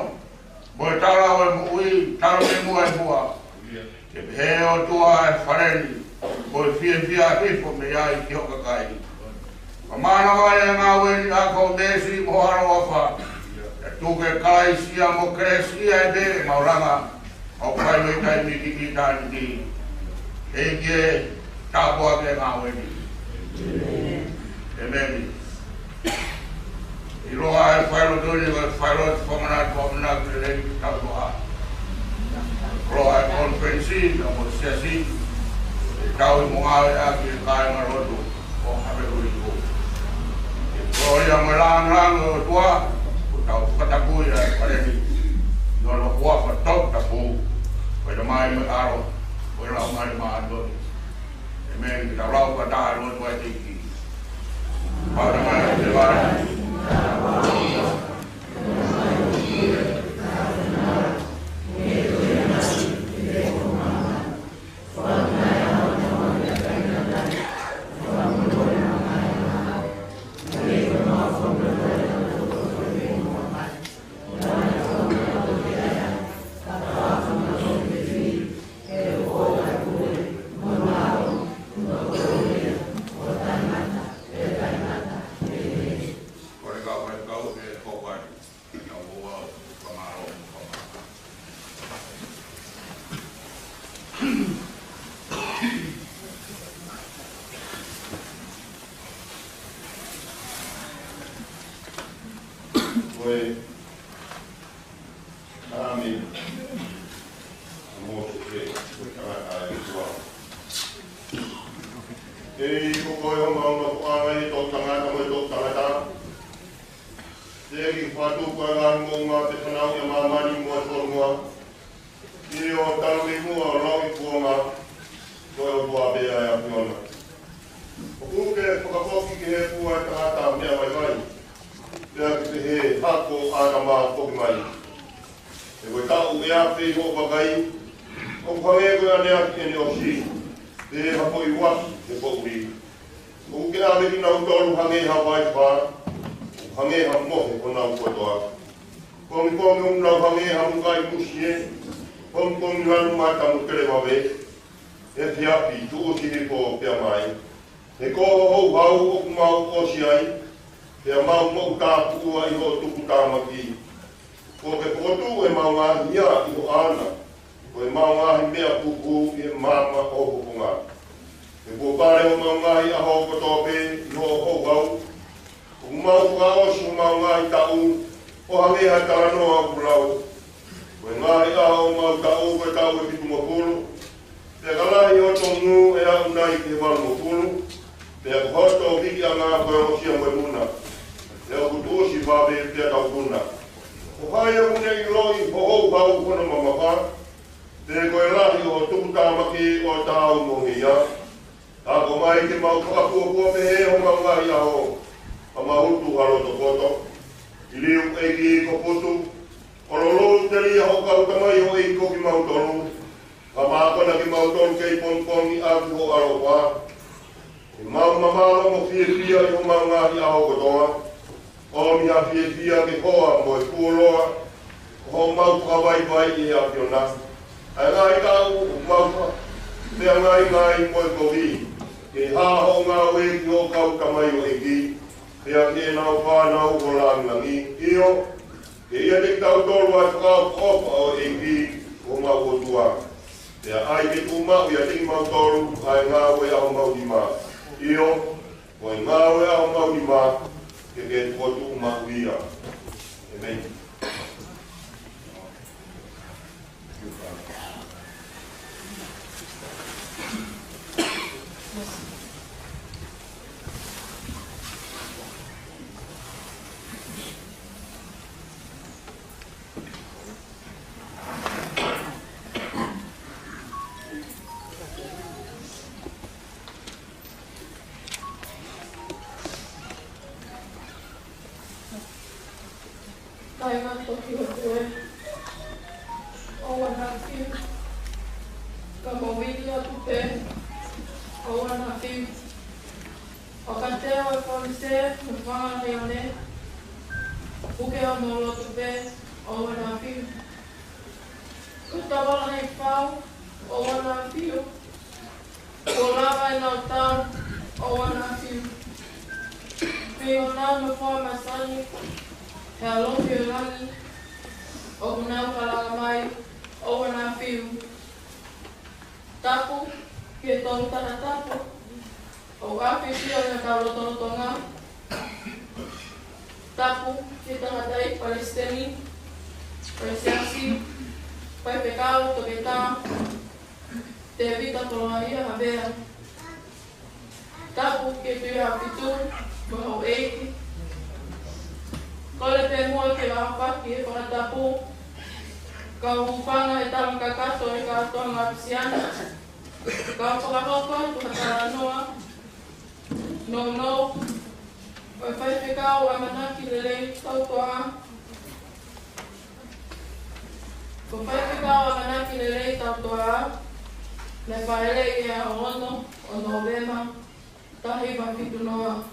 mo e tala ʻo e moʻui, talu mei muʻa ʻi muʻa. Ke pehē ʻOtua ʻa e fale ni, ko e fiefia hifo mei ai ki ho kakai. Ka mānava ʻa e ngāue ni ʻaki ho mēsi mo ho ʻaloʻofa. Pea tuku ke Kalaisi ia mo Kelesi ia ʻe pē ʻemau langa, ʻo fai mei taimi ki ʻitāniti. ʻEiki ē, tāpuakiʻi e ngāue ni. ʻĒmeni. ʻIloa e failotu ni, ko e failotu fakamanatu, fakamanatu lelei ki he tau toʻa. ʻIloa e konifelenisi, ka mo e siasi, ʻe tau mo ngāueʻaki e kāingalotu ʻo Haveluliku. Ko e kolōlia mo e lāngilangi ʻo e ʻOtua, ʻoku tau fakatapui ʻa e fale ni ʻi hono huafa toputapu, ko e Tamai mo e ʻAlo mo e Laumālie Māʻoniʻoni. ʻĒmeni. Ke tau lau fakataha e lotu ʻa e ʻEiki. Fakataha mai ʻa e ʻEiki. ʻEiki, ko koe homau nofoʻanga ʻi he toʻutangata mo e toʻutangata. Teʻeki fakatupu ʻa e ngaahi moʻunga pe fanauʻi ʻa māmani mo e fonua ʻi hoʻo talu mei muʻa ʻo lauikuonga, ko e ʻOtua pē ʻa e ʻAfiona. ʻOku ke fakafoki ki he fua ʻo e tangata meʻa vaivai, pea ke pehē, Hako, ʻAtama, foki mai. He ko e taʻu ʻe afe ʻi hoʻo vakai, ʻoku hangē ko e ʻaneafi ʻene ʻosi, pehē ha foʻi uafi he poʻuli. ʻOku ke ʻave kinautolu hangē ha vaifā, ʻoku hangē ha mohe honau kotoa. Pongipongi ʻoku nau hangē ha mukaʻi musie, pongipongi lanu mata mo televave, efiafi tuʻusi hifo pea mai. He ko hoʻo houhau ʻoku mau ʻosi ai, pea mau moʻu tāpuʻua ʻi hoʻo tuputāmaki. Kuo ke fokotuʻu ʻemau ngaahi hia ʻi ho ʻana, ko ʻemau ngaahi meʻa pupū ʻi he maama ʻo ho fofonga. He kuo pale homau ngaahi ʻaho kotoa pē ʻi hoʻo houhau. ʻOku mau fakaʻosi homau ngaahi taʻu ʻo hangē ha talanoa ʻoku lau. Ko e ngaahi ʻaho homau taʻu ko e taʻu ʻe fitungofulu. Pea ka lahi hoto ngū ʻe aʻu nai ki he valungofulu, pea ko hoto vikiʻanga ko e ongosia mo e muna, pea ʻoku tuʻusi vave pea tau puna. Ko hai ʻoku ne ʻiloʻi ho houhau hono mamafa, pe ko e lahi ʻo ho tuputāmaki ʻo taau mo e hia? Ka ko mai ke mau fakafuofua pehē homau ngaahi ʻaho, ka mau utu ha loto poto. ʻI liu ʻEiki ko putu, ʻo lolou telia hoʻo kau tamaioʻeiki ko kimautolu, ka mākona kimautolu kei pongipongi ʻaki ho ʻaloʻofa. Ke mau mamaʻo mo fiefia ʻi homau ngaahi ʻaho kotoa, ʻo ʻomi ha fiefia ke hoa mo e fuoloa ʻo homau fakavaivai ʻi he ʻAfiona. ʻA e ngaahi taʻu ʻoku mau fakafeangai nai mo e kovi, ke hā hoʻo ngāue ki hoʻo kau tamaioʻeiki, pea ki heʻenau fānau ʻo langilangi. ʻIo, ke ʻiate kitautolu ʻa e fakaʻofoʻofa ʻo e ʻEiki ko homau ʻOtua. Pea ʻai ke tuʻu maʻu ʻiate kimautolu ʻa e ngāue ʻa homau nima. ʻIo, ko e ngāue ʻa homau nima, ke ke fokotuʻu maʻu ia. ʻĒmeni. Kāinga tohi ʻOtua, ʻoua naʻa fiu. Ka mau vili atu pē, ʻoua naʻa fiu. ʻOka teo e Fālesē mo e fanga lēsoni, puke homau loto pē, ʻoua naʻa fiu. Ko e tavalahi fau, ʻoua naʻa fiu. Kuo lava ʻenau tau, ʻoua naʻa fiu. Pea ʻoku nau nofoʻa masani he ʻalofi ʻo e langi, ʻoku nau kalanga mai, ʻoua naʻa fiu. Tapu ki he Tolu Taha Tapu, ʻoku ʻafifio ʻi hotau lotolotonga. Tapu ki he tangataʻeiki palesiteni ʻo e Siasi, Faifekau Toketā Tēvita Koloaʻia Havea. Tapu ki he Tuʻi ʻAhofitu mo e houʻeiki. Kole pē muʻa ke u ʻaofaki e fakatapu, kau hūfanga he tala kakato ʻo e kātoanga ʻAfisiana, kau fakahoko atu ha talanoa nounou, ko e Faifekau ʻAmanaki Lelei Tautoʻa. Ko e Faifekau ʻAmanaki Lelei Tautoʻa, naʻe fāʻeleʻi he ʻaho ono ʻo Nōvema, taha hiva fitu noa.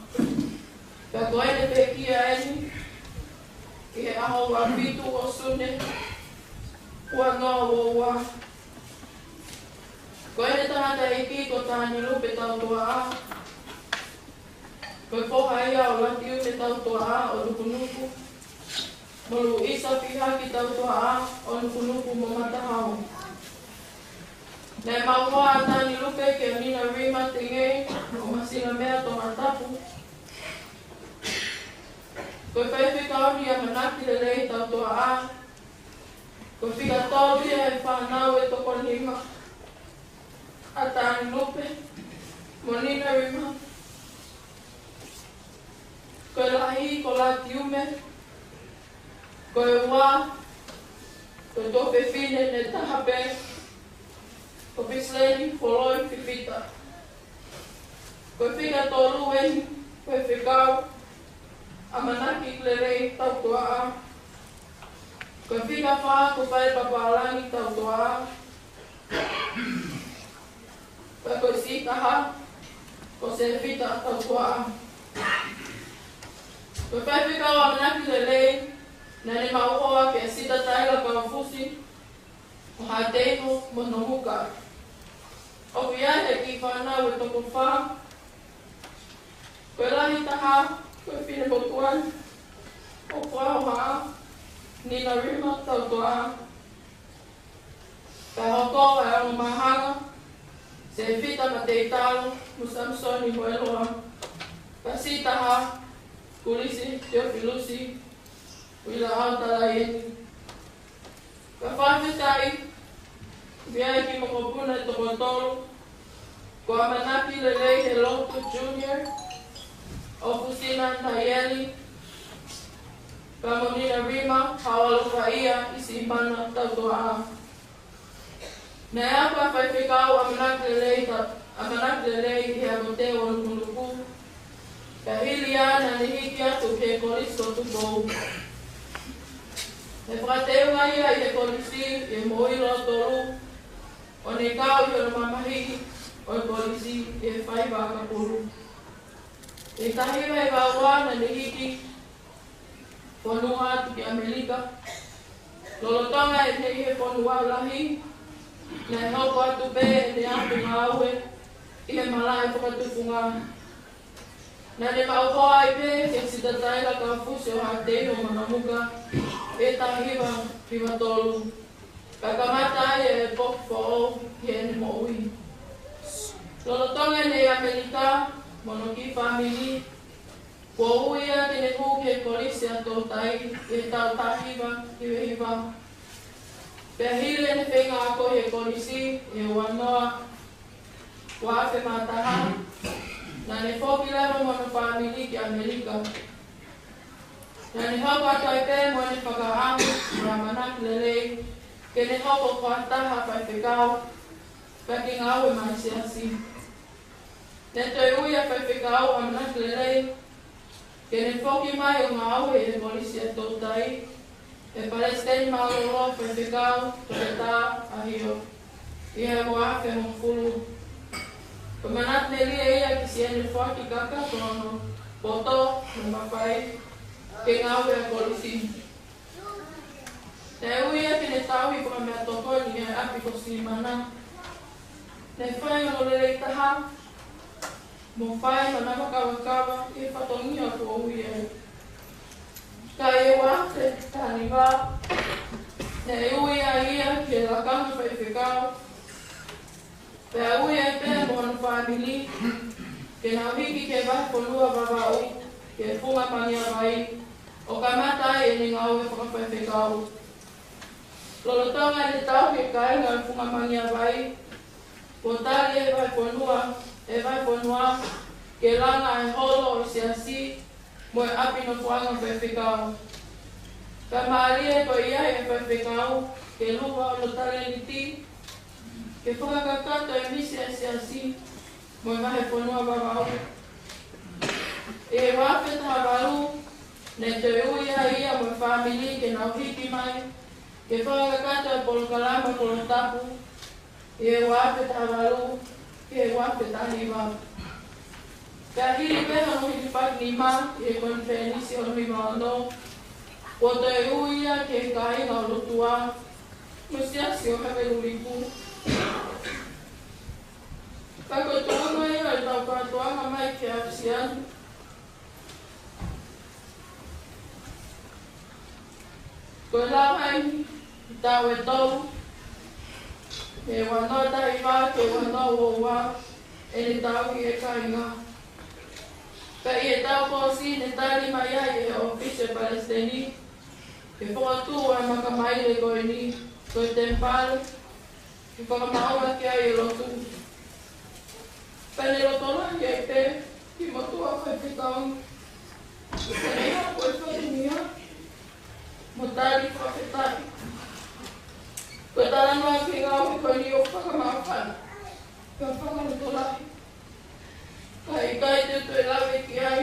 Pea ko ʻene pekia eni ʻi he ʻaho ua fitu ʻo Sune, ua noa ua ua. Ko ʻene tangataʻeiki ko Tanilupe Tautoʻa. Ko e foha ia ʻo Latiune Tautoʻa ʻo Nukunuku, mo Luisa Pihaki Tautoʻa ʻo Nukunuku mo Matahao. Naʻe maʻu hoa ʻa Tanilupe kia Nina Rima Tengei ʻo Masinamea Tongatapu. Ko e faifekau ni ʻAmanaki Lelei Tautoʻa, ko e fika tolu ia he fānau ʻe toko nima ʻa Tanilupe, Monina Rima. Ko e lahi ko Lātiume. Ko e ua, ko e tuofefine ʻe taha pē, ko Pisileni Foloi Fifita. Ko e fika tolu eni, ko e fekau ʻamanaki lelei tautuaʻa. Ko e fika fā, ko Fai Papālangi Tautuaʻa. Pea ko e siʻi taha, ko Sefita Tautuaʻa. Ko e faifekau ʻamanaki lelei, naʻa ne maʻu hoa kia Sita Taila Kaufusi, ʻo Haʻateiho mo Nomuka. ʻOku ʻi ai e kiʻi fānau ʻe toko fā. Ko e lahi taha, ko e finemotuʻa ni, ʻo Fua Hohaʻa, Nina Rima Tautuaʻa. Pea hoko ʻa e ongo māhanga, Sefita Mateitalo mo Samisoni Moeloa. Pea siʻi taha, Kulisi Teofilusi Uilaʻau Talaieni. Pea fakafetaʻi, ʻoku ʻi ai e kiʻi mokopuna ʻe toko tolu, ko ʻAmanaki Lelei Helotu Junior, ʻo Fusina Naieli, pea mo Nina Rima Haualofaʻia ʻi Siʻimana Tautuaʻa. Naʻe aʻu ʻa e faifekau ʻamanaki lelei ta-, ʻamanaki lelei ʻi he ʻaho teʻe ua Nukunuku, pea hili ia naʻa ne hiki atu ki he Kolisi ʻo Tupou. Ne fakateunga ia ʻi he kolisi ʻi he moʻui lōtolu, ʻo ne kau ʻi hono mamahiʻi ʻo e kolisi ʻi he faiva ʻakapulu. ʻI he taha hiva hiva ua naʻa ne hiki fonua atu ki ʻAmelika. Lolotonga ʻene ʻi he fonua lahi, naʻe hoko atu pē ʻene ʻapi ngāue ʻi he malaʻe fakatufunga. Naʻa ne maʻu hoa ai pē kia Sita Taila Kaufusi ʻo Haʻateiho mo Nomuka ʻi he taha hiva hiva tolu. Ka kamata ai e poki foʻou ʻi heʻene moʻui. Lolotonga ʻene ʻi ʻAmelika mo hono kiʻi fāmili, kuo ui ia ke ne hū ki he Kolisi ʻa Toutai ʻi he taʻu taha hiva hiva hiva. Pea hili ʻene feinga ako ʻi he kolisi ʻi he ua noa ua afe mā taha, naʻa ne foki leva mo hono fāmili ki ʻAmelika. Naʻa ne hoko atu ai pē mo ʻene fakaʻamu mo e ʻamanaki lelei ke ne hoko ko ha taha faifekau, pea ke ngāue maʻa e siasi. Ne toe ui ʻa e faifekau ʻamanaki lelei ke ne foki mai ʻo ngāue ʻi he Kolisi ʻa Toutai, ʻe Palesiteni Mālōlō Faifekau Toketā ʻAhio, ʻi he ua afe hongofulu. Ko e manatu melie ia ki siʻene foaki kakato hono poto mo e mafai ke ngāue ʻa e kolisi. Naʻe ui ia ke ne tauhi fakameʻatokoni ʻi he ʻapi ko Siʻimana. Ne fai hono lelei taha mo fai hono kavakava ʻi he fatongia kuo ui ai. Ka ʻi he ua afe taha hiva, naʻe ui ai ia ki he lakanga faifekau. Pea ui ai pē mo hono fāmili ke nau hiki ki he vahefonua Vavaʻu, ki he Funga Mangia Vai, ʻo kamata ai ʻene ngāue fakafaifekau. Lolotonga ʻene tauhi e kāinga ʻo e Funga Mangia Vai, kuo tali ʻe he vahefonua, ʻe he vahefonua ke langa e holo ʻo e siasi mo e ʻapi nofoʻanga faifekau. Ka mālie ko ia ʻe he faifekau ke luva hono talēniti ke fakakakato e misi ʻa e siasi mo e vahefonua Vavaʻu. ʻI he ua afe taha valu, ne toe ui ai ia mo e fāmili ke nau hiki mai ke fakakakato e polokalama Kolo Tapu ʻi he ua afe taha valu ki he ua afe taha hiva. Pea hili pē hono hiki paki nima ʻi he konifelenisi hono hiva ono, kuo toe ui ia ki he kāinga ʻo Lotua mo e siasi ʻo Haveluliku. Ka ko e tuʻunga ia ʻo ʻetau kātoanga mai ki he aʻusia ni. Ko e lava eni e taʻu ʻe tolu, mei he ua noa taha hiva ki he ua noa ua ua, ʻene tauhi e kāinga. Pea ʻi he taʻu kuo ʻosi ne tali mai ai ʻe he ʻōfisi ʻo e Palesiteni ke fokotuʻu ʻa e makamaile ko eni, ko e temipale, ke fakamaʻunga ki ai e lotu. Pea ne lotolahi ai pē ki he motuʻa faifekau, ʻo ne hoko ko e fatongia mo tali fakafetaʻi. Ko e talanoa ki he ngāue ko eni ʻoku fakamāfana pea fakalotolahi, ka ʻikai te u toe lave ki ai,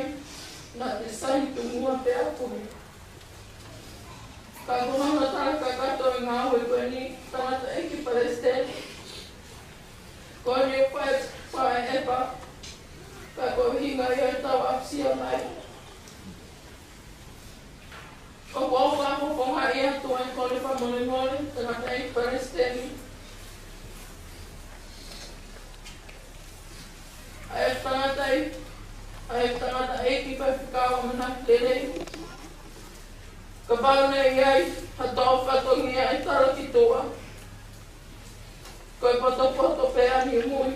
naʻa te sai tuʻunga pē ʻa koe. Ka ko hono tala kakato e ngāue ko eni, tangataʻeiki palesiteni, ko eni ʻoku fai, fai e pa, ka ko e ʻuhinga ia ʻetau aʻusia mai. ʻOku ou fakafofongaʻi atu ʻa e kole fakamolemole, tangataʻeiki palesiteni, ʻa e tangataʻi-, ʻa e tangataʻeiki faifekau ʻamanaki lelei. Kapau naʻe ʻi ai ha tau fatongia ʻe tala ki tuʻa, ko e potopoto pē ʻa Niumui.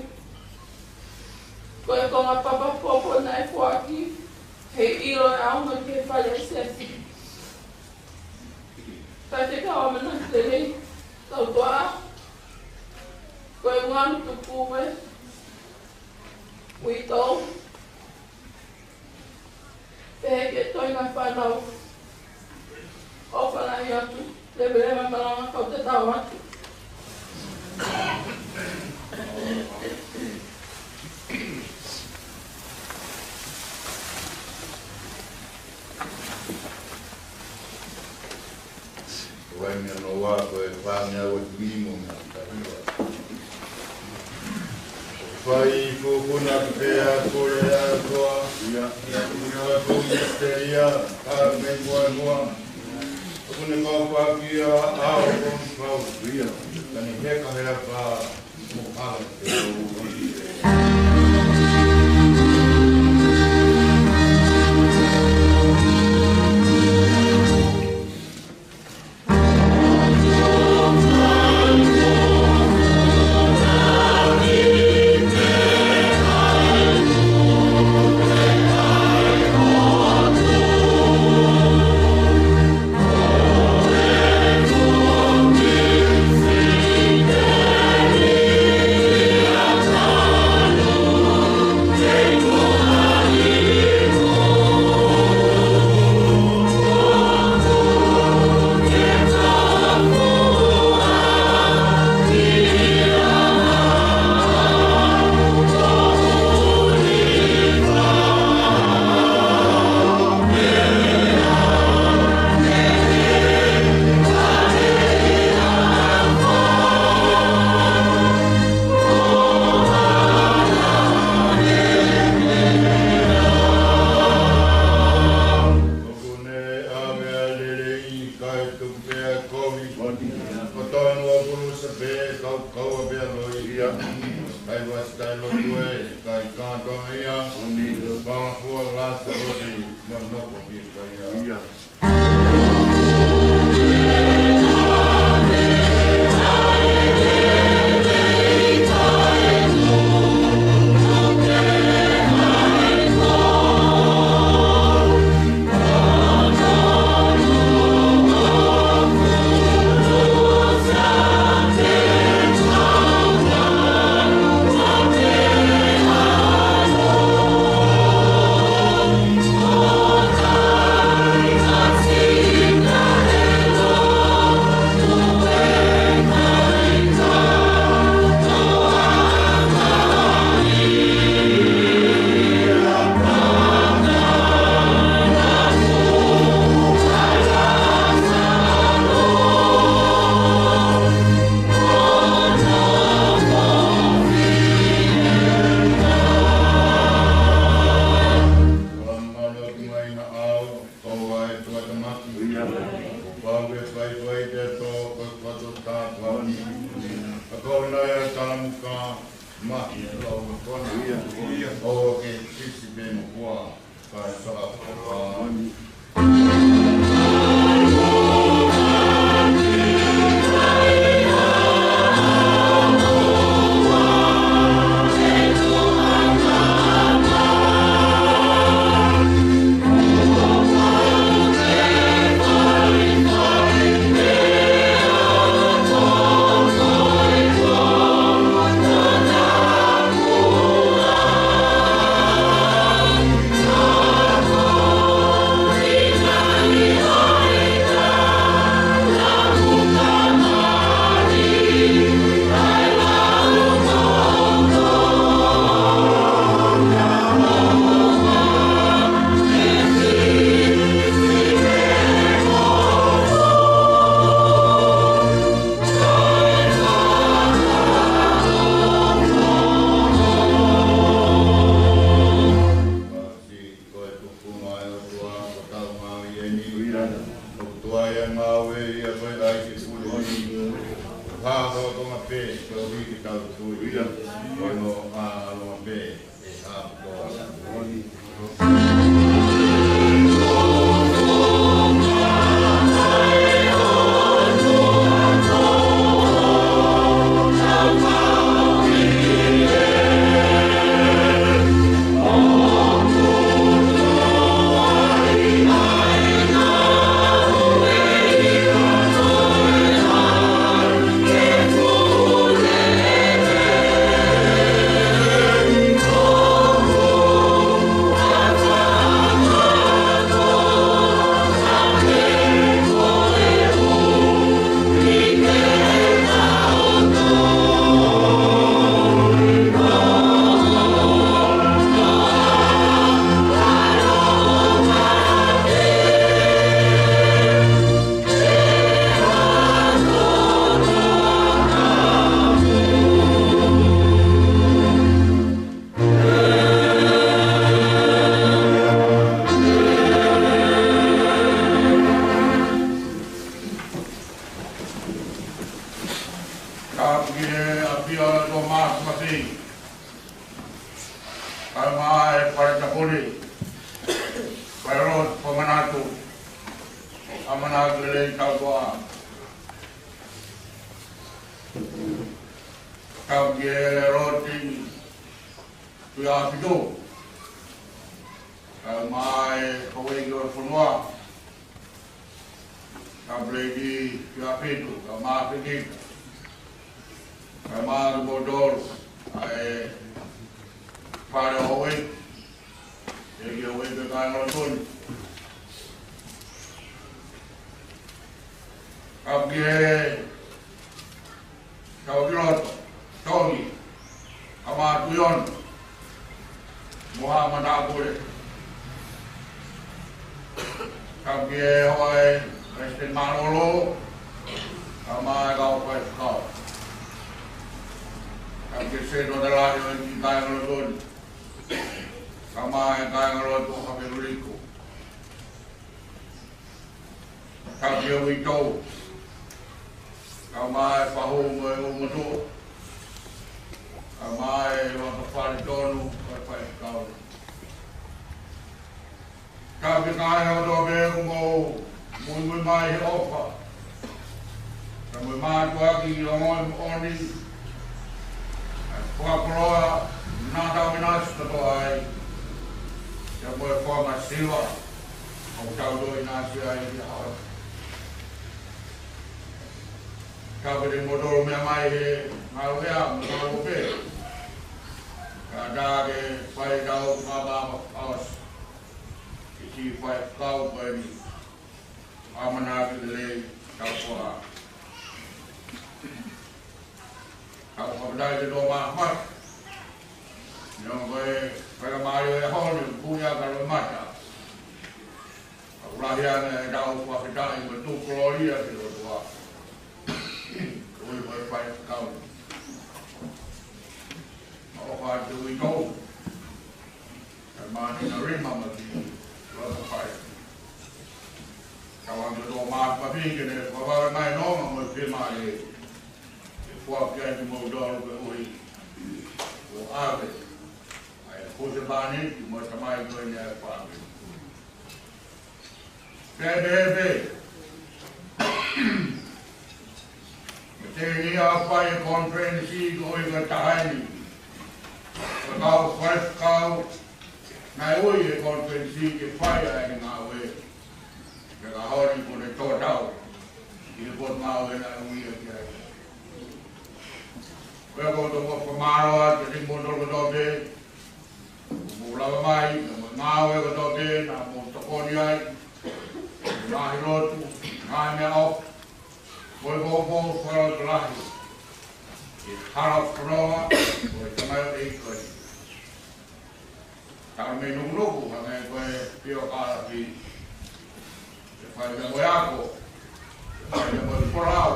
Ko e konga papa popo naʻe foaki, he ʻilo e ʻaonga ki he fale ʻa e siasi. Faifekau ʻamanaki lelei, tau toa, ko e ngalu tuku e uitou, pehē ki he toenga fānau, ʻofa lahi atu, leveleva malanga kau tatau atu. Vai mea noa ko e fānau ʻa e tuʻi mo mea takiwa. Fai ko kona ki pea ko le ʻa e koa. Ia, ia, ia, ko misteria, ka me koa noa. Ko ne kau pakia, ʻa o kon kau ia. Ka ne heka he apa, mo hala te o. Ko ne ʻave ʻa e lelei kae tuku pē ʻa e kovi. Ko tonu ʻa Pulu Sape, kau, kau ʻa pea loi ia. Kai vasi tai lotu e, kai kātoa ia. Pangafua lasa lotu, manoko ki kai ia. Ko au e faifai te tō, ko e koto tāpuaki. A kau nai a talamuka, mahi e lau a kona. Ia, ia. O ke sisi pe mo kua, ka e sala kua. Tonga pē, ko e uike tau tui. Ko hono ʻalunga pē ʻe hā kotoa. Ka ki he ʻapi ʻo Tōmasi Masi, kae ʻumaʻā e Fale Tapuni, kae ʻumaʻā e Fakamanatu, ʻamanaki lelei tau toa. Ka ki he Loti Tuʻiʻāfitu, kae ʻumaʻā e houʻeiki ʻo e fonua, Kapeleti Tuʻiʻāfitu, kae ʻumaʻā e fekita, kae ʻumaʻā kimoutolu ʻa e fale ʻo e houʻeiki, ʻEiki ʻo e houʻeiki, kāingalotu ni. Ka ki he Tauʻakiloto, Tongi, kae ʻumaʻā Tuʻiono, mo haʻa matāpule. Ka ki he hoa ʻo e Palesiteni Mālōlō, kae ʻumaʻā e kau faifekau. Ka ki he Setuata Lahi ʻo e Kāingalotu ni, kae ʻumaʻā e kāingalotu ʻo Haʻapeluliku. Ka ki he uitou, kae ʻumaʻā e fahu mo e ʻulumotuʻa, kae ʻumaʻā e vakafale tonu ʻo e faifekau. Ka ki he kāinga kotoa pē ʻoku mou muimui mai he ʻofa, kae mou mātuʻaki ʻi he ongoʻi moʻoni ʻa e fakakoloa naʻa tau ʻinasi kotoa ai, pea mo e fakamasiva ʻoku tau toe ʻinasi ai he ʻaho ni. Ka ko kimoutolu meʻa mai he ngāue ʻa mo e ngāue pē, kātaki ke fai ʻetau fakamaama fakaʻosi ki he siʻi faifekau ko eni. ʻAmanaki lelei tau koa. Tau fakafetaʻi ki he Tōmasi Masi, neongo ko e faingamālie ʻo e ʻaho ni ʻoku ʻi ai ʻa e loʻimata. Ka ʻoku lahi ange ʻetau fakafetaʻi mo e tukulōlia ki he ʻOtua koeʻuhi ko e faifekau ni. Mau ʻofa atu ki he uitou, kae ʻumaʻā ʻa Nina Rima mo e kiʻi loto fai. Tauange ki he Tōmasi Masi ke ne fakavave mai ʻene nonga mo e fiemālie ke foaki ai kimoutolu koeʻuhi ko e ʻave ʻa e husepāniti mo e tamai ko eni ʻa e fāmili. Pea pehē pē, ʻe teʻeki ai fai e konifelenisi koeʻuhi ko e taha eni ʻo e kau faifekau naʻe ui he konifelenisi ke fai ʻa ʻene ngāue he ʻaho ni, kuo ne tō tau ʻi he potungāue naʻe ui ia ki ai. Pea ʻoku ou fakamālō atu kiate kimoutolu kotoa pē kuo mou lava mai, pea mo e ngāue kotoa pē naʻa mou tokoni ai, ngaahi lotu, ngaahi meʻaʻofa, mo e poupou fakalotolahi ki he hala fononga ʻo e tamaioʻeiki ko eni. Talu mei he nukunuku, hangē ko e pio kalafi, ke fai pea mo e ako, ke fai pea mo e folau,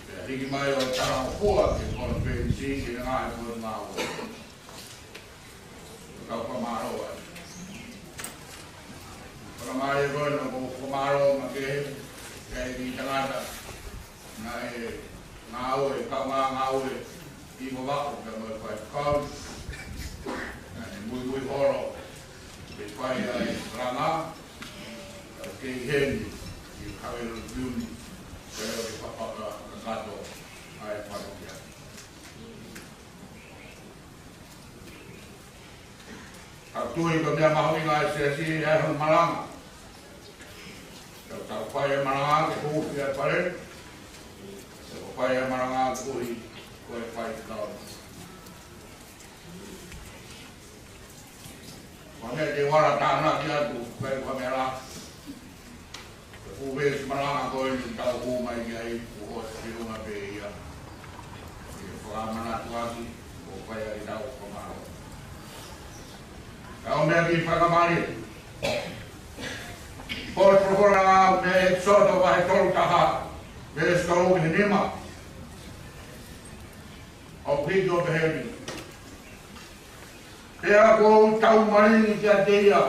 pea hiki mai ʻo talangofua ki he konifelenisi ki he ngaahi potungāue. Tau fakamālō ai. Fakamālō ko ena, ʻoku ou fakamālō makehe ki he kiʻi tangata naʻe Ngāue, kaungā ngāue ʻi Vavaʻu pea mo e faifekau. Naʻe muimui holo ke fai ʻa e langa, ʻa e kei heni ʻi Haʻele Piuni, pea ʻo e papaka kakato ʻa e fatongia. Tau tui ko e meʻa mahuʻinga ʻa e siasi ʻa e hono malanga. Tau, tau fai e malanga ke hū ki he fale. Tau fai e malanga ke hū ki he faifekau. Ko e meʻa te u ala tānaki atu, fai ko e meʻa la. Ko e fuʻu veesi malanga ko eni tau hū mai ki ai, kuo ʻosi ʻi lunga pē ia. ʻI he fakamanatu ʻaki, ʻo fai ʻaki ʻetau fakamālō. Ka ʻoku meʻa ki he fakamālō. Ko e folofola mei ʻEkisoto vahe tolu taha, veesi tolu ki he nima. ʻOku hiki ʻo pehē ni. Pea kuo tau malingi kiate ia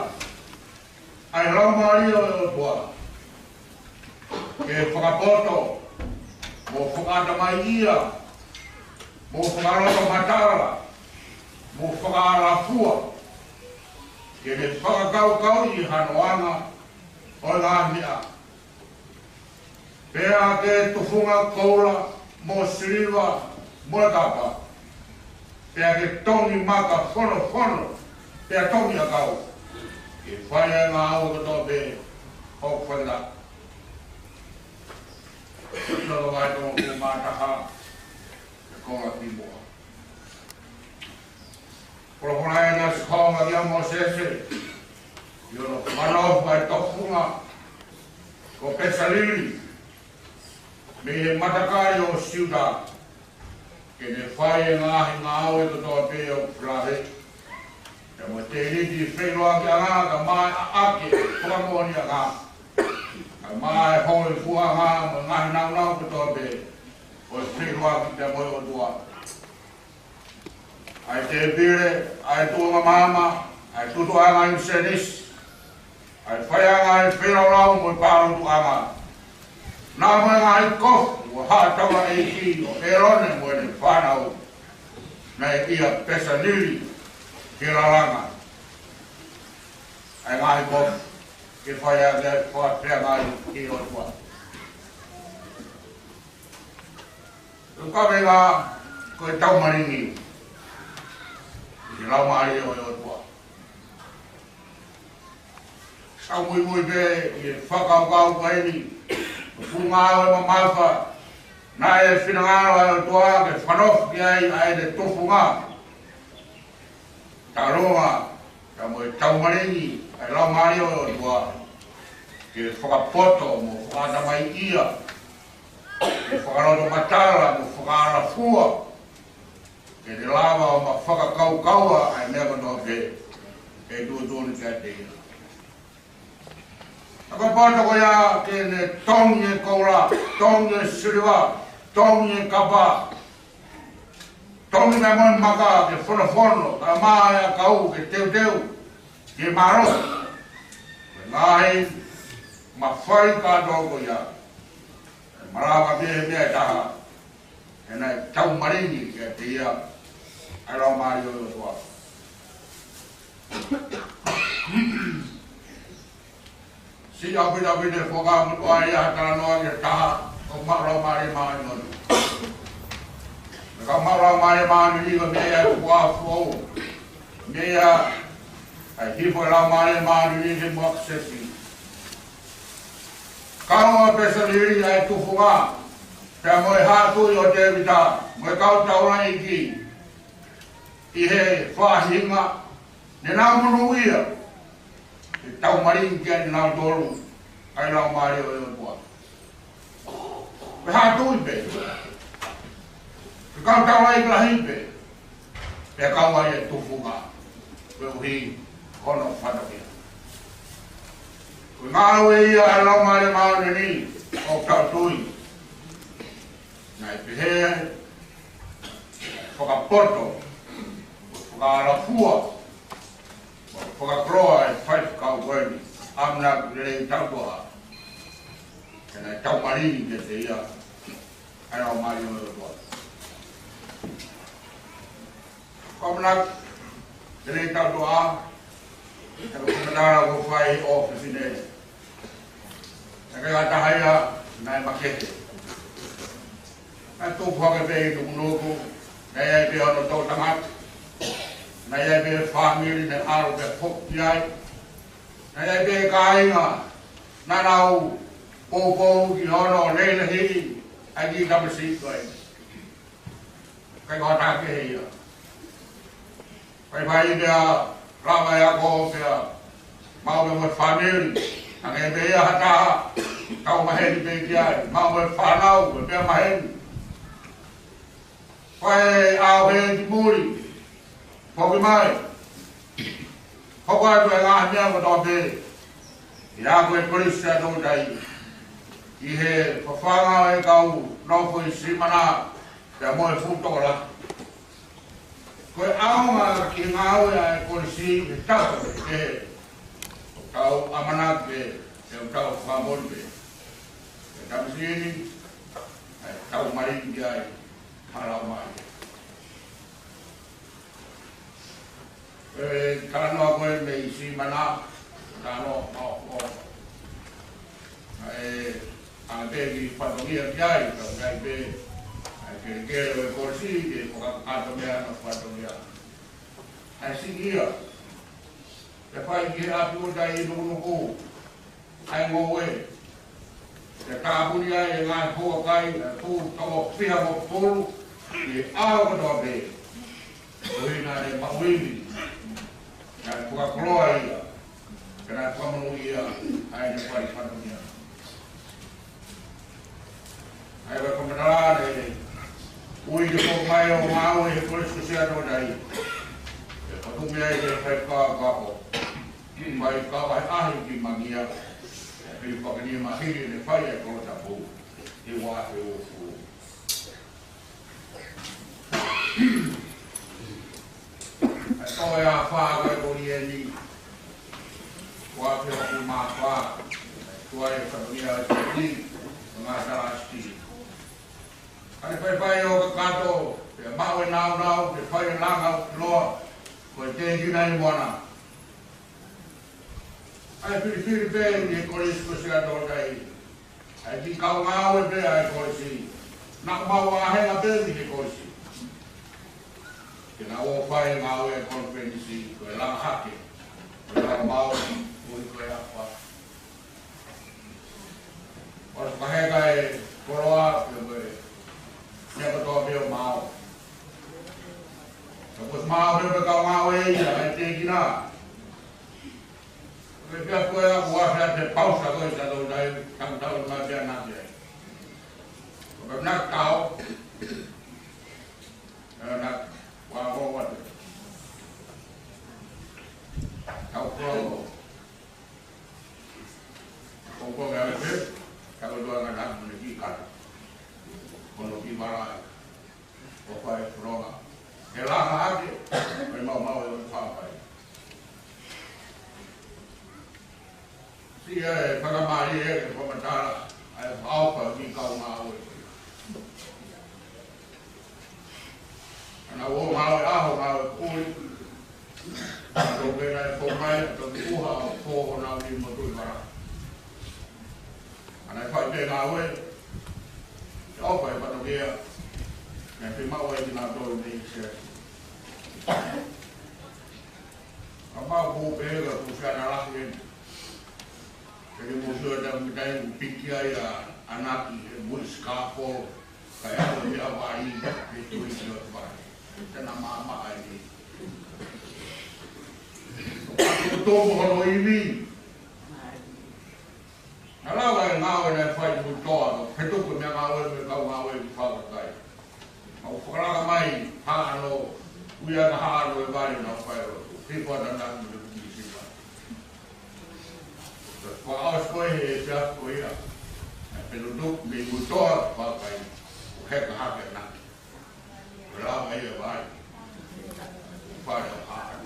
ʻa e Laumālie ʻo e ʻOtua, ke fakapoto, mo fakaʻatamaiʻia, mo fakalotomatala, mo fakaʻalafua, ke ne fakakaukauʻi hano anga ʻo e ngaahi meʻa. Pea ke tufunga koula, mo siliva, mo e kapa. Pea ke tongi maka fonofono, pea tongi ʻakau. Ke fai ʻa e ngāue kotoa pē ʻoku fai ʻaki. Ko e toko vahe toko hongofulu mā taha, ko e konga kimuʻa. Folofola ʻa e ʻEiki kia Mōsese, ʻi hono fakanofo ʻa e tufunga ko Pesalili, mei he matakali ʻo Siuta, ke ne fai e ngaahi ngāue kotoa pē ʻoku fai. Pea mo e tēniti feʻiloakiʻanga, kae ʻumaʻā ʻa e ʻaʻake fakamoʻoniʻanga, kae ʻumaʻā e hōifuaʻanga, mo e ngaahi nāunau kotoa pē ʻo e feʻiloaki pea mo e ʻOtua. ʻA e tēpile, ʻa e tuʻunga maama, ʻa e tutuʻanga ʻinisēnisi, ʻa e faiʻanga ʻo e feilaulau mo e pālutuʻanga. Naʻa mo e ngaahi kofu ʻo e haʻataulaʻeiki ʻo ʻĒlone mo ʻene fānau, naʻe ʻia Pesalili ke lalanga. ʻA e ngaahi kofu ke fai ʻaki ʻa e fakafeangai ki he ʻOtua. Ko e kaveinga ko e tau malingi ʻi he Laumālie ʻo e ʻOtua. Tau muimui pē ʻi he fakakaukau ko eni, ko e fuʻu ngāue mamafa, naʻe finangalo ʻa e ʻOtua ke fakanofo ki ai ʻa ʻene tufunga. Talu ā, ka mo e tau malingi ʻa e Laumālie ʻo e ʻOtua, ke fakapoto mo fakaʻatamaiʻia, ke fakalotomatala mo fakaʻalafua, ke ne lava ʻo ma fakakaukaua ʻa e meʻa kotoa pē ʻe tuʻutuʻuni kiate ia. Ka ko e poto ko ia ke ne tongi e koula, tongi e siliva, tongi e kapa, tongi mai mo e maka ke fonofono, kae ʻumaʻā e ʻakau ke teuteu, ke mālohi. Ko e ngaahi mafai kātoa ko ia, ʻe malava pē he meʻa ʻe taha, he naʻe tau malingi kiate ia ʻa e Laumālie ʻo e ʻOtua. Siʻi ʻaupito ʻaupito e fakamuʻomuʻa ia ha talanoa ki he taha ʻoku maʻu Laumālie Māʻoniʻoni. Naʻe maʻu Laumālie Māʻoniʻoni ko e meʻa ia ʻoku fou. Meʻa ia ʻa e hifo e Laumālie Māʻoniʻoni ki he muʻaki siasi. Kau ʻa Pesalili ʻa e tufunga, pea mo e haʻa tuʻi ʻo Tēvita, mo e kau taulaʻeiki ʻi he faʻahinga, ne nau monūʻia, ʻe tau malingi kiate kinautolu ʻa e Laumālie ʻo e ʻOtua. Pea haʻa tuʻi pē, pea kau taulaʻeiki lahi pē, pea kau ai e tufunga, koeʻuhi ko hono fatongia. Ko e ngāue ia ʻa e Laumālie Māʻoniʻoni ʻoku tau tui. Naʻe pehē, fakapoto, fakaʻalafua, fakakoloa e faifekau ko eni, ʻamanaki lelei tautoʻa. He naʻe tau malingi kiate ia ʻAi lau mai ʻo e ʻOtua. Ko e ʻamanaki, te ne tau toa, ʻa e fakamatala kuo fai ʻe he fefine. Naʻe ʻikai ha taha ia naʻe makehe. Naʻe tupu hake pē ʻi he nukunuku, naʻe ʻi ai pē hono toʻu tangata, naʻe ʻi ai pē fāmili naʻe ʻalu pē foki ai, naʻe ʻi ai pē kāinga naʻa nau poupou ki hono lelehiʻi ʻa e kiʻi tamasiʻi ko ē. ʻIkai ko ha taha kehe ia. Fai mai pea lava e ako pea maʻu pē mo e fāmili. Hangē pē ia ha taha, tau maheni pē ki ai, maʻu mo e fānau, pea maheni. Fai ʻaho hē ki muli, foki mai. Hoko atu e ngaahi meʻa kotoa pē ʻi he ako ʻa e Kolisi Siaʻatoutai, ʻi he fafanga ʻo e kau nofo ʻi Simana, pea mo e fuʻu tokolahi. Ko e ʻaonga ki he ngāue ʻa e kolisi he tapu ke ʻoku tau ʻamanaki pē, ʻoku tau fakamoʻoni pē. Ko e tamasiʻi ni, ʻa e tau malingi ai, hala mai. E talanoa ko ē mei Simana, talanoa maʻopoʻopo. ʻA e, ʻa e pē ki fatongia ki ai, ka ʻi ai pē, ʻa e kelekele ʻo e kolisi, ke fakakakato mei ai ʻa e fatongia. ʻA e siʻi ia, ke fai ki he ʻapi ʻo tai nukunuku, ʻa e ngoue, ke tāpuni ai e ngaahi houa kai, ʻa e fuʻu toko fihangofulu, ʻi he ʻaho kotoa pē. Ko ia naʻe maʻu ivi, naʻe fakakoloa ia, pea naʻe fakamonūʻia, ʻa ʻene fai fatongia. ʻA ia ko e fakamatala ē, ui ke foki mai ʻo ngāue he Kolisi Siaʻatoutai. ʻE fakatuʻu mai ai ke fai fakakaukau. Mai ka vai ahi ki Mangia. ʻE pili fakani mahili ne fai e kolo tapu. He ua he ufu. ʻE toe ʻa fā ko e koli eni. Ua he ufu mā fā. Tua e fatongia e tiki. Ngā tala tiki. ʻA e faifai ʻo kakato, pea maʻu e naunau, pea fai e langa ʻo kiloa, ko e tēkina ʻi muʻa na. ʻA e filifili pē ʻi he Kolisi ko Siaʻatoutai. ʻA e kiʻi kau ngāue pē ʻa e kolisi. Naʻa mau ʻahenga pē ʻi he kolisi. Ke nau ō fai e ngāue ʻa e konifelenisi, ko e langa hake. Ko e langa mau, ui ko e apa. ʻO fakaheka e koloa, pea mo e meʻa kotoa pē ʻo maʻu. Ka ko e maʻu pē pē kau ngāue ia, ʻa e tēkina. Ko e pea ko e aku ua fea te pausa ko e Siaʻatoutai, tau tau ma pea na pea. Ko e na tau, e na, ua ko ua te. Tau ko. Ko ko ngā pē, ka ko tua ngā nā mune ki kata. Ko no ki mara ai. Ko fai fronga. He langa ake, mai mau mau e o fāpai. Si e fakamālie e ke fakamatala, ʻa e fakaʻofa ki kau ngāue. ʻAna ō ngāue ʻaho ngāue kui. ʻAna ō pē naʻe fō mai, ʻa toki uha ʻo fō ʻo nau ni mo tui mara. ʻAna e fai pē ngāue. Te au fai patokia. Naʻe fai mau ai ki nā tolu nei se. Ka mau mō pē ka kusiana lahi eni. Pea ke mou sio atu ki he taimi ʻoku piki ai ʻa ʻAnaki he mui sikafo, kae ʻalu he Hawaii, he tui ki ʻOtua. Tena māmā ai ni. ʻOku tō mo hono ivi. Naʻa lava e ngāue naʻe fai ʻi Mutoa, he tuku meʻa ngāue mo e kau ngāue ki Fakakai. Mau fakalaka mai, haʻano, ui ana haʻano e vale naʻa fai ʻo, he kuata na mo e kumisipa. Ko ʻaosi ko ē he efiafi ko ia. Naʻe pelu tuku mei Mutoa Fakakai. ʻO heka hake na. Ko e lava ia vai. Fale o haka.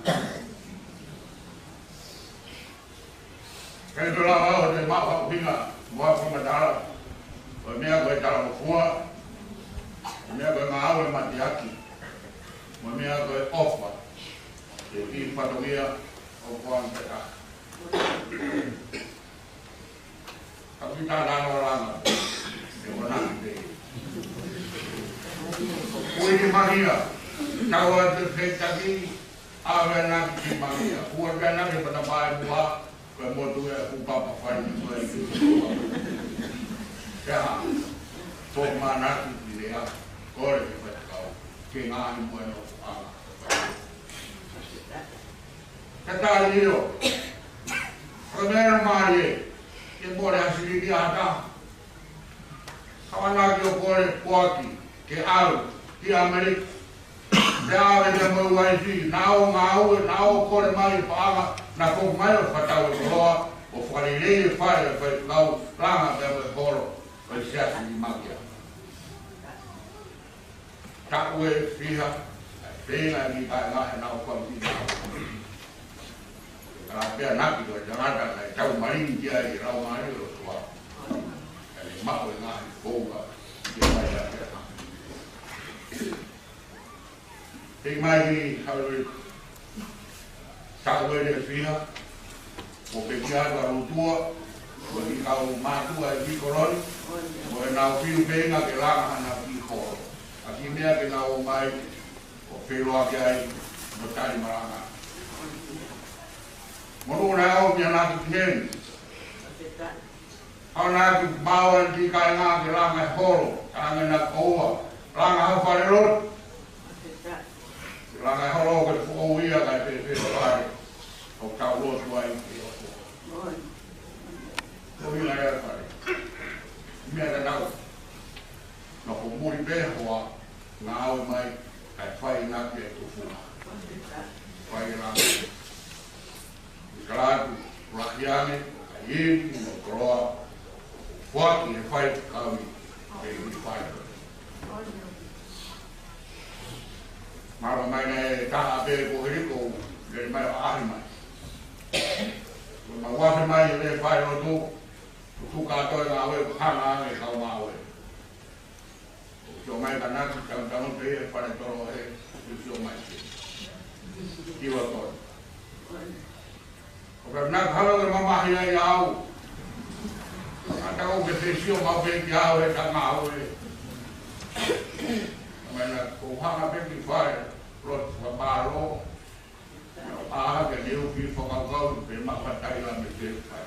Kei ko e lava ʻo te maʻu haʻu hinga. Mua ko matala. Ko e meʻa ko e tala mo fua. Ngāue mateaki. Mo e meʻa ko e ʻofa. Ke ki fatongia ʻo kuang te a. Ka kita nano langa. E wana ki te. Ui ki mahia. Tau a te fetaki. ʻAve anaki ki mahia. Ua ke anaki pata pae mua. Ko e motu e ku papa fai ni ko e ki. Ke ha. Ko manaki ki lea. Kore ke fai kau. Ke ngaahi mo e no anga. Ka tali io. Ko e meʻa mai e. Ke mole a sili ki ata. Ka wana ki o kole kuaki. Ke au. Ki Amerika. Te ave te mo uaisi. Na o ngāue. Na o kole mai e paʻanga. Na ko mai o fatau e koloa. O fakalelei e fai e fai kau. Langa te mo e holo. O i siasi ni makia. Taʻu e fiha, ʻa e feinga ni kae ngaahi nau fau ki nau. Ka pea naki ko e tangata, ka e tau malingi ki ai, lau mali o tua. Ka ne maʻu e ngaahi fouka, ki a mai a pea naki. Pei mai ki Hauriko. Taʻu ʻe fiha, ʻo pekia atu ʻa Lutua, ʻo ki kau mātuʻa ʻi Koloni, ʻo e nau fiu feinga ke langa hana ki holo. ʻA ki meʻa ke nau ō mai, ʻo feiloaki ai, mo tali malanga. Mo nuna au mia naki ki heni. Hana ki maua ki kainga ke langa e holo, langa na koua, langa ha fale lotu. Langa e holo ke fuʻu ia kai pe pe fale. ʻO tau lotu ai ki o. Ko ina e fale. Mea ka tau. Na ko muri pe hoa, ngāue mai, kai fai na ke tufuna. Fai langa. Kalatu, rahi ange, ka iwi, mo koloa, foaki e fai, kaui, e iwi fai. Mara mai na e taha pe ko Heriko, le mai o ahi mai. Ko ma wafe mai e le fai o tu, tu ka toi ngāue, hanga ange kau ngāue. Sio mai ka naki tau tau te e fale tolo he, sio mai. Kiwa tolo. ʻO ka naki hala ke mamahi ai au. A tau ke te sio mau pe ki au he tanga au e. Mai na ko hanga pe ki fale, lot fa palo. ʻA ke liu ki fakakau pe maʻu ha taila me te fai.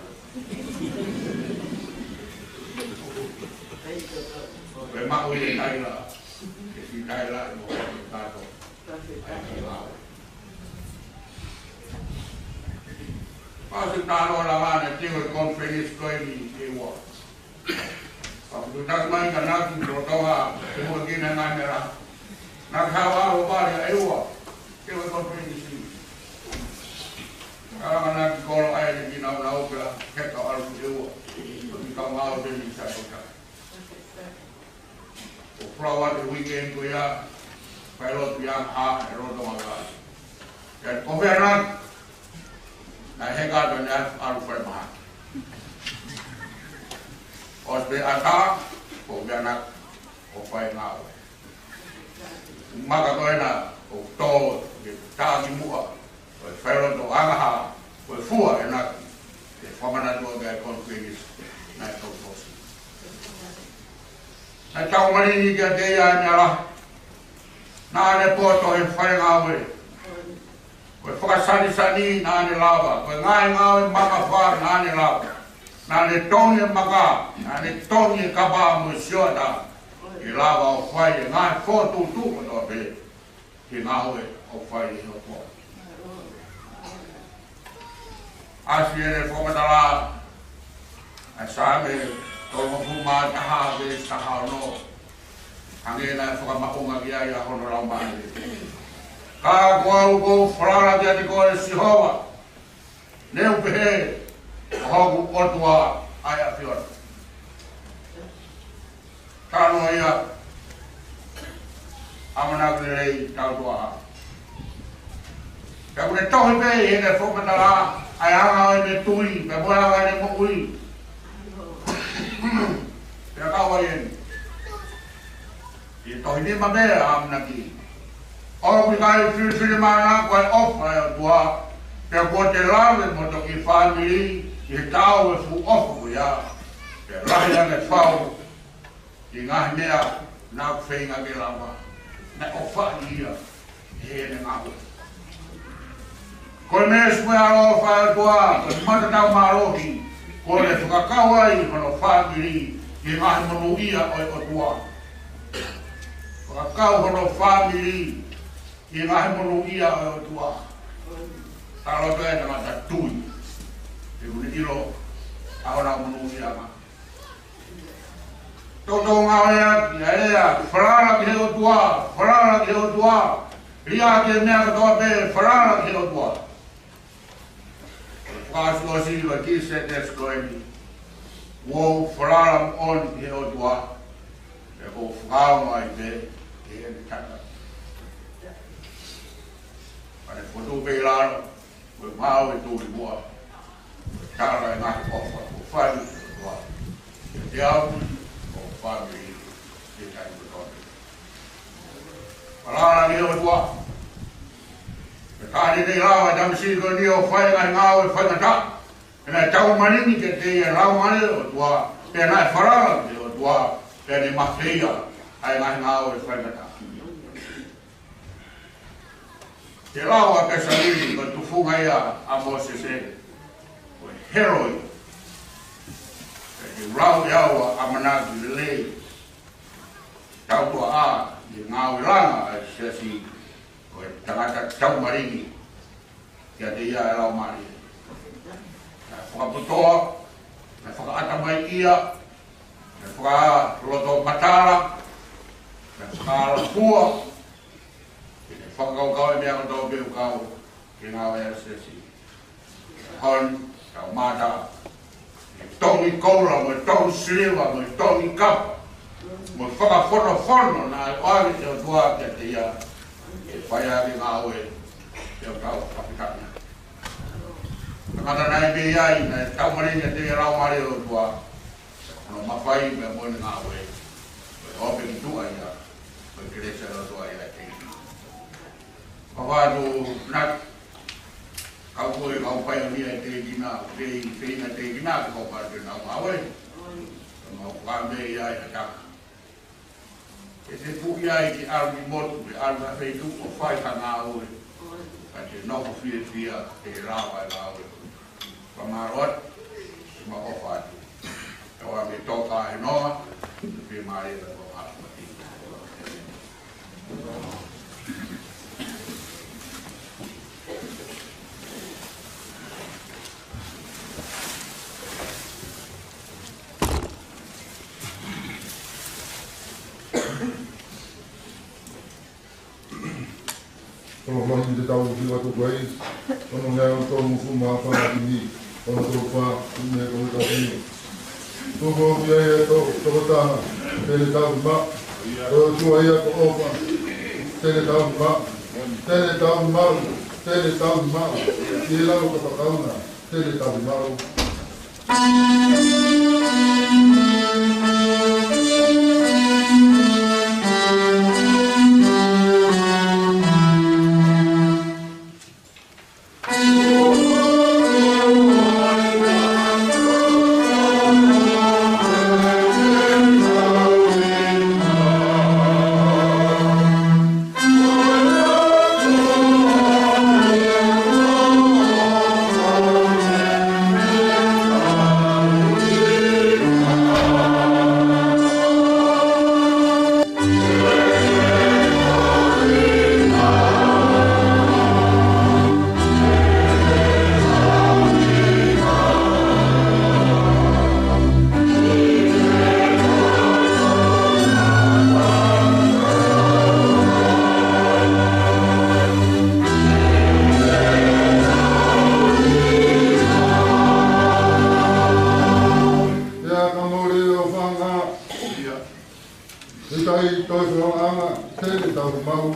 Pe maʻu e taila, ke si taila mo e tato. Ai ki lau. Pasi talo la vane tio e conference ko e ni e ua. Ka kutaki mai ka naki mo toa, ke mua kina ngai mera. Naki hawa o pari a e ua, ke ua ko peni si. Ka langa naki kolo ai le kina o na opera, ke ka alu e ua. Ko ni ka mau te ni sa ko ka. ʻO flower the weekend ko ia, fai lotu ia ha, e lotu ma ka. Ke ko fea naki, Na he ka tone atu alu fai maha. ʻO te ata, ko mea na, ʻo fai ngāue. Maka ko ena, ʻo tō, ke tā ki muʻa, ʻo e fai lotu anga ha, ʻo e fua e naki, ke whamana tua ke ai kono kwenis, na e tau tōsi. Na e tau maringi kia te ia ni ala, na ne poto he fai ngāue. Ko e fakasanisani naʻa ne lava, ko e ngaahi ngāue mamafa naʻa ne lava. Naʻa ne tongi e maka, naʻa ne tongi e kapa mo e sioʻata. Ke lava ʻo fai e ngaahi fokotuʻutuʻu kotoa pē, ke ngāue ʻo fai e hoko. ʻAsi ʻene fakamatala, ʻa e Saame tolungofulu mā taha veesi taha ono. Hangē naʻe fakamaʻunga ki ai ʻa hono laumālie. Ka ko au ʻoku ou falala kiate koe Sihova, ne u pehē, ko hoku ʻOtua ʻa e ʻAfiona. Talanoa ia, ʻamanaki lelei tau tuaha. Pea ʻoku ne tohi pē ʻi heʻene fakamatala, ʻa e anga ʻo ʻene tui, pea mo e anga ʻene moʻui. Pea kau ai eni. ʻI he tohi nima pē ʻa ʻAmanaki. ʻOku ʻikai filifilimānako ʻa e ʻofa ʻa e ʻOtua, pea kuo te lave mo e toki fāmili ʻi he taau ʻo e fuʻu ʻofa ko ia, pea lahi ange fau ki he ngaahi meʻa naʻa ku feinga ke lava, naʻe ʻofaʻi ia ʻe heʻene ngāue. Ko e meesi mo e ʻaloʻofa ʻa e ʻOtua, ko e mata tau mālohi, kuo ne fakakau ai hono fāmili ki he ngaahi monūʻia ʻo e ʻOtua. Fakakau hono fāmili ki he ngaahi monūʻia ʻo e ʻOtua. Taloto e tangata tui, he ʻoku ne ʻilo ʻa hono monūʻiaʻanga. Toutou ngāueʻaki ʻa e lea, falala ki he ʻOtua, falala ki he ʻOtua. Lea ki he meʻa kotoa pē, falala ki he ʻOtua. Fakaʻosiʻosi ʻa e kiʻi sētesi ko eni. Mou falala moʻoni ki he ʻOtua, pea ʻoku ou fakaongo ai pē ki heʻene tata. Pea ne fotu pē ʻi lalo, ko e maau e tuli muʻa, ko e tala e ngaahi ʻofa kuo fai ʻe he ʻOtua kiate au mo hoku fāmili, ʻi he taimi kotoa pē. Falala ki he ʻOtua. Pea ka ne lava e tamasiʻi ko eni ʻo fai e ngaahi ngāue faingataʻa, pea naʻe taumalingi kiate ia e Laumālie ʻo e ʻOtua, pea naʻe falala ki he ʻOtua, pea ne mafeia ʻa e ngaahi ngāue faingataʻa. Te lau ʻa Pesaleli, ko e tufunga ia ʻa Mōsese, ko e helo ia. Pea te u lau ʻe au ʻa e ʻamanaki lelei, tautuʻa ʻi he ngāue langa ʻa e siasi, ko e tangata taumalingi kiate ia e Laumālie. Naʻe fakapotoʻi, naʻe fakaʻatamaiʻia, naʻe fakalotomatala, naʻe fakalafua, ke ne fakakaukau e meʻa kotoa pē ʻoku kau ki he ngāue ʻa e siasi. Hon, tau mata, e tongi koula, mo e tongi siliva, mo e tongi kapa, mo e fakafonofono naʻe ʻoange ʻe he ʻOtua kiate ia, ke fai ʻaki e ngāue, ke tau fakafetaʻi. Tangata naʻe pehē ai, naʻe taumalingi kiate ia e Laumālie ʻo e ʻOtua, hono mafai pea mo ʻene ngāue, ko e ope ki tuʻa ia, ko e kelesi ʻa e ʻOtua ia ʻiate ia. Fakafetaʻi atu, naʻa ku ʻi he kau paionia ʻi he tēkina, ʻi he feinga tēkina, ko e kau paionia ʻo e ngāue. Ka mau kame ia ʻi ha taka. Ke te puʻi ai ke ʻalu ki motu, ke ʻalu ki ha feituʻu ʻo fai ha ngāue. Ka te nofo fiefia, ke lava e ngāue. Fakamālō atu, ʻoku mau ʻofa atu. Ka ʻoua ke toka he noa, fiemālie ka ko hafu mati. Ko e ʻofa ʻoku tau ʻofa atu ko e, ko hono ʻuhinga ʻoku tau mou fuma fanga tini, ko hono tau fa, ʻume ko hono tau fini. Tau fua pē ʻa e toko, toko taha, te ne tau maʻu. Ko e ʻOtua ia ko e ʻofa, te ne tau maʻu, te ne tau maʻu, te ne tau maʻu. ʻI he lau ka fakauna, te ne tau maʻu. ʻIo, ka mole ʻo fanga. ʻIo. ʻIkai toe fakaʻanga, te ne tau maʻu.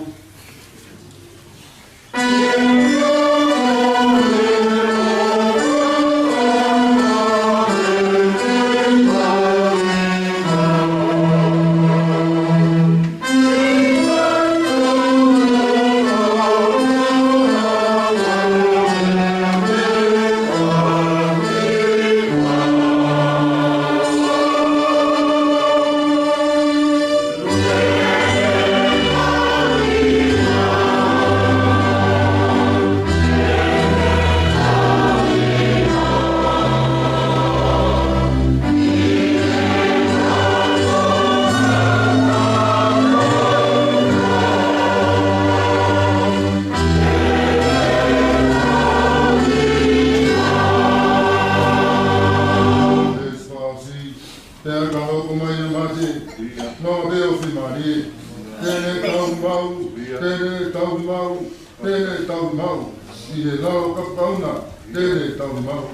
Tele tau mau, tele tau mau, ʻi he lao kapau na, tele tau mau.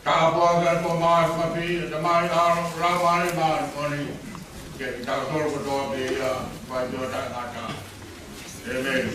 Tāpuaki atu ʻa e Tamai, ʻAlo, Laumālie Māʻoniʻoni, ke ʻi tautolu kotoa pē ia, fai pē ʻo taʻengata. ʻĒmeni.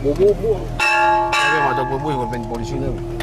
Ake mata kuo mui ko pen polisi na.